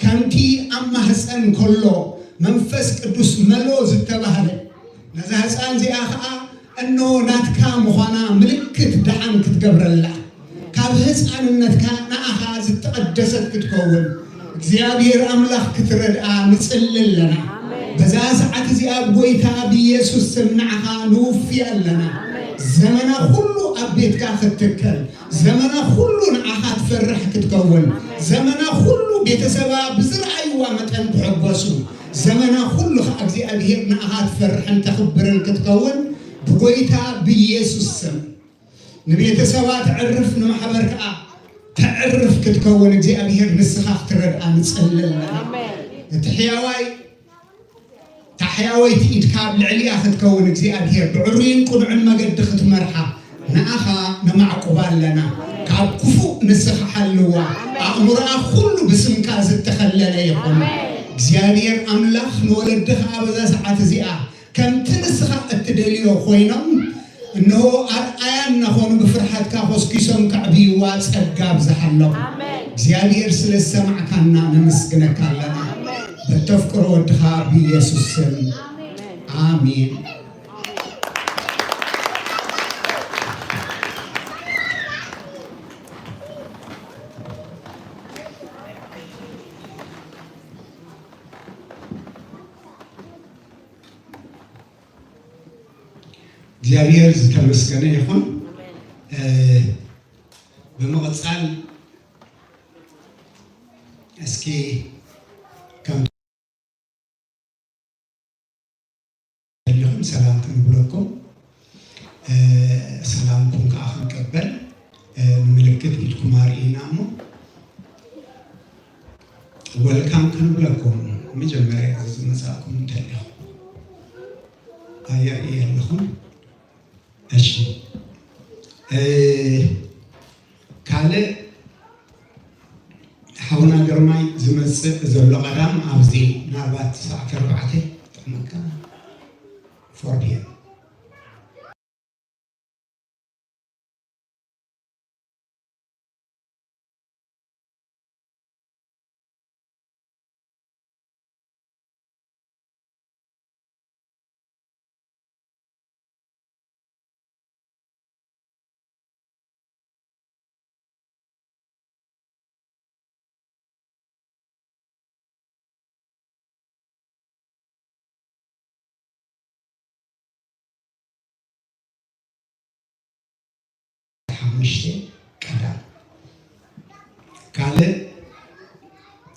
ከምቲ ኣብ ማህጸን ከሎ መንፈስ ቅዱስ መልኦ ዝተባህለ፣ ነዛ ህጻን እዚኣ ኸኣ እነሆ ናትካ ምዃና ምልክት ደሓን ክትገብረላ፣ ካብ ህፃንነትካ ንኣኻ ዝተቐደሰት ክትከውን እግዚኣብሔር ኣምላኽ ክትረድኣ ንጽሊ ኣለና። በዛ ሰዓት እዚኣ ብጎይታ ብኢየሱስ ስም ንዓኻ ንውፊ ኣለና። ዘመና ኩሉ ኣብ ቤትካ ክትትከል፣ ዘመና ኩሉ ንዓኻ ትፈርሕ ክትከውን፣ ዘመና ኩሉ ቤተሰባ ብዝረኣይዋ መጠን ክሕጎሱ፣ ዘመና ኩሉ ኸዓ እግዚኣብሔር ንኣኻ ትፈርሕን ተኽብርን ክትከውን ብጎይታ ብኢየሱስ ስም። ንቤተሰባ ተዕርፍ፣ ንማሕበር ከኣ ተዕርፍ ክትከውን እግዚኣብሔር ንስኻ ክትረድኣ ንጸሊ ኣለና። ኣሜን። እቲ ሕያዋይ፣ እታ ሕያወይቲ ኢድካ ኣብ ልዕሊኣ ክትከውን እግዚኣብሔር ብዕሩይን ቅኑዕን መገዲ ክትመርሓ ንኣኻ ነማዕቁባ ኣለና። ካብ ክፉእ ንስኻ ሓልዋ። ኣእምሮኣ ኩሉ ብስምካ ዝተኸለለ ይኹን። እግዚኣብሔር ኣምላኽ ንወለድኻ በዛ ሰዓት እዚኣ ከምቲ ንስኻ እትደልዮ ኮይኖም፣ እንሆ ኣርኣያ እናኾኑ ብፍርሃትካ ኮስኪሶም ከዕብይዋ ጸጋ ኣብዝሓሎም። እግዚኣብሔር ስለ ዝሰማዕካና ነመስግነካ ኣለና። በተፍቅሮ ወድኻ ብኢየሱስ ስም ኣሜን። እግዚኣብሔር ዝተመስገነ ይኹን። እ፣ ብምቕጻል እስኪ ከም ዘለኹም ሰላም ክንብለኩም፣ እ፣ ሰላምኩም ከዓ ክንቀበል፣ እ፣ ንምልክት ኢድኩም ኣርእዩና እሞ፣ ወልካም ክንብለኩም፣ መጀመርያ ዝመጻእኩም እንተሊኹም ኣየርኢ ኣለኹም። እሺ፣ እ፣ ካልእ ሓውና ግርማይ ዝመጽእ ዘሎ ቀዳም ኣብዚ ምናልባት ሰዓት ኣርባዕተ ጥዕመካ፣ ፎር ፒ ኤም። ሓሙሽተ ቀዳም። ካልእ፣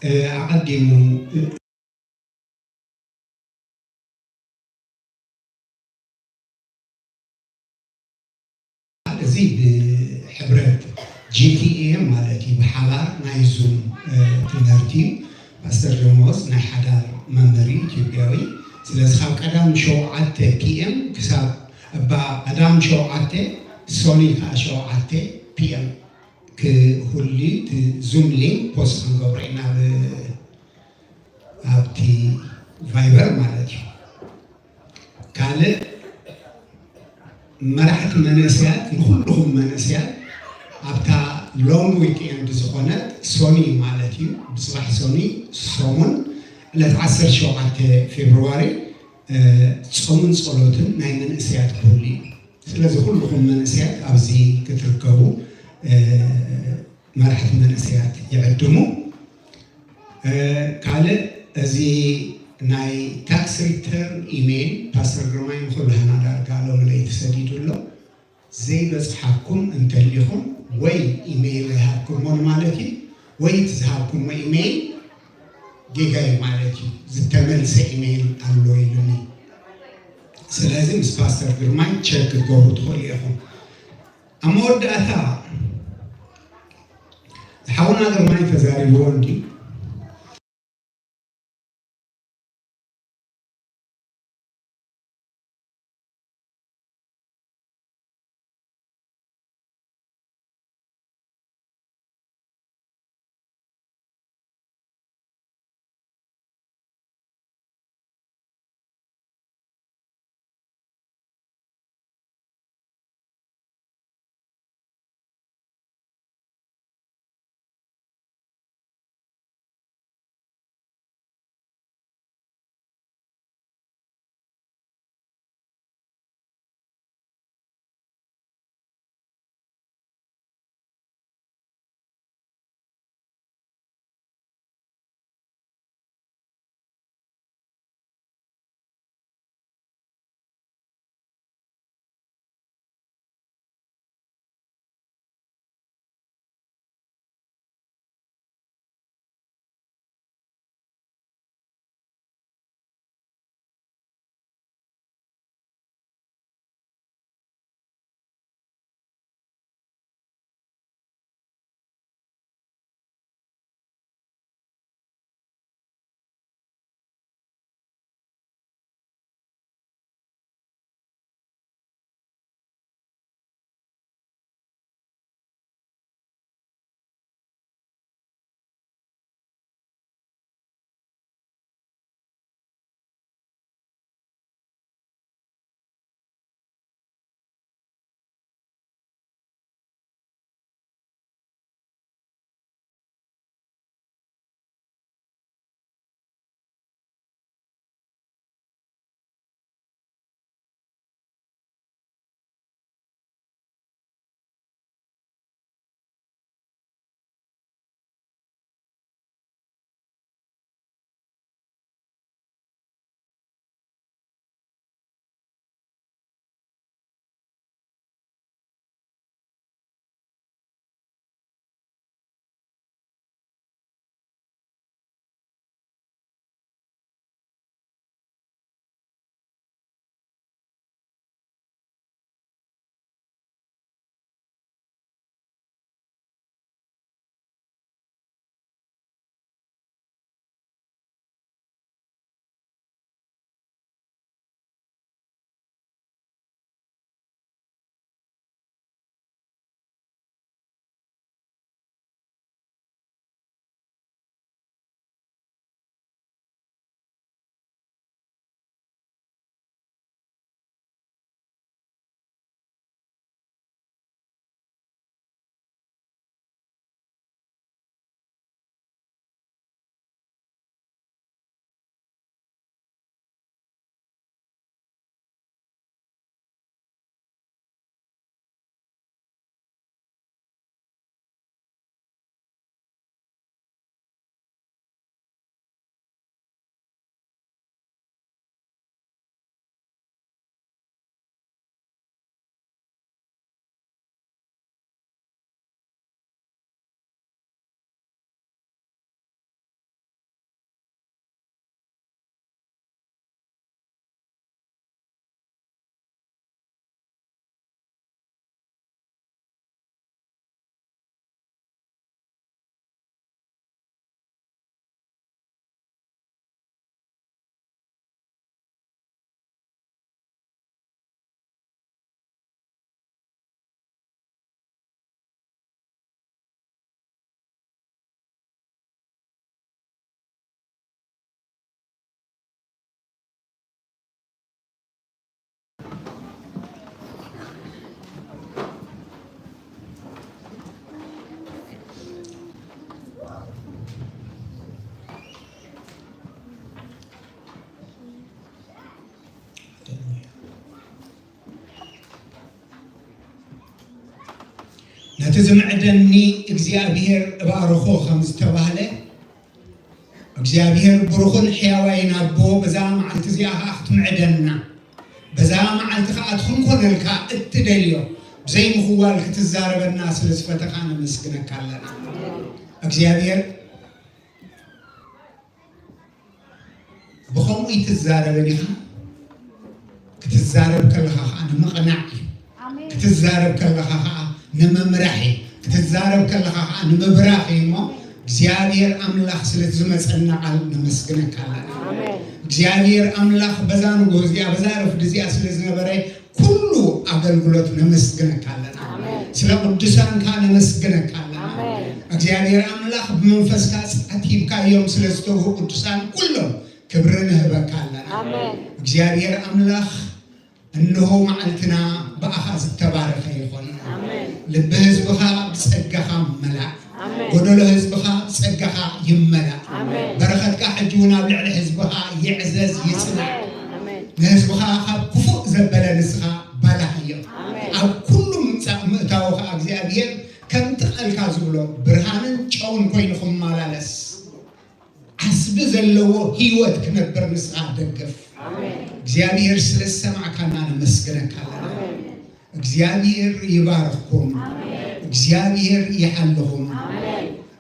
እ፣ ኣቐዲሙ፣ እ፣ እዚ ብሕብረት ጂ ቲ ኤ ማለት እዩ፣ ብሓባር ናይ ዙም፣ እ፣ ትምህርቲ እዩ። ፓስተር ደሞዝ ናይ ሓዳር መምህር እዩ፣ ኢትዮጵያዊ። ስለዚ ካብ ቀዳም ሸውዓተ ፒ ኤም ክሳብ እባ ቀዳም ሸውዓተ፣ ሶኒ ከዓ ሸውዓተ ፒ ኤም ክሁሊ እቲ ዙም ሊንክ ፖስት ክንገብሮ ኢና ብ-፣ ኣብቲ ቫይበር ማለት እዩ። ካልእ፣ መራሕቲ መንእሰያት፣ ንኹልኹም መንእሰያት ኣብታ ሎንግ ዊክኤንድ ዝኾነት ሶኒ ማለት እዩ፣ ብፅባሕ ሶኒ ሰሙን ዕለት ዓሰርተ ሸውዓተ ፌብርዋሪ፣ እ፣ ጾምን ጸሎትን ናይ መንእሰያት ክህሉ እዩ። ስለዚ ኩልኹም መንእሰያት ኣብዚ ክትርከቡ፣ እ፣ መራሕቲ መንእሰያት ይዕድሙ። እ፣ ካልእ፣ እዚ ናይ ታክስ ሪተርን ኢሜይል ፓስተር ግርማይ ንኹላህና ዳርጋ ሎሚ ለይቲ ሰዲዱ ኣሎ። ዘይበጽሓኩም እንተሊኹም ወይ ኢሜይል ኣይሃብኩሞን ማለት እዩ፣ ወይ እቲ ዝሃብኩሞ ኢሜይል ጌጋ እዩ ማለት እዩ፣ ዝተመልሰ ኢሜይል ኣሎ ኢሉኒ። ስለዚ ምስ ፓስተር ግርማይ ቸክ ክትገብሩ ትኽእሉ ኢኹም። ኣብ መወዳእታ ሓውና ግርማይ ተዛሪብዎ እንዲ ዝምዕደኒ እግዚኣብሔር እባርኾ ከም ዝተባህለ፣ እግዚኣብሔር ብሩኽን ሕያዋይን ኣቦ በዛ መዓልቲ እዚኣ ኸዓ ክትምዕደና፣ በዛ መዓልቲ ኸዓ ትኽንኮነልካ እትደልዮ ብዘይምኽዋል ክትዛረበና ስለ ዝፈተኻ ነመስግነካ ኣለና። እግዚኣብሔር ብኸምኡ ይትዛረበን ኢኻ። ክትዛረብ ከለኻ ኸዓ ንምቕናዕ እዩ። ክትዛረብ ከለኻ ኸዓ ንምምራሕ እዩ። ክትዛረብ ከለኻ ኸዓ ንምብራኽ እዩ እሞ እግዚኣብሔር ኣምላኽ ስለ ዝመፀና ቃል ነመስግነካ ኣለና። እግዚኣብሔር ኣምላኽ በዛ ንግሆ እዚኣ በዛ ረፍዲ እዚኣ ስለ ዝነበረ ኩሉ ኣገልግሎት ነመስግነካ ኣለና። ስለ ቅዱሳንካ ነመስግነካ ኣለና። እግዚኣብሔር ኣምላኽ ብመንፈስካ ጸዓት ሂብካዮም ስለ ዝተውሁ ቅዱሳን ኩሎም ክብሪ ንህበካ ኣለና። እግዚኣብሔር ኣምላኽ እንሆ መዓልትና ብኣኻ ዝተባረኸ ይኹን። ልቢ ህዝብኻ ብጸጋኻ መላእ። ጎደሎ ህዝብኻ ብጸጋኻ ይመላእ። በረኸትካ ሕጂ እውን ኣብ ልዕሊ ህዝብኻ ይዕዘዝ ይጽናዕ። ንህዝብኻ ካብ ክፉእ ዘበለ ንስኻ ባላሃዮ። ኣብ ኩሉ ምምጻእ ምእታዉ ኸዓ እግዚኣብሔር ከምቲ ቃልካ ዝብሎ ብርሃንን ጨውን ኮይኑ ክመላለስ ዓስቢ ዘለዎ ህይወት ክነብር ንስኻ ደገፍ። እግዚኣብሔር ስለ ዝሰማዕካና ነመስግነካ ኣለና። እግዚኣብሔር ይባርኽኩም። እግዚኣብሔር ይሓልኹም።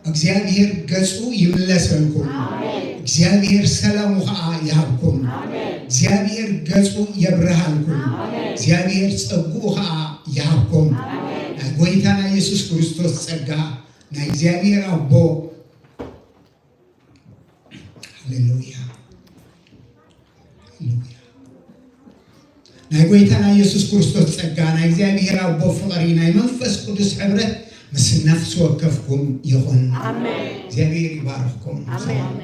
እግዚኣብሔር ገጹ ይምለሰልኩም። እግዚኣብሔር ሰላሙ ኸዓ ይሃብኩም። እግዚኣብሔር ገጹ የብርሃልኩም። እግዚኣብሔር ጸግኡ ኸዓ ይሃብኩም። ናይ ጎይታና ኢየሱስ ክርስቶስ ጸጋ ናይ እግዚኣብሔር ኣቦ ሃሌሉያ። ሃሌሉያ። ናይ ጎይታና ኢየሱስ ክርስቶስ ጸጋ ናይ እግዚኣብሔር ኣቦ ፍቕሪ ናይ መንፈስ ቅዱስ ሕብረት ምስ ነፍሲ ወከፍኩም ይኹን። እግዚኣብሔር ይባርኽኩም። ሰላም።